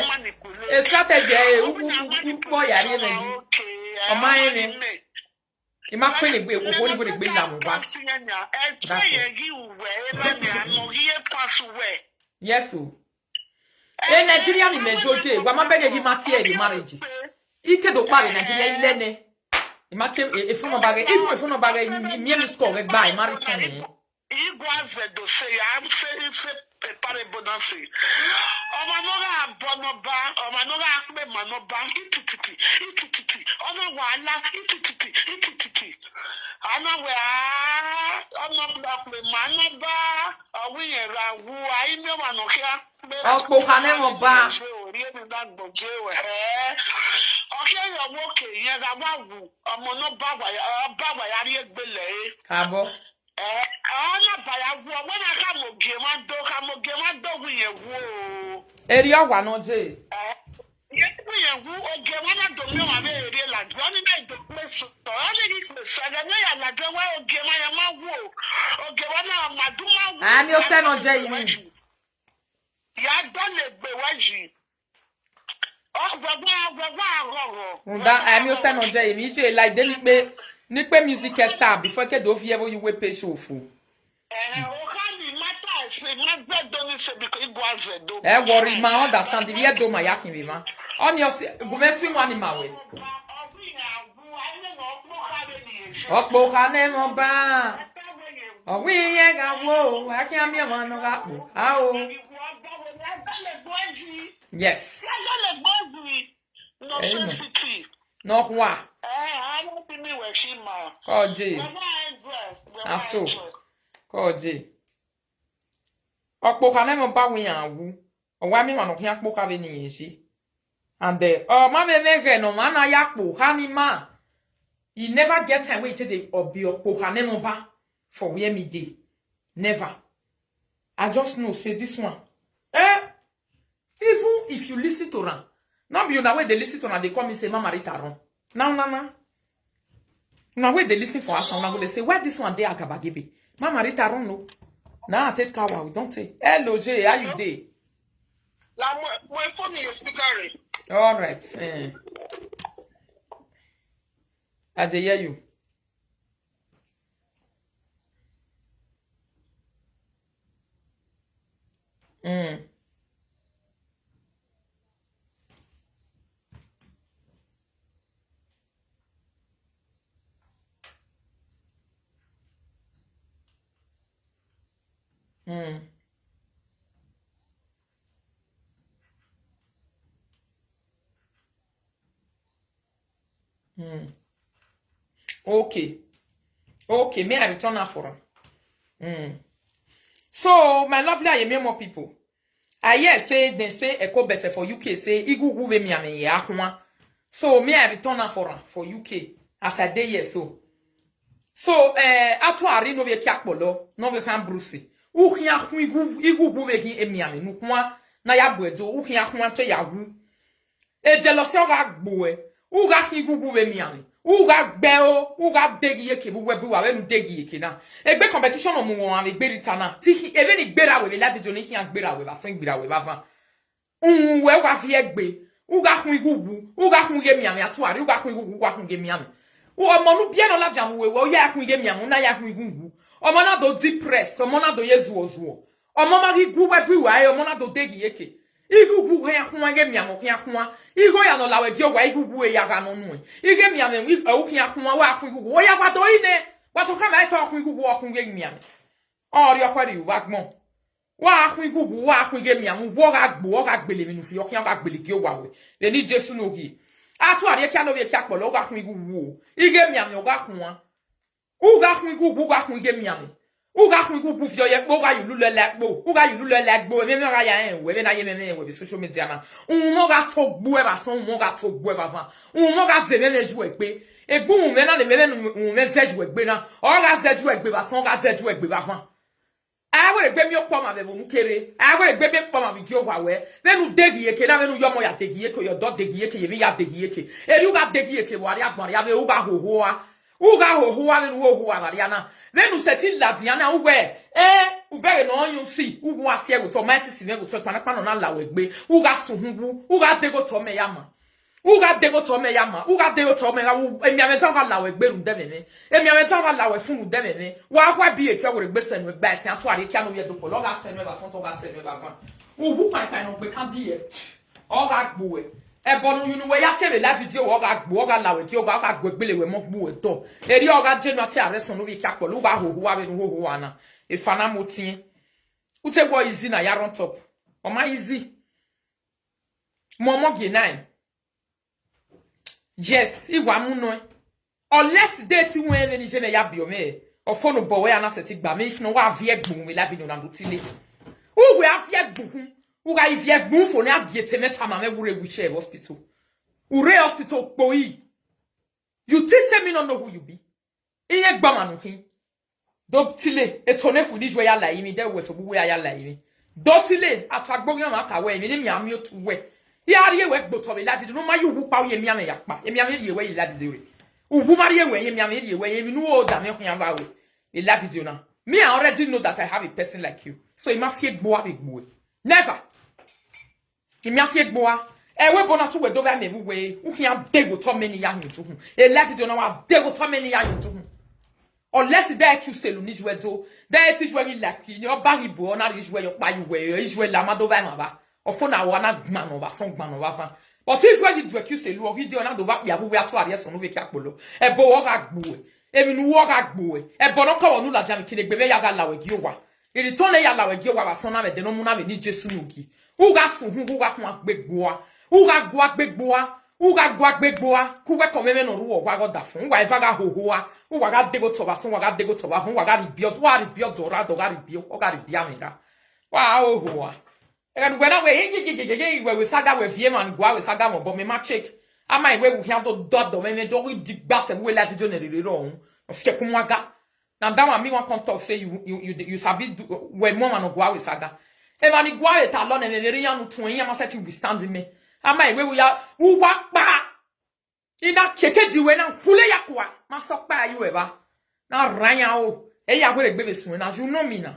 A strategy, eh, u, u, u, u, boy, ya ni me. Okay. O ma ene. Ima kwe ni gbe, ko ni gbe gbe na mo ba. That's all. Yes, o. E Nigeria ni me joje, wa ma bege gi ma tie di marriage. Ike do pa Nigeria ile ne. Ima ke, e, e fun no bage, if e fun no bage, mi, mi, mi score gba, e marry tun ni. Igwaze do se ya, am se, se e pare bonansi. Ọmọ no ga bono ba, ọmọ no ga pe mano ba, itititi, itititi, ọmọ wàhálà, itititi, itititi. Ana we a, ọmọ ba pe mano ba, awi yen ra wu, ai mi wa no kia. Ọ̀pọ̀ ha ne mo ba. Ori emi na gboje we, eh. Oke yo wo ke, yen ga wa wu, ọmọ no ba wa ya, ba wa ya ri egbele. Kabo. Eh, ana ba ya wu, we na ka mo ge ma do, ka mo ge ma do wi yen wu o. Eri ọwa no je. Eh, ye wi yen wu, oge wa na do mi wa be eri la. Oni na do pe so. Oni ni pe so, ga ne ya la de wa oge ma ya ma wu o. Oge wa na ma du ma wu. Ami o se no je yi mi. Ya do le gbe wa yi. Oh, gbogbo, gbogbo agogo. Nda, ami o se no je yi mi je like de ni pe, ni pe music star before ke do fi evo you we pe show fu. Eh, o ka ni mata se, ma gbe do ni se biko igwaze do. E worry ma understand the year do ma yakin we ma. Oni o se, gume swi wa ni ma we. Ọ̀pọ̀ ha ne mo ba. Owi ye ga wo, aki ami ma no ga po. A o. Yes. Amen. No hwa. Ko je. Aso. Ko je. Ọ̀pọ̀ ha ne mo ba wi awu. Owa mi ma no kia po ka ve ni yin si. And then, oh, ma ve ne ge no ma na ya po ha ni ma. He never get time wey he take dey obi ọ̀pọ̀ ha ne mo ba for where me dey. Never. I just know say this one. Eh? Even if you listen to am, no be una wey dey listen to am dey call me say Mama Rita run. Now, now, now. Now wey dey listen for us, now go dey say, "Why this one dey agabagebe?" Mama Rita run no. Now I take cow, we don't take. Hello, Jay, how you dey? La mo, mo phone your speaker re. All right. Eh. I dey hear you. Mm. Mm. Mm. Okay. Okay, may I return her for her? Mm. So, my lovely Ayememo people, I hear say they say Echo Better for U K say Igu Guve Miami Yahua. So, may I return her for her for U K as I dey here so. So, eh, Atu Ari no be Kiakpolo, no be Ham Bruce. Uhiahu Igu Guve Emiami, Nukwa, Nayabuedo, Uhiahu Anto Yahu. E jealousy ọ ga-agba uwe. Ụ ga-ahụ Igu Guve Miami. Ụ ga-agba o, ụ ga-adịghị ihe ke bụ webụ wa, wenu dịghị ihe ke na. Egbe competition ọmụ nwa, egbe rita na. Tihi, ebe ni gbera we, la video ni hi agbera we, ba so gbera we, ba va. Uwe, ụ ga-afụ egbe. Ụ ga-ahụ Igu Guve, ụ ga-ahụ ihe Miami, Atu Ari, ụ ga-ahụ Igu Guve, ụ ga-ahụ ihe Miami. Ọmọ nu bie nọ la jam uwe, we, ọ ya ahụ ihe Miami, na ya ahụ Igu Guve. Ọmọ na do depressed, ọmọ na do yezu ozuo. Ọmọ ma gị gwuwe bụ iwe anyị, ọmọ na-adọde gị eke. Ihe ugwu ha ya hụwa, ihe mịa hụ ya hụwa. Ihe ya nọ lawe gị ọgwa, ihe ugwu ya ga nọ nụ. Ihe mịa me, eh, hụ ya hụwa, wa ahụ ihe ugwu. Oya, gbado ine. Gbado kama eto ahụ ihe ugwu, ahụ ihe mịa me. Ọrịa ọkwari ụwa gbọ. Wa ahụ ihe ugwu, wa ahụ ihe mịa me. Ugwu ọ ga-agbo, ọ ga-agbele me nufi, ọ ga-agbele gị ọgwa we. Eni Jesu n'oge. Atụ arịa kịa n'oge kịa kpọrọ, ọ ga-ahụ ihe ugwu. Ihe mịa me, ọ ga-ahụwa. Ụ ga-ahụ Igu Guve, ụ ga-ahụ ihe mịa me. Ụ ga-ahụ Igu Guve fio ye kpo, ụ ga yulu lele kpo, ụ ga yulu lele kpo, eme me ga ya en we, eme na ye me me we, social media na. Ụmụ ga-atọ gbuo ebe asọ, ụmụ ga-atọ gbuo ebe ahụ. Ụmụ ga-ze me me ju ekpe. Egbu ụmụ na me me ụmụ ze ju egbe na. Ọ ga-ze ju egbe ebe asọ, ọ ga-ze ju egbe ebe ahụ. Awere gbe mi okpọ ma be bo mu kere. Awere gbe mi okpọ ma bi gi owa we. Be nu degi eke na, be nu yomo ya degi eke, yo do degi eke, ye mi ya degi eke. Eri u ga degi eke, wa ri agbon ri abe u ga ho ho a. U ga ho ho a, be nu ho ho a, wa ri ana. Be nu seti la di ana u we. Eh, u bere no yun si. U wa si e go to, ma ti si ne go to, pa na pa no na la we gbe. U ga su hu gu. U ga de go to me ya ma. U ga de go to me ya ma. U ga de go to me ya. U, emi ame ta ga la we gbe ru de me me. Emi ame ta ga la we fun ru de me me. Wa kwa bi e ke wo re gbe senu e gba e sin atu are ke anu ye do po. Lo ga senu e ba son to ga senu e ba van. U bu pa pa no gbe kan di ye. O ga gbo e. E bo nu yunu we ya te be la video o ga gbo, o ga la we ki o ga, o ga gbo egbele we mo gbo e to. Eri o ga je no ati are son ru bi ki apo. Lu ga ho ho wa be nu ho ho wa na. E fa na mo tin. U te go easy na ya run top. O ma easy. Mo mo ge nine. Yes, iwa mu no. Unless they ti wen ni je me ya bi o me. O fo no bo we ana se ti gba me, if no wa vie gbun mi la vi no na do tile. U we a vie gbun. U ga vie gbun fo ni a die te me ta ma me wure gu che hospital. U re hospital po yi. You think say me no know who you be? Iye gba manu hin. Do tile, e to ne ku ni jwe ya la imi, de we to bu we ya la imi. Do tile, atagbo yan ma ka we mi, ni mi ami o tu we. Ya ri e we gbo to be la video, no ma yu wu pa o ye mi ame ya pa. E mi ame ri e we ye la video re. U wu ma ri e we ye mi ame ri e we ye mi nu o da me kun ya ba we. E la video na. Me, I already know that I have a person like you. So e ma fie gbo a be gbo e. Never. Emi afie gboa. Ewe bona tu we do ba me vu we. U hia de go to many ya hin tu hu. E life is na wa de go to many ya hin tu hu. Unless they accuse lu ni jwe do. They ti jwe ni like ni o ba ri bo na ri jwe yo pa yu we. Jwe la ma do ba ma ba. O fo na wa na gma no ba son gma no ba fa. But ti jwe ni do accuse lu o ri de na do ba pia vu we atu are so no we ki apolo. E bo o ga gbo e. Emi nu o ga gbo e. E bo no ka wo nu la jam ki ne gbe me ya ga la we gi o wa. Iri to ne ya la we gi o wa ba son na me de no mu na me ni Jesu nu gi. U ga su hu, u ga hu agbe gboa. U ga gua gbe gboa. U ga gua gbe gboa. Ku we ko me me no ru o wa go da fun. U wa eva ga ho ho a. U wa ga de go to ba fun, u wa ga de go to ba fun, u wa ga ri bio, u wa ri bio do ra do ga ri bio, o ga ri bia me ra. Wa o ho a. E ga du gbe na we, e, e, e, e, e, we, we saga we vie man, gua we saga mo, bo me ma check. Ama iwe u hia do do do me me do ri di gba se we la video ne re ro. O fie ku mo aga. Na that one me wan come talk say you, you, you, you sabi do, we mo ma no gua we saga. E ma ni gua we ta lo ne ne ri anu tun yin ma se ti withstand me. Ama iwe u ya, u wa pa. Ina keke di we na hule ya kwa. Ma so pa you e ba. Na ranya o. E ya we gbe be sun na, you know me na.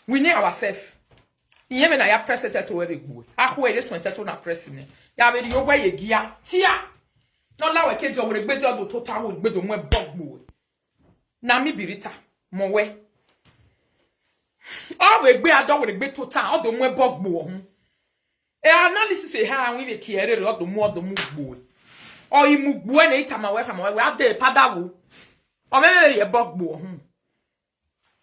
We know ourselves. Iye me na ya press it to we gbo. A ko e le sun to na press ni. Ya be di o we ye gia. Tia. No la we ke jo we gbe do to ta we gbe do mo e bo gbo. Na mi bi Rita, mo we. O we gbe ado we gbe to ta, o do mo e bo gbo ohun. E analysis e ha wi be ki ere re, o do mo, o do mo gbo. O i mu gbo e ne ita ma we fa ma we, we ade pada wo. O me me ye bo gbo ohun.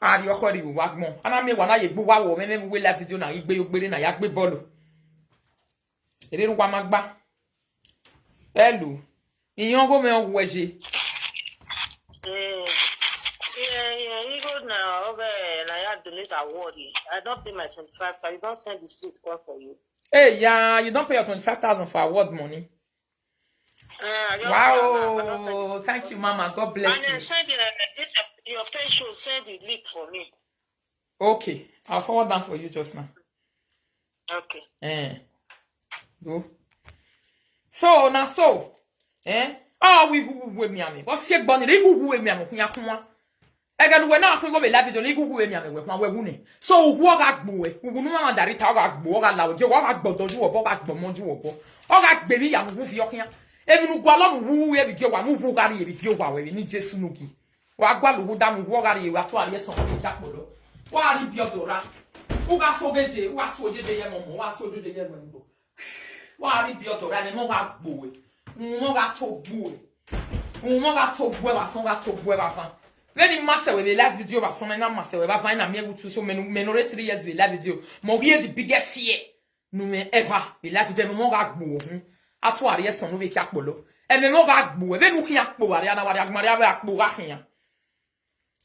Ari oko ri wa gbon. Ana mi wa na ye gbo wa wo me me we live video na igbe yo gbere na ya gbe ball. Ere ru wa ma gba. Hello. Iyan go me o we je. Mm. Yeah, yeah, he go now. Okay, now you have to delete award. I don't pay my twenty-five thousand. You don't send the slip come for you. Hey, yeah, you don't pay your twenty-five thousand for award money. Uh, I don't pay am now. I don't send Wow, it. thank you, Mama. God And bless then you. Send the, uh, this, uh, your page show, send the link for me. Okay, I'll forward them for you just now. Okay. Eh. Go. So, now so. Eh? Oh, we who we me ame. What's your bunny? They who we me ame. Kunya kunya. Ega nu we na akun go be live video ni gugu we mi ame we kwa we wu ni. So wu ga gbo we. Wu nu mama dari ta ga gbo ga lawo je wa ga gbo doju obo ga gbo moju obo. O ga gbe mi ya nu wu fi okian. Emi nu gwa lo nu wu we bi ge wa nu wu ga ri e bi ge wa we ni Jesu nu gi. Wa gwa lu wu da mu wu ga ri e wa to ari e so fi ja polo. Wa ri bi odora. U ga so ge je, wa so je je ye mo mo, wa so je je ye mo mo. Wa ri bi odora ni mo ga gbo we. Mo ga to gbo we. Mo ga to gbo e ba son ga to gbo e ba fan. When the master we be live video ba son na master we ba fan na mi e gutu so menu menu re three years be live video. Mo we the biggest fear. Nu me ever be live video mo ga gbo hun. Atu ari e son nu be ki apolo. E me mo ga gbo e be nu ki apo ari ana wari agmari abe apo ga kiyan.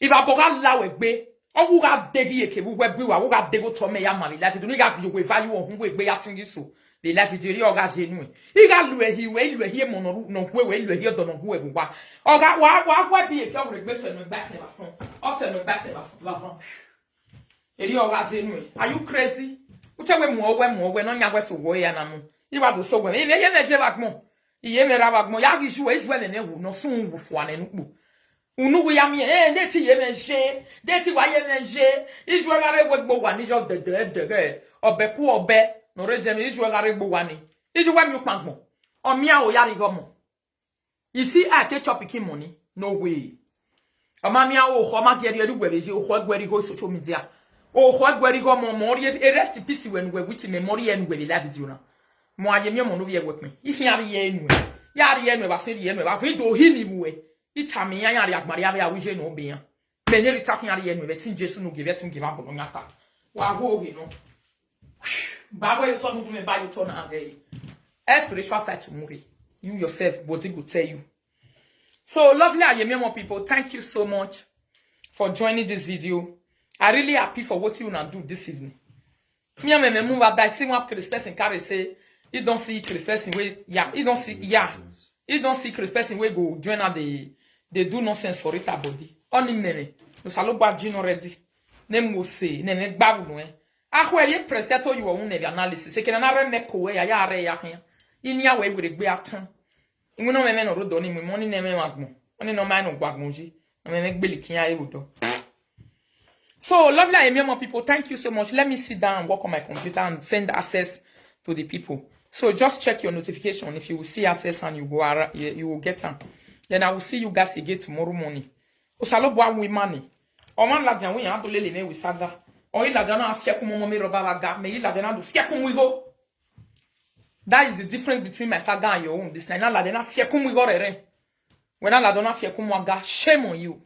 Iba bo ga la we gbe. O wu ga de gi eke wu we gbe wa wu ga de go to me ya ma be live video ni ga fi we value ohun we gbe ya tingi so. Be live video ri o ga je nu e. I ga lu e hi we lu e hi mo no ru no gwe we lu e hi odo no gwe wa. O ga wa wa wa bi eke o re gbe so no gba se ba son. O se no gba se ba son. Ba fun. Eri o ga je nu e. Are you crazy? U te we mu o we mu o we no nya we so wo ya na mu. I wa do so we. Ibe ye me je ba gbon. Iye me ra ba gbon. Ya gi ju e ju e me ne wu no sun wu fu ane nu pu. Unu wu ya mi e de ti ye me je. De ti wa ye me je. I ju e ga re we gbo wa ni jo de de de re. Obe ku obe. No re je mi i ju e ga re gbo wa ni. I ju we mi u pa gbon. O mi a o ya ri go mo. You see, I take chop pikin money. No way. Oma mi a o ho ma geri eri we je o ho gweri go social media. O ho gweri go mo mo ri e rest in peace when we which memory en we be live video na. Mo aye mi mo no ye we pin. If ya ri enu. Ya ri enu ba se ri enu ba fi do hi ni we. Ita mi ya ya ri agbari ya wi je no be ya. Me ne ri ta ya ri enu be tin Jesu no give it give up no nyata. Wa go ge no. Ba we you turn me ba you turn again. A spiritual fight to muri. You yourself body go tell you. So lovely Ayemi Omo people, thank you so much for joining this video. I really happy for what you wanna do this evening. Me and me move that see one Chris person carry say he don't see Chris person way yeah he don't see yeah he don't see Chris person way go join her they they do nonsense for it body. Only me no salo ba jin already. Ne mo say ne me gba no eh. Akwe ye prefect to you on ne analysis. Se ke na re me ko we ya ya re ya hin. Ini awe gbe gbe atun. Inwe no me me no ro do ni mo ni ne me ma gbon. Oni no ma no gba gbon ji. Me me gbele kin aye wo do. So, lovely Ayemi Omo people, thank you so much. Let me sit down and work on my computer and send access to the people. So just check your notification. If you will see access and you go around, you, you will get them. Then I will see you guys again tomorrow morning. Osalobo awi mani. O ma la jan wi an to lele me wi saga. O ila jan na fie kun mo mi roba wa ga. Me ila jan na do fie kun wi go. That is the difference between my saga and your own. This night na la jan na fie kun wi go rere. When I la jan na fie kun mo ga, shame on you.